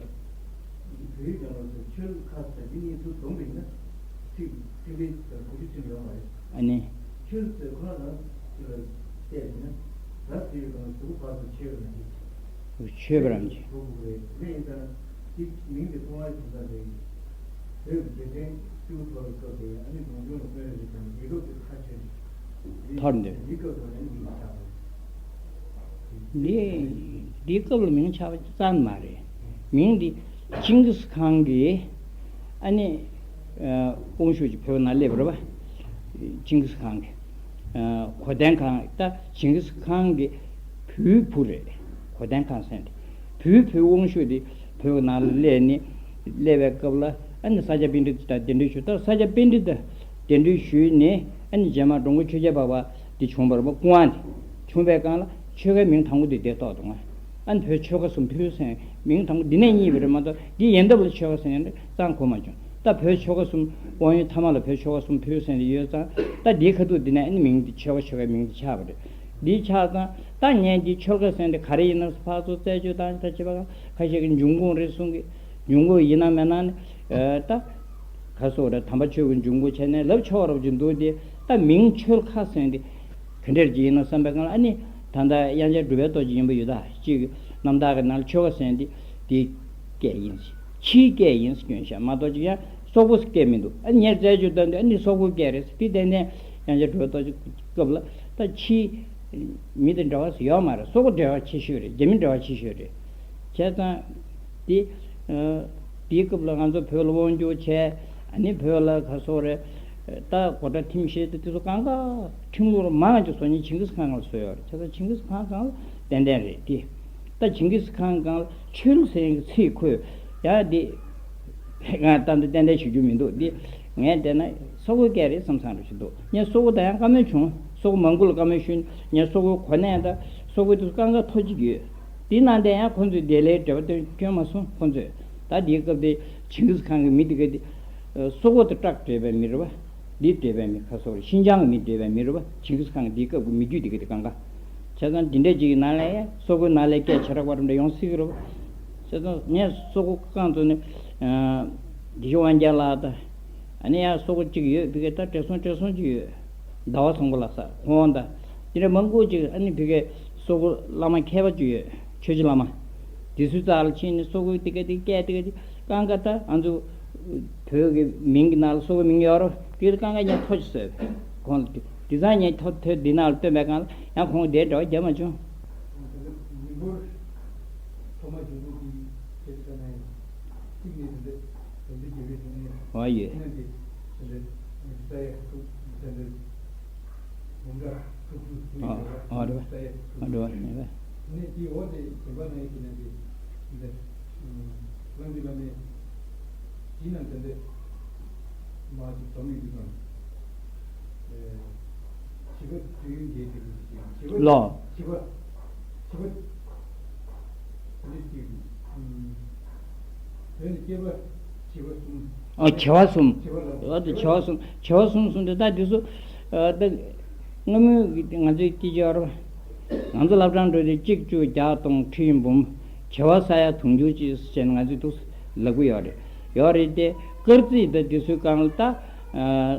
བོད་ཡིག་སྦྱང་བ་ཚོས་ཆོལ་ཁ་ཟེར་འདི་གཉིས་སུ་བསྡོམས་པ་ཡིན་ན་ཚིག་ཕྲེང་བའི་གོ་རྒྱུ་ཚིག་ཡོད་མ་རེད། ཨ་ནི། ཆོས་ཟེར་ཁོ་ན་རང་ཅིག་ལ་བལྟས་ཡིན་ན། ར་ཟེར་བའི་སྒང་ལ་གཟུགས་པོ་ཕར་ཚུར་ཆོད་པ་རང་བཞིན། ཆོད་པ་རང་བཞིན། གོ་དགོས་རེད། དེ་ཡིན་ཙང་འདི་མིང་དེ་མཐོང་བ་ཞིག་ཙམ་རེད། བོད་ཀྱི་རྒྱལ་ཕྲན་བཅུ་ཐོར་བའི་སྐབས་དེ་ཨ་ནི་གདུང་སྐྱོང་ལ་སྨོན་རེ་རེ་དང་རྒྱལ་ཁབ་དེ་ཁ་ཕྱེ་ནས། ཐོར་འདུག་འདི་སྐབས་དེ་ཨ་ནི་མིང་ཆགས་པ་རེད། འདི། འདི་སྐབས་ལ་མིང་ཆགས་པ་རྩ་ནས་མ་རེད། མིང་འདི་ཅིང་གིས་ཁང་གི་ཨ་ནི་ཨ་དབང་ཕྱུག་ཅིག་བོད་ནང་སླེབས་པ་རེད་པ། ཅིང་གིས་ཁང་གི་ཨ་གོ་དན་ཁང་། ད་ཅིང་གིས་ཁང་གི་བུའི་བུ་རེད། གོ་དན་ཁང་ཟེར་དེ་བུའི་བུའི་དབང་ཕྱུག་དེ་བོད་ནང་ལ་སླེབས་ནས། སླེབས་པའི་སྐབས་ལ་ཨ་ནི་ས་སྐྱ་པཎྜི་ཏ་དང་གདན་འདྲེན་ཞུས། ད་ས་སྐྱ་པཎྜི་ཏ་དང་གདན་འདྲེན་ཞུས་ནས་ཨ་ནི་རྗེས་མ་འགྲོ་མགོན་ཆོས་རྒྱལ་འཕགས་པ་འདི་བྱུང་བ་རེད་པ། སྐུ་དབང་དེ་བྱུང་བའི་སྒང་ལ་ཆོལ་ཁའི་མིང་དང་པོ་དེ་དེ་ཐོགས་འདུག་ང་། ཨ་ནི་བོད་ཆོལ་ཁ་གསུམ་ཕུལ་ཟེར་མིང་དང་པོ་འདི་ནས་རྙེད་པ་རེད་མ་གཏོགས། འདི་ཡན་འདབས་ལ་ཆོལ་ཁ་ཟེར་ཡང་རྩ་ནས་གོ་མ་བྱུང་། ད་བོད་ཆོལ་ཁ་གསུམ་དབང་ཡོད་ཐ་མ་ལ་བོད་ཆོལ་ཁ་གསུམ་ཕུལ་ཟེར་ཡོད་ཙང་། ད་འདིའི་ཁ་ཐུག་འདི་ནས་ཨ་ནི་མིང་འདི་ཆོལ་ཁ་ཆོལ་ཁའི་མིང་འདི་ཆགས་པ་རེད། འདི་ཆགས་ཙང་ད་ངས་འདི་ཆོལ་ཁ་ཟེར་འདི་ག་རེ་ཡིན་ན་ཕར་ཚུར་རྩད་གཅོད་བཏང་། ད་བྱས་པ་ཁ་ཤས་ཀྱིས་འབྱུང་ཁུངས་རེད་གསུང་གི། འབྱུང་ཁུངས་ཡིན་ན་མིན་ན་ནི་ཨ་ད་ག་སོགས་རེད། དམ་པ་ཆོས་ཀྱི་འབྱུང་ཁུངས་བྱས་ནས་ལབ་ཆོག་རབས་ཀྱི་འདུག་སྟེ། ད་མིང་ཆོལ་ཁ་ཟེར་འདི་ག་འདྲ་ཅིག་ཡིན་ན་བསམ་པའི་སྒང་ལ་ཨ་ནི་ད་ལྟ་དབྱངས་ཅན་གྲུབ་པའི་ཏོག་ཅིག་ཡིན་པ་ཡོད། ད་གཅིག་རྣམ་ཐར་གྱི་ནང་ལ་ཆོལ་ཁ་ཟེར་འདི་འདིའི་སྐད་ཡིན། ཕྱིའི་སྐད་ཡིན་ཟེར་སྐྱོན་བཞག་མ་གཏོགས་ཅིག་ཡང་སོག་པོའི་སྐད་མི་འདུག་ཨ་ནི་ངས་རྩད་གཅོད་བཏང་དུས་ཨ་ནི་སོག་པོའི་སྐད་རེད་ཟེར། དེ་ཏན་ཏན་དབྱངས་ཅན་གྲུབ་པའི་ཏོག་ཅིག་སྐབས་ལ་ད་ཕྱིའི་མི་དང་འབྲེལ་བ་ཟེར་ཡོད་མ་རེད། སོག་པོ་འབྲེལ་བ་ཆེ་ཤོས་རེད། རྒྱ་མི་འབྲེལ་བ་ཆེ་ཤོས་རེད། བྱས་ཙང་དེ་ཨ་དེའི་སྐབས་ལ་ང་ཚོ་བོད་ལ་དབང་སྒྱུར་བྱས། ཨ་ནི་བོད་ལ་ག་སོགས་རེད། ད་གོ་ཁྲབ་ཐིམ་ཤེས་དེ་དེ་ཚོ་གང་ག་ཁྲིམས་ལུགས་མང་ཆེ་བཟོ་མཁན་ཆིང་གིས་ཁང་ལ་བཟོས་ཡོད་རེད། བྱས་ཙང་ཆིང་གིས་ཁང་སྒང་ལ་ཏན་ཏན་རེད། དེ་ད་ཆིང་གིས་ཁང་སྒང་ལ་ཆོལ་ཟེར་མཁན་གྱི་ཚིག་ཁོས་ཡ་དེ་ང་ད་འདི་ཏན་ཏན་ཞུ་རྒྱུ་མི་འདུག་འདི་ངས་བལྟས་ན་སོག་པོའི་སྐད་རེད་བསམ་བསམ་རེ་ཞིག་འདུག་ངས་སོག་པོ་དང་ཡང་བཀའ་མོལ་བྱུང་། སོག་པོ་མང་པོ་ལ་བཀའ་མོལ་ཞུས། ངས་སོག་པོའི་གོ་གནས་དང་སོག་པོའི་དུས་སུ་དཀའ་ངལ་ཐོག་གཅིག་ཡོད། དེ་ནང་དེ་ཡང་ཁོང་ཚོས་དེ་ལའི་འབྲེལ་བ་དེ་བསྐྱོན་མ་སོང་ཁོང་ཚོས། ད་དེའི་སྐབས་དེ་ཆིང་གིས་ཁང་གི་མི་དེ་ག་དེ་སོག་པོ་དང་སྐྲག་བྲལ་བའི་མི་རེད་པ། འདི་བྲལ་བའི་མི་ཁ་སོག་རེད། ཤིན་ཅང་གི་མི་བྲལ་བའི་མི་རེད་པ། ཆིང་གིས་ཁང་གི་དེའི་སྐབས་ཀྱི་མི་རྒྱུད་དེ་ག་དེ་གང་ག་བྱས་ཙང་འདི་འདྲ་ཅིག་གི་ནང་ལ་ཡང་སོག་པོའི་ནང་ལའི་སྐད་ཆེ་དྲགས་པ་འདྲ་ཡོང་སྲིད་ཀྱི་རེད་པ། བྱས་ཙང་ངས་སོག་པོ་རྐང་བཙུགས་ནས་ཨ་དགེ་བཤེས་དབང་རྒྱལ་ལགས་དང་། ཨ་ནི་ཡང་སོག་པོ་གཅིག་ཡོད། ཕ་གིར་ད་བགྲེས་སོང་བགྲེས་སོང་གཅིག་ཡོད། ཟླ་བ་བཟང་པོ་ལགས་ཟེར། ཁོང་དང་དེ་འདྲ་མང་པོ་ཅིག་ཨ་ནི་ཕ་གིར་སོག་པོ་བླ་མ་མཁས་པ་ཅིག་ཡོད། ཆོས་རྗེ་བླ་མ། དེ་ཚོའི་རྩ་ལ་ཕྱིན་ནས་སོག་པོའི་དེ་ག་དེ་སྐད་དེ་ག་དེ་གང་ག་ད་ང་ཚོ་བོད་ཀྱི་མིང་གི་ནང་ལ་སོག་པོའི་མིང་ཡོད་རེད། དེ་ག་དེ་གང་ག་ངས་ཐོ་ཅིག་བཟོས། ཁོང་ལ་དེ་དེང་སང་ངས་ཐོ་ཐོས་འདི་ནང་ལ་བཏོན་པའི་སྒང་ལ་ཡང་ཁོང་དེ་འབྲེལ་བ་རྒྱབ་མ་བྱུང་། ཐོག་མ་བྱུང་ཚུལ་གྱི་ཁྱེད་ཀྱི་ལྟ་ན་ཡང་གཅིག་ནས་དེ་འདྲ་དོན་ཚན་བརྒྱད་པའི་གཞུང་ནས་འོ་ཡོད། ནང་གི་དེ་འདྲ་ས་ཡ་ཐུག་ས་འདྲ་འབུམ་ར་ཐུག་ཚུལ་ཨ་ཨ་རེད་པ། ས་ཡ་ཐུག་ཨ་རེད་པ། ཨ་རེད་པ། ནས་དེའི་འོག་དེ་བྱེད་པ་ན་ཡང་དེ་ནང་གི་དེ་འདྲ་བླ་མ་བླ་མའི་དེ་ནང་དེ་འདྲ་མ་ཅིག་འཛོམས་ཡོད་དུས་ཙང་། བྱིས་པ་དུས་ཡུན་རྒྱས་དེ་རུ་ཞིག་བྱིས་པ་ལོ། བྱིས་པ་བྱིས་པ་དེ་ཅིག་བོད་ནས་སྐྱེས་པ་བྱིས་པ་གསུམ། ཨ་བྱེ་བ་གསུམ། བྱེ་བ་ལ་ཨ་ད་བྱེ་བ་གསུམ། བྱེ་བ་གསུམ་གསུམ་དེ་ད་དེ་ཚོ་ཨ་ད་སྔ་མོའི་ང་ཚོའི་སྐད་ཆ་ཡོད་རེད་པ། ང་ཚོ་བླ་བྲང་འགྲོ་དུས་གཅིག་བཅུ་བརྒྱ་སྟོང་ཁྲི་འབུམ་བྱེ་བ་ས་ཡ་དུང་ཕྱུར་གཅིག་ཟེར་ནས་ང་ཚོས་འདུག་ལབ་ཀྱི་ཡོད་རེད། ཡོད་རེད་དེ། སྐར་རྩིས་དང་དེ་ཚོའི་སྒང་ལ་ད་ཨ་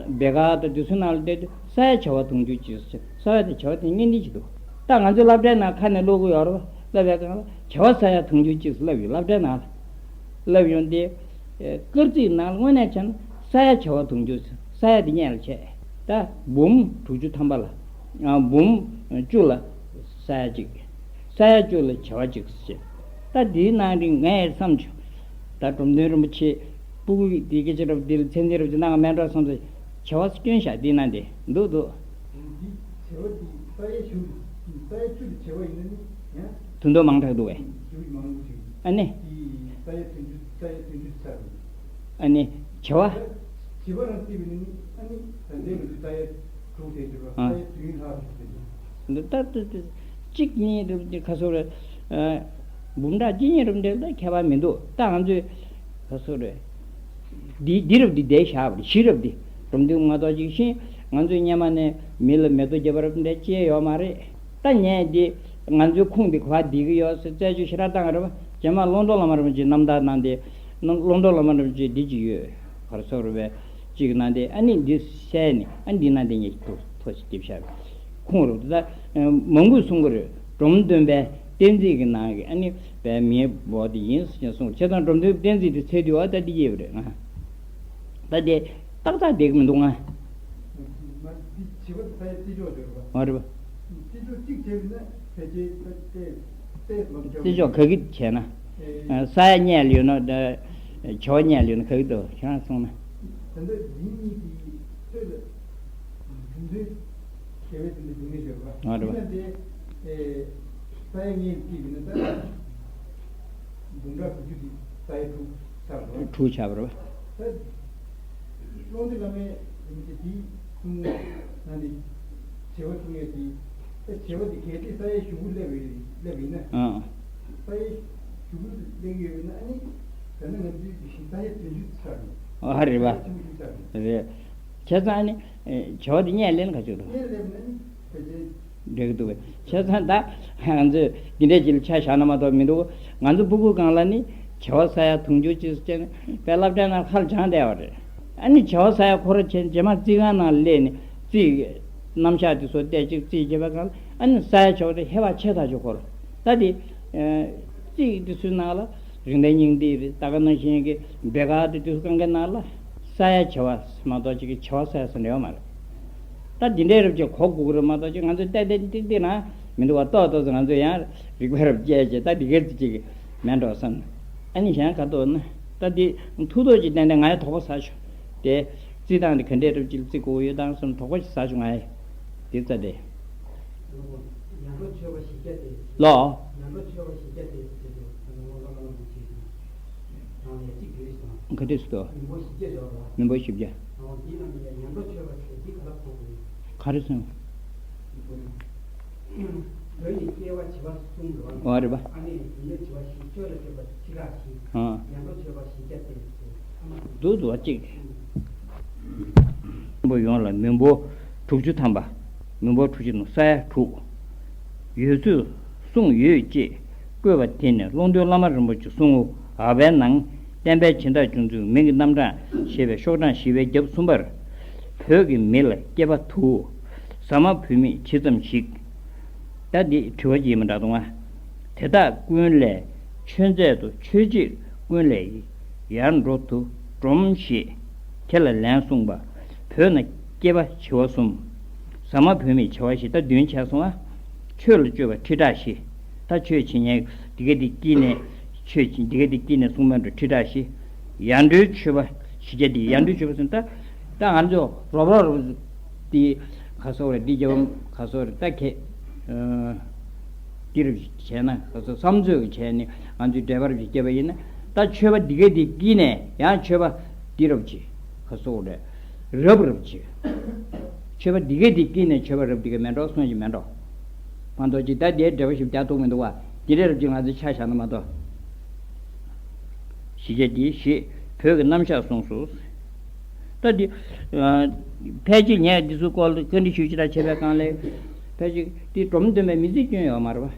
སྦེ་ག་དང་དེ་ཚོའི་ནང་ལ་བལྟས་དུས་ས་ཡ་བྱེ་བ་དུང་ཕྱུར་གཅིག་ཟེར། ས་ཡ་དང་བྱེ་བ་དེ་གཉིས་འདི་ཞིག་འདུག་ད་ང་ཚོའི་སློབ་གྲྭའི་ནང་ཁ་ནས་ཀློག་གི་ཡོད་རེད་པ། སློབ་པའི་སྒང་ལ་བྱེ་བ་ས་ཡ་དུང་ཕྱུར་གཅིག་ཟེར་ལབ་ཡོད། སློབ་གྲྭའི་ནང་ལ་ལབ་ཡོང་དེ། ཨེ་སྐར་རྩིས་ནང་ལ་དངོས་གནས་བྱས་ན་ས་ཡ་བྱེ་བ་དུང་ཕྱུར་ཟེར། ས་ཡ་དེ་སྔོན་ལ་བྱས། ད་འབུམ་དྲུག་ཅུ་ཐམ་པ་ལ། ཨ་འབུམ་བཅུ་ལ་ས་ཡ་གཅིག་ས་ཡ་བཅུ་ལ་བྱེ་བ་གཅིག་ཟེར། ད་འདིའི་ནང་རིང་ངས་བསམ་བྱུང་། ད་འབྲོམ་སྟོན་རིན་པོ་ཆེ་ སྤུ་གུ་འདི་སྐད་ཆ་རབ་འདིར་ཚན་འདི་རབ་ཀྱི་ནང་མེད་འགྲོ་སོང་ཚེ་བྱ་བ་སྐྱོན་བཞག་འདི་ན་འདི་འདུག་འདུག་འདི་བྱ་བ་འདི་ས་ཡ་གཞུང་ས་ཡ་གཞུང་གི་བྱ་བ་ཡིན་ན་ནི་ཡང་དུ་འདོད་མང་དྲགས་འདུག་བས། ཞུ་མང་པོ་ཞིག་ཨ་ནི། འདི་ས་ཡ་བདུན་ཅུ་ས་ཡ་བདུན་ཅུ་ཚར་འདུག་ཨ་ནི། བྱ་བ། བྱ་བ་རང་བརྩིས་པ་ཡིན་ན་ནི་ཨ་ནི་ད་ལྟའི་ང་ཚོ་ས་ཡ་དྲུག་དེ་འདྲ་བ་ཨ། ས་ཡ་བདུན་ལྷག་ཞིག་དེ་འདྲ། འདི་ལྟར་དུ་གཅིག་གཉིས་རུ་འདི་ཁ་སོ་རེ། འབུམ་ཕྲག་གཅིག་གཉིས་རུ་འདི་ལ་ཁྱད་པར་མི་འདུག་ད་ང་ཚོས་ཁ་སོ་རེ། འདི་འདི་རུ་འདི་བསྡད་བཞག་པ་རེད་བཞི་རུ་འདི། སྒྲོམ་མདུན་ང་ཏོག་ཅིག་ཤིང་ང་ཚོས་སྔོན་མ་ནས་མི་ལ་མེ་ཏོག་རྒྱབ་པ་རུ་འདི་སྐྱེས་ཡོད་མ་རེད། ད་ངས་འདི་ང་ཚོའི་ཁུངས་འདི་ག་པར་བསྡད་ཀྱི་ཡོད་ཟེར་རྩད་གཅོད་ཞེ་དྲག་བཏང་རེད་པ། རྗེས་མ་ཀློང་རྡོལ་བླ་མ་རིན་པོ་ཆེ་རྣམ་ཐར་ནང་དེ་ཀློང་རྡོལ་བླ་མ་རིན་པོ་ཆེ་འདི་ཅིག་ཡོད། གར་སོགས་རུ་བའི་གཅིག་ནང་དེ་ཨ་ནི་འདི་གསལ་ནས་ཨ་འདི་ནང་དེ་ངས་ཐུགས་ཐུགས་ཞིག་རྒྱབ་ཤར། ཁོང་རུ་ད་མང་པོས་གསུང་གི་རེད། འབྲོམ་སྟོན་པའི་བསྟན་འཛིན་གྱི་ནང་གི་ཨ་ནི་བའི་མིའི་འབོ་དེ་ཡིན་ཟེར་གསུང་བྱས་ཙང་འབྲོམ་སྟོན་བསྟན་འཛིན་དེ་ཚད་དུས་ཨ་ད་འདི་ཡས་པ་རེད་ང་། ད་དེ་ཏག་ཏག་བསྡད་ཀྱི་མི་འདུག་ང་། ང་འདི་བྱིས་པ་ཚ་ཡི་རྩིས་འཇོག་བྱེད་རོགས། ང་རེད་པ། རྩིས་འཇོག་གཅིག་བྱས་པ་ན་ཕལ་ཆེར་ད་ལྟའི་ལྟའི་ལོ་བརྒྱ་རྩིས་འཇོག་ག་གི་བྱས་ན། ཨེ། ས་ཡ་གཉིས་ལ་ཡོད་ན་ད་བྱེ་བ་གཉིས་ལ་ཡོད་ན་ག་གི་འདུག་ཁྱེད་རང་གསུངས་ན། ད་ལྟ་འདི་གཉིས་ཀྱི་ཚོད་ལ་རྒྱུ་མཚན་དེ་བས་དེ་འདྲ་འབྱུང་ངེས་ཡོད་པ། ང་རེད་པ། ཡིན་ན་དེ་ཨེ་ས་ཡ་གཉིས་ཀྱི་ཡིན་ན་ད་འབུམ་ཕྲག་དྲུག་ཅུ་དེ་ས་ཡ་དྲུག་ཆགས་པ་རེད། དྲུག་ཆགས་པ་རེད་པ། ད་ཀློང་རྡོལ་བླ་མའི་རིན་པོ་ཆེ་དེའི་གསུང་ནང་ནས་བྱེ་བ་གསུང་ཡས་དེ་ད་བྱེ་བ་དེ་གལ་ཏེ་ས་ཡ་གཞུག་གུ་སླེབས་པ་སླེབས་པ་ཡིན་ན། ཨང་། ས་ཡ་གཞུག་གུ་སླེབས་ཡོད་པ་ཡིན་ན་ཨ་ནི་ད་ནི་ང་ཚོའི་ས་ཡ་བདུན་ཅུ་ཆགས་འགྲོ། ཨ་རེད་པ། ས་ཡ་ཆེན་པོ་ཞིག་ཆགས་འགྲོ། རེད། བྱས་ཙང་ཨ་ནི་བྱེ་བ་དེ་གཉིས་ལེན་ག་ཚོད་འདུག་གཉིས་ལེན་ན་ནི་ཕལ་ཆེར། འགྲིག་འདུག་པས། བྱས་ཙང་ད་ང་ཚོས་འདི་འདྲའི་ཅིག་ལ་ཆ་བཞག་ན་མ་གཏོགས་མི་འདུག་ང་ཚོ་སྤུ་གུ་སྒང་ལ་ནི་བྱེ་བ་ས་ཡ་དུང་ཕྱུར་ཅིག་བྱས་ནས་དཔེ་སློབ་གྲྭའི་ནང་ཁར་སྦྱངས་བསྡད་པ་རེད། ཨ་ནི་བྱེ་བ་ས་ཡ་ཁོ་ར་བྱས་རྗེས་མ་རྩིས་ཁང་ནང་སླེབས་ནས་རྩིས་རྣམ་གཞག་དེ་ཚོ་བལྟས་ཅིག་རྩིས་བྱས་པའི་སྒང་ལ་ཨ་ནི་ས་ཡ་བྱེ་བ་དེ་ཧེ་བག་ཆེ་ཐག་ཆོད་ཁོ་ར། ད་དེ་རྩིས་དེ་ཚོའི་ནང་ལ་རིག་གནས་སྙིང་བསྡུས་རེད། ད་ག་ནང་བཞིན་གྱི་སྦེ་ག་དེ་དུས་སུ་གང་གའི་ནང་ལ་ས་ཡ་བྱེ་བ་མ་གཏོགས་ཅིག་གི་བྱེ་བ་ས་ཡ་ཟེར་ནས་ཡོད་མ་རེད། ད་འདི་འདྲའི་རབ་ཅིག་གོ་དགོས་ཀྱི་རེད་མ་གཏོགས་ཅིག་ང་ཚོས་ཏན་ཏན་ཏིག་ཏིག་ན་མི་འདུག་བ། ཏོག་ཏོག་ཙམ་ང་ཚོས་ཡང་རིག་པ་རབ་བསྐྱེད་བྱས་ད་འདི་གར་ཅིག་མེད་འགྲོ་བསམ། ཨ་ནི་གཞན་ག་ཏོག་ན་ད་འདི་ཐུགས་ཐུགས་ཀྱི་ཏན་ཏན་ང་ཡང་དོགས་པ་ཟ་བྱུང་། དེ་རྩིས་སྟངས་འདི་ག་འདྲའི་རབ་ཅིག་རྩིས་དགོས་ཀྱི་ཡོད་དམ་བསམ་དོགས་པ་ཞིག་ཟ་བྱུང་ང་ཡང་། དེ་རྩ་དེ། ཡར་འབྲོག་ཆོས་པ་བཞི་བརྒྱ་དེ། ལོ། ཡར་འབྲོག་ཆོས་པ་བཞི་བརྒྱ་དེ་དེ་དེ་ལོ་ལོ་ལོ་ལོ་ཅིག་རང་ལས་གཅིག་རེད་སོང་། ག་དུས་སུ་དོ། མི་འབོར་བཞི་བརྒྱ་ཡོད་ལ། མི་འབོར་བཞི་བརྒྱ། ཨོ་དེའི་ནང་ནས་ཡར་འབྲོག་ཆོས་པ་ཟེར་འདི་ག་ལ་གོ་དགོས། ག་རེ་སོང་། བོད་ནི་སྐྱེ་བ་བྱེ་བ་གསུམ་ལ། ཨོ་རེད་པ། ཨ་ནི་བོད་ནི་བྱེ་བ་བཞི་ཆོས་ལ་སྤྱོད་པ་ཁྲི་ཕྲག་བཞི། ཨ། ཡར་འབྲོག་ཆོས་པ་བཞི་བརྒྱ་དེ་ཚོ་ཐ་མ། འདུག་འདུག་གཅིག་ཨུམ། བོད་ཡོངས་ལ་མི་འབོར་དྲུག་ཅུ་ཐམ་པ། མི་འབོར་དྲུག་ཅུ་ནང་ས་ཡ་དྲུག་ཡོད་ཚུལ་གསུངས་ཡོད་ཅེས་བཀོད་པ་དེ་ནི་ཀློང་རྡོལ་བླ་མ་རིན་པོ་ཆེ་གསུང་ངོ་། ཨ་བའི་ནང་བསྟན་པའི་སྦྱིན་བདག་བྱུང་ཚུལ་མིང་གི་རྣམ་གྲངས་ཞེས་པའི་ཤོག་གྲངས་བཞི་པའི་རྒྱབ་གསུམ་པར། བོད་ཀྱི་མི་ལ་སྐྱེས་པ་དུ་ཟ་མ་བུད་མེད་ཇི་ཙམ་ཞིག་ད་འདི་དྲི་བ་ཅིག་ཡིན་པ་འདྲ་འདུག་ང་། དེ་དག་ཀུན་ལས་ཆོས་མཛད་དུ་ཆོས་བྱེད་ཀུན་ལས་ཡར་འགྲོ་དུ་འབྲོམ་ཞེས་དེ་ལ་ལན་གསུངས་པ། བོད་ན་སྐྱེས་པ་བྱེ་བ་གསུམ། ཟ་མ་བུད་མེད་བྱེ་བ་བཞི་ད་བདུན་བྱས་སོང་ང་། ཆོས་ལ་སྤྱོད་པ་ཁྲི་ཕྲག་བཞི། ད་ཆོས་བྱེད་མཁན་འདི་ག་འདི་དཀྱིལ་ནས་ཆོས་བྱེད་འདི་ག་འདི་དཀྱིལ་ནས་གསུངས་མེད་འགྲོ་ཁྲི་ཕྲག་བཞི། ཡར་འགྲོའི་ཆོས་པ་བཞི་བརྒྱ་འདི་ཡར་འགྲོའི་ཆོས་པ་ཟེར་ད། ད་ང་ཚོ་རོབ་རོབ་རོབ་འདི་ག་སོག་རེད་འདི་རྒྱབ་ག་སོག་རེད་ད་ཁེ། འདི་རུ་བྱས་ན་ག་སོག་བསམ་ཚོད་ཀྱི་བྱས་ནས་ང་ཚོའི་འགྲེལ་པ་རུ་བསྐྱེད་པ་ཡིན་ན་ད་ཆོས་པ་འདི་ག་འདི་དཀྱིལ་ནས་ཡང་ཆོས་པ་འདི་རབ་ཅིག་ག་སོག་རེད་རབ་རབ་ཅིག་ཆོས་པ་འདི་ག་འདི་དཀྱིལ་ནས་ཆོས་པ་རབ་འདི་ག་མེད་འགྲོ་གསུངས་ཀྱི་མེད་འགྲོ། མ་གཏོགས་ཅིག་ད་དེའི་འགྲེལ་པ་ཞིག་རྒྱག་ཐུབ་མི་འདུག་བ། འདི་འདྲའི་རབ་ཅིག་ང་ཚོས་ཆ་བཞག་ན་མ་གཏོགས། བཞི་བརྒྱ་འདི་ཞེས་བོད་ཀྱི་རྣམ་གཞག་གསུངས་སོ། ད་འདི། ཕལ་ཆེར་ངས་འདི་ཚོའི་སྐོར་ལ་བཀའ་འདྲི་ཞུ་ཅི་ར་བྱས་པའི་སྒང་ལས། ཕལ་ཆེར་འདི་འབྲོམ་སྟོན་པའི་མི་ཚེ་སྐྱོན་ཡོད་མ་རེད་བ།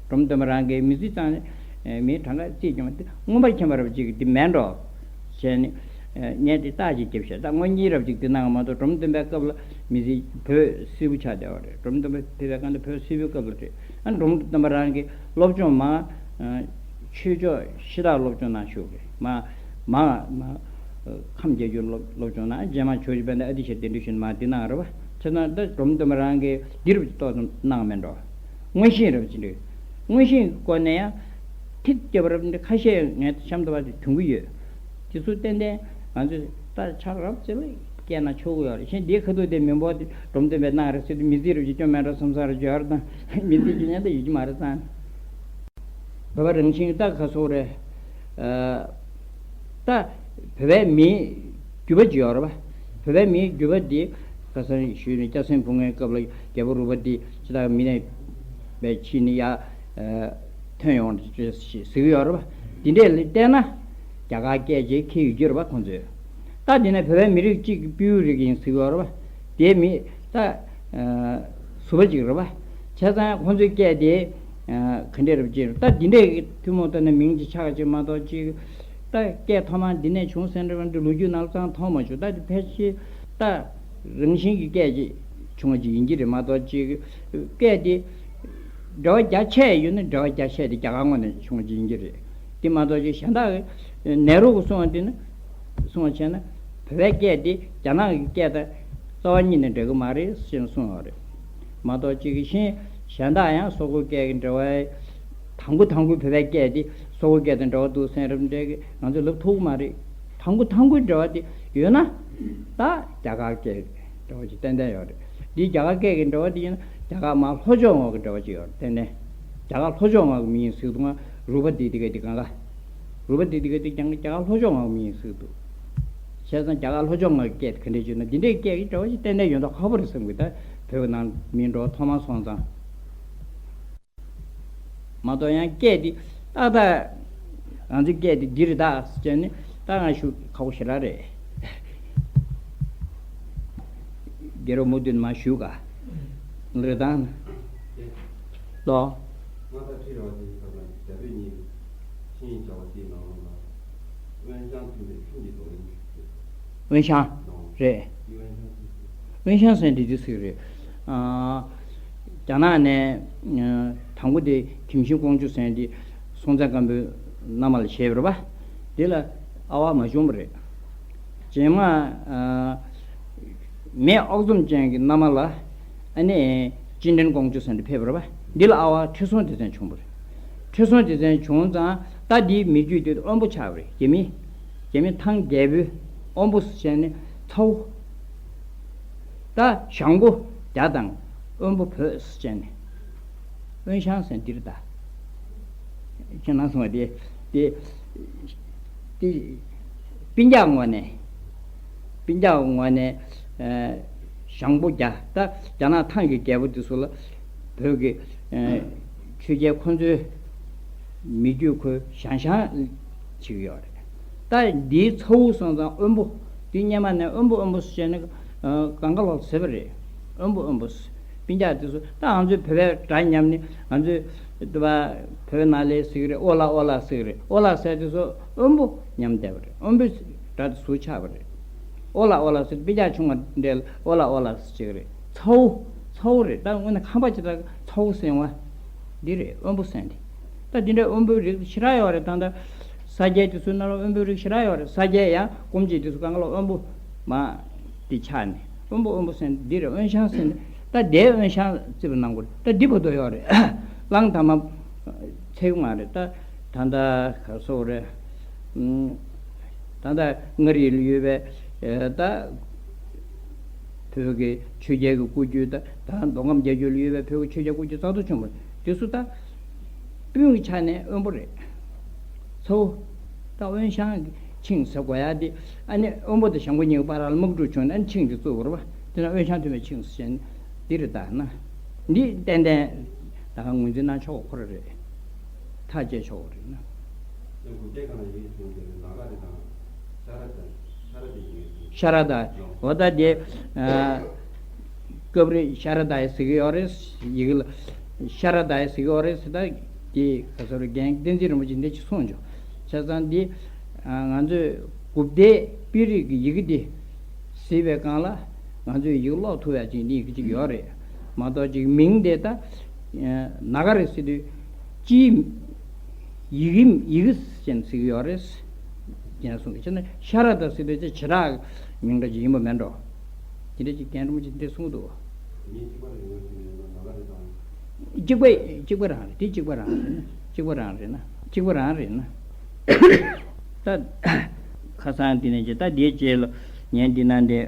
འབྲོམ་སྟོན་པ་རང་གི་མི་ཚེ་ཙང་ནས་མིའི་གྲངས་ཀ་རྩིས་ཀྱང་མ་འདི་མངོན་པར་མཁྱེན་པ་རབ་ཅིག་འདི་མེད་འགྲོ། བྱས་ནས། ངས་འདི་རྟགས་ཅིག་བརྒྱབ་ཤག་ད་དངོས་གཉིས་རབ་ཅིག་འདི་གནང་བ་མ་གཏོགས་འབྲོམ་སྟོན་པའི་སྐབས་ལ་མི་ཚེ་བོད་སིལ་བུ་ཆགས་བསྡད་པ་རེད། འབྲོམ་སྟོན་པ་ཕེབས་པའི་སྒང་ལ་བོད་སིལ་བུའི་སྐབས་ལ་རེད། ཨ་འབྲོམ་སྟོན་པ་རང་གི་སློབ་སྦྱོང་མ། ཆོས་ཕྱོགས་ཤེས་རྟོགས་སློབ་སྦྱོང་གནང་ཤོག་རེད་མ། མ་མ། ཁམས་བརྒྱད་ཅུ་སློབ་སློབ་སྦྱོང་གནང་རྗེས་མ་ཇོ་བོ་རྗེ་དཔལ་ལྡན་ཨ་ཏི་ཤ་གདན་འདྲེན་ཞུས་ནས་མ་འདི་གནང་རེད་བ། བྱས་ཙང་ད་འབྲོམ་སྟོན་པ་རང་གིས་འདི་རུ་ཏོག་ཙམ་གནང་མེད་འགྲོ། མངོན་ཤེས་རབ་ཅིག་འདུག་མངོན་ཤེས་ཀྱི་སྐོར་ནས་ཡང་ཐིག་བརྒྱབ་པ་རབ་འདི་ཁ་ཤས་ངས་གཤམ་དུ་བ་དེ་འདོན་གྱི་ཡོད། དེ་ཚོ་ཏན་ཏན་ ང་ཚོས་ད་ཆ་རབ་ཅིག་ལ་སྐད་ན་ཆོག་གི་ཡོད་རེད། གཞན་དེའི་ཁ་ཐུག་དེ་མི་འབོར་དེ་སྒྲོམ་སྟོན་པའི་གནང་རེད་ཟེར་དུས་མི་ཚེ་རུ་ཅིག་སྐྱོན་མེད་འགྲོ་བསམ་ས་རུ་འབྱོར་དང་མི་ཚེ་ཅིག་ཉན་ད་ཡོད་ཀྱི་མ་རེད་ཙང་། བོད་པ་རང་བཞིན་ད་ག་སོག་རེད། ད་བོད་པའི་མིའི་རྒྱུད་པ་ཅིག་ཡོད་རེད་པ། བོད་པའི་མིའི་རྒྱུད་པ་འདི་ག་ས་ཞུས་ནས་སྐྱ་སེང་བུ་ངའི་སྐབས་ལ་རྒྱལ་པོ་རུ་པ་འདི་ཅི་ལྟར་མི་ནས་པའི་ཕྱི་ནས་ཡར་ཐོན་ཡོང་ཟེར་གྱི་ཡོད་རེད་པ། འདི་འདྲས་ལ་བལྟས་ན་རྒྱ་གར་སྐད་ཅིག་ཁེལ་ཡོད་ཀྱི་རེད་པ་ཁོང་ཚོས། ད་འདི་ནས་བོད་པའི་མི་རིགས་གཅིག་གི་སྤྲེའུ་རིགས་ཡིན་ཟེར་གྱི་ཡོད་རེད་པ། དེ་མི་ད་ཟུར་པ་ཅིག་རེད་པ། བྱས་ཙང་ཁོང་ཚོའི་སྐད་དེ་ག་འདྲས་རེད་ཅེ། ད་འདི་འདྲས་ཀྱི་ཐུན་མོང་ལྟ་ན་མིང་ཅིག་ཆགས་ཅིག་མ་གཏོགས་ཅིག་ད་སྐད་ཐོག་མར་འདི་ནས་བྱུང་ཟེར་འདྲ་བ་འདི་ལོ་རྒྱུས་ནང་ལ་ཙང་མཐོང་མ་བྱུང་། ད་འདི་ཕལ་ཆེར་ད་རང་བཞིན་གྱི་སྐད་ཅིག་བྱུང་བ་ཅིག་ཡིན་གྱི་རེད་མ་གཏོགས་ཅིག་སྐད་དེ་འབྲེལ་བ་རྒྱ་ཆེ་ཡོད་ན་འབྲེལ་བ་རྒྱ་ཆེ་དེ་རྒྱ་གར་ངོས་ནས་བྱུང་བ་ཅིག་ཡིན་གྱི་རེད། དེ་མ་གཏོགས་ཅིག་གཞན་དག་གི་ནེ་རུ་གི་གསུང་བ་དེ་ནི་གསུང་བ་བྱས་ན་བོད་པའི་སྐད་དེ་རྒྱ་ནག་གི་སྐད་དང་རྩ་བ་ཉིད་ནས་འདྲ་གི་མ་རེད་ཞེས་གསུངས་ཡོད་རེད། མ་གཏོགས་གཅིག་གི་ཤིང་གཞན་དག་ཡང་སོག་པོའི་སྐད་ཀྱི་འབྲེལ་བའི་དང་པོ་དང་པོའི་བོད་པའི་སྐད་དེ་སོག་པོའི་སྐད་དང་འབྲེལ་བ་འདུག་ཟེར་རབས་འདྲ་གི་ང་ཚོས་ལབ་ཐུབ་ཀྱི་མ་རེད། དང་པོ་དང་པོའི་འབྲེལ་བ་དེ་ཡོད་ན་ད་རྒྱ་གར་སྐད་འབྲེལ་བ་ཅིག་ཏན་ཏན་ཡོད་རེད། འདི་རྒྱ་གར་སྐད་ཀྱི་འབྲེལ་བ་དེ་ཡིན་ན་རྒྱ་གར་མར་ལྷོ་ཕྱོགས་ངོས་ཀྱི་འབྲེལ་བ་ཅིག་ཡོད་རེད། ཏན་ཏན་རྒྱ་གར་ལྷོ་ཕྱོགས་ངོས་ཀྱི་མི་ཡིན་ཟེར་འདུག་ང་རུ་པ་འདི་དེ་ག་དེ་གང་ག་རུ་པ་འདི་དེ་ག་དེ་ཀྱང་རྒྱ་གར་ལྷོ་ཕྱོགས་ངོས་ཀྱི་མི་ཡིན་ཟེར་འདུག་བྱས་ཙང་རྒྱ་གར་ལྷོ་ཕྱོགས་ངོས་ཀྱི་སྐད་དེ་ག་འདྲས་བརྗོད་ན་འདི་འདྲའི་སྐད་ཀྱི་འབྲེལ་བ་ཅིག་ཏན་ཏན་ཡོད་མདོག་ཁ་པོ་རེད་བསམ་གི། ད་བོད་ཀྱི་ནང་མི་འགྲོ་ཐོག་མར་སོང་ཙང་། མ་གཏོགས་ཡང་སྐད་འདི་ཏག་ཏག་ང་ཚོའི་སྐད་འདི་འདི་རེད་ད་ཟེར་ནས་ད་ང་ཞུ་ཁག་པོ་ཞེ་དྲག་རེད། རྒྱལ་རབས་མུ་མཐུད་མ་ཞུ་ག་ལེ་དང་ལོ། ང་ད་ཁྲི་ར་བ་དེའི་སྐབས་ལ་རྒྱ་བོད་གཉིས་ཀྱི་ཆིངས་ཡིག་བྱ་བ་དེའི་ནང་ལོགས་ལ་དབོན་ཞང་མཐུན་པའི་ཁྲིམས་ཀྱི་རྡོ་རིང་ཞུ་རྒྱུ། དབོན་ཞང་རེད། དབོན་ཞང་ཟེར་འདི་འདི་ཟིག་རེད། རྒྱ་ནག་ནས་དང་པོ་དེ་གིམ་ཤིང་ཀོང་ཇོ་ཟེར་འདི་སྲོང་བཙན་སྒམ་པོའི་མནའ་མ་ལ་བྱས་པ་རེད་པ། དེ་ལ་ཨ་བ་མ་བྱུང་བ་རེད། རྗེས་མ་མེས་ཨག་ཚོམ་ཅན་གྱི་མནའ་མ་ལ་ཨ་ནི་ཅིན་ཀྲེན་ཀོང་ཇོ་ཟེར་འདི་ཕེབས་པ་རེད་པ། འདི་ལ་ཨ་བ་ཁྲི་སྲོང་ལྡེ་བཙན་བྱུང་བ་རེད། ཁྲི་སྲོང་ལྡེ་བཙན་བྱུང་ཙང་ད་འདིའི་མི་རྒྱུད་དེ་དབོན་པོ་ཆགས་པ་རེད། རྒྱ་མི་རྒྱ་མི་ཐང་རྒྱལ་པོའི་དབོན་པོ་ཟེར་ནས་ཚ་བོ། ད་ཞང་པོ་རྒྱ་དང་དབོན་པོ་བོད་ཟེར་ནས་དབོན་ཞང་ཟེར་འདིར་ད། ཁྱེད་རང་གསུངས་པ་དེ་དེ་དེ་སྤུན་ཀྱག་ངོས་ནས་སྤུན་ཀྱག་ངོས་ནས་ཞང་པོ་རྒྱ་ད་རྒྱ་ནག་ཐང་གི་རྒྱལ་པོ་དེ་ཚོ་ལ་བོད་ཀྱི་ཆོས་རྒྱལ་ཁོ་ཚོའི་མི་རྒྱུད་ཁོའི་ཞང་ཞང་བྱེད་ཀྱི་ཡོད་རེད། ད་འདིའི་ཚ་བོ་སོང་ཙང་དབོན་པོ། འདི་སྔོན་མ་ནས་དབོན་པོ་དབོན་པོ་ཟེར་ནས་གང་ག་ལོག་ཟེར་བ་རེད། དབོན་པོ་དབོན་པོ་ཟེར། སྤུན་ཀྱག་དེ་ཚོ་ད་ང་ཚོའི་བོད་པའི་འདྲ་མཉམ་ནི་ང་ཚོའི་དུ་བ་བོད་ནང་ལས་ཟེར་གི་རེད། ཨོ་ལ་ཨོ་ལ་ཟེར་གི་རེད། ཨོ་ལ་ཟེར་དེ་ཚོ་དབོན་པོ་མཉམ་བསྡད་པ་རེད། དབོན་པོའི་འདྲ་དེ་ཟུར་ཆག་པ་རེད། ཨོ་ལ་ཨོ་ལ་ཟེར་སྤུན་ཀྱག་ཆུང་བ་འདྲ་ལ་ཨོ་ལ་ཨོ་ལ་ཟེར་གི་རེད། ཚ་བོ་ཚ་བོ་རེད། ད་དངོས་གནས་ཁམས་པ་ཅིག་ད་ཚ་བོ་ཟེར་བ་འདི་རེད། དབོན་པོ་ཟེར་འདི། ད་འདི་འདྲའི་དབོན་པོའི་རིགས་ཞེ་དྲག་ཡོད་རེད། ད་ད་ས་སྐྱའི་དེ་ཚོའི་ནང་ལ་དབོན་པོའི་རིགས་ཞེ་དྲག་ཡོད་རེད། ས་སྐྱའི་ཡང་སྐོམ་ཆེ་དེ་ཚོ་གང་ག་ལ་དབོན་པོ་མ་དེ་ཆགས་ནས་དབོན་པོ་དབོན་པོ་ཟེར་འདི་རེད། དབོན་ཞང་ཟེར་ནས་ད་དེའི་དབོན་ཞང་རྩིས་པ་གནང་དགོས་རེད། ད་འདི་བར་དུ་ཡོད་རེད། གླང་དར་མ་ཚེག་མ་རེད། ད་ད་ད་ག་སོག་རེད། ད་ད་མངའ་རིས་ལ་ཡོད་པའི་ད་བོད་ཀྱི་ཆོས་རྒྱལ་གྱི་སྐུ་རྒྱུད་ད་ད་མདོ་ཁམས་རྒྱ་རྒྱུད་ལ་ཡོད་པའི་བོད་ཀྱི་ཆོས་རྒྱལ་སྐུ་རྒྱུད་རྩ་ཐོ་ཆུང་བ་དེ་ཚོ་ད་སྤུན་གྱི་ཆ་ནས་དབོན་པོ་རེད། ཚ་བོ། ད་དབོན་ཞང་གི་ཆིངས་ཟེར་དགོས་ཡ་དེ་ཨ་ནི་དབོན་པོ་དང་ཞང་པོ་གཉིས་ཀྱི་བར་ལ་དམག་འཁྲུག་བྱུང་ནས་ཨ་ནི་ཆིངས་དེ་བཙུགས་པ་རེད་པ། དེ་ན་དབོན་ཞང་མཐུན་པའི་ཆིངས་ཟེར་ནས་འདི་རེད། ད་ན་འདི་ཏན་ཏན་ད་ངོས་འཛིན་གནང་ཆོག་པ་ཁོ་རང་རེད། ཐག་བཅད་ཆོག་པ་རེད་ན། ཤ་ར་དྭ། འོ་ད་དེ་སྐབས་རེ་ཤ་ར་དྭ་ཟེར་གི་ཡོད་རེད། ཡི་གེ་ལ་ཤ་ར་དྭ་ཟེར་གི་ཡོད་རེད་ཟེར། ད་དེ་ག་ཚོད་རེད། རྒན་བསྟན་འཛིན་རིན་པོ་ཆེ་འདི་ཅིག་གསུངས་བྱུང་། བྱས་ཙང་འདི་ང་ཚོས་གུབ་སྡེ་པི་རིག་གི་ཡི་གེ་འདི་གཟིགས་པའི་སྒང་ལ་ང་ཚོས་ཡི་གེ་ཀློག་ཐུབ་ཡ་ཅིག་འདི་ཡི་གེ་ཅིག་ཡོད་རེད་མ་གཏོགས་ཅིག་མིང་དེ་ད་ན་ག་རེ་ཟེར་དུས་སྤྱིའི་ཡི་གེ་ཡི་གེ་ཅན་ཟེར་གི་ཡོད་རེད། ཅན་གསུང་གི་ཕྱིར་ན་ཤ་ར་དྭ་ཟེར་དུས་ཅི་བྱེ་བྲག་མིང་འདྲ་ཅིག་ཡིན་པ་མེད་འགྲོ། དེ་འདྲ་ཅིག་རྒན་རིན་པོ་ཆེ་འདི་གསུངས་འདུག་གཅིག་པ་གཅིག་པ་རང་རེད། དེ་གཅིག་པ་རང་རེད་ན། གཅིག་པ་རང་རེད་ན། གཅིག་པ་རང་རེད་ན། ད་ ཁ་སང་དེ་ནས་ཀྱི་ད་དེའི་རྗེས་ལ་ངས་འདི་ན་འདི་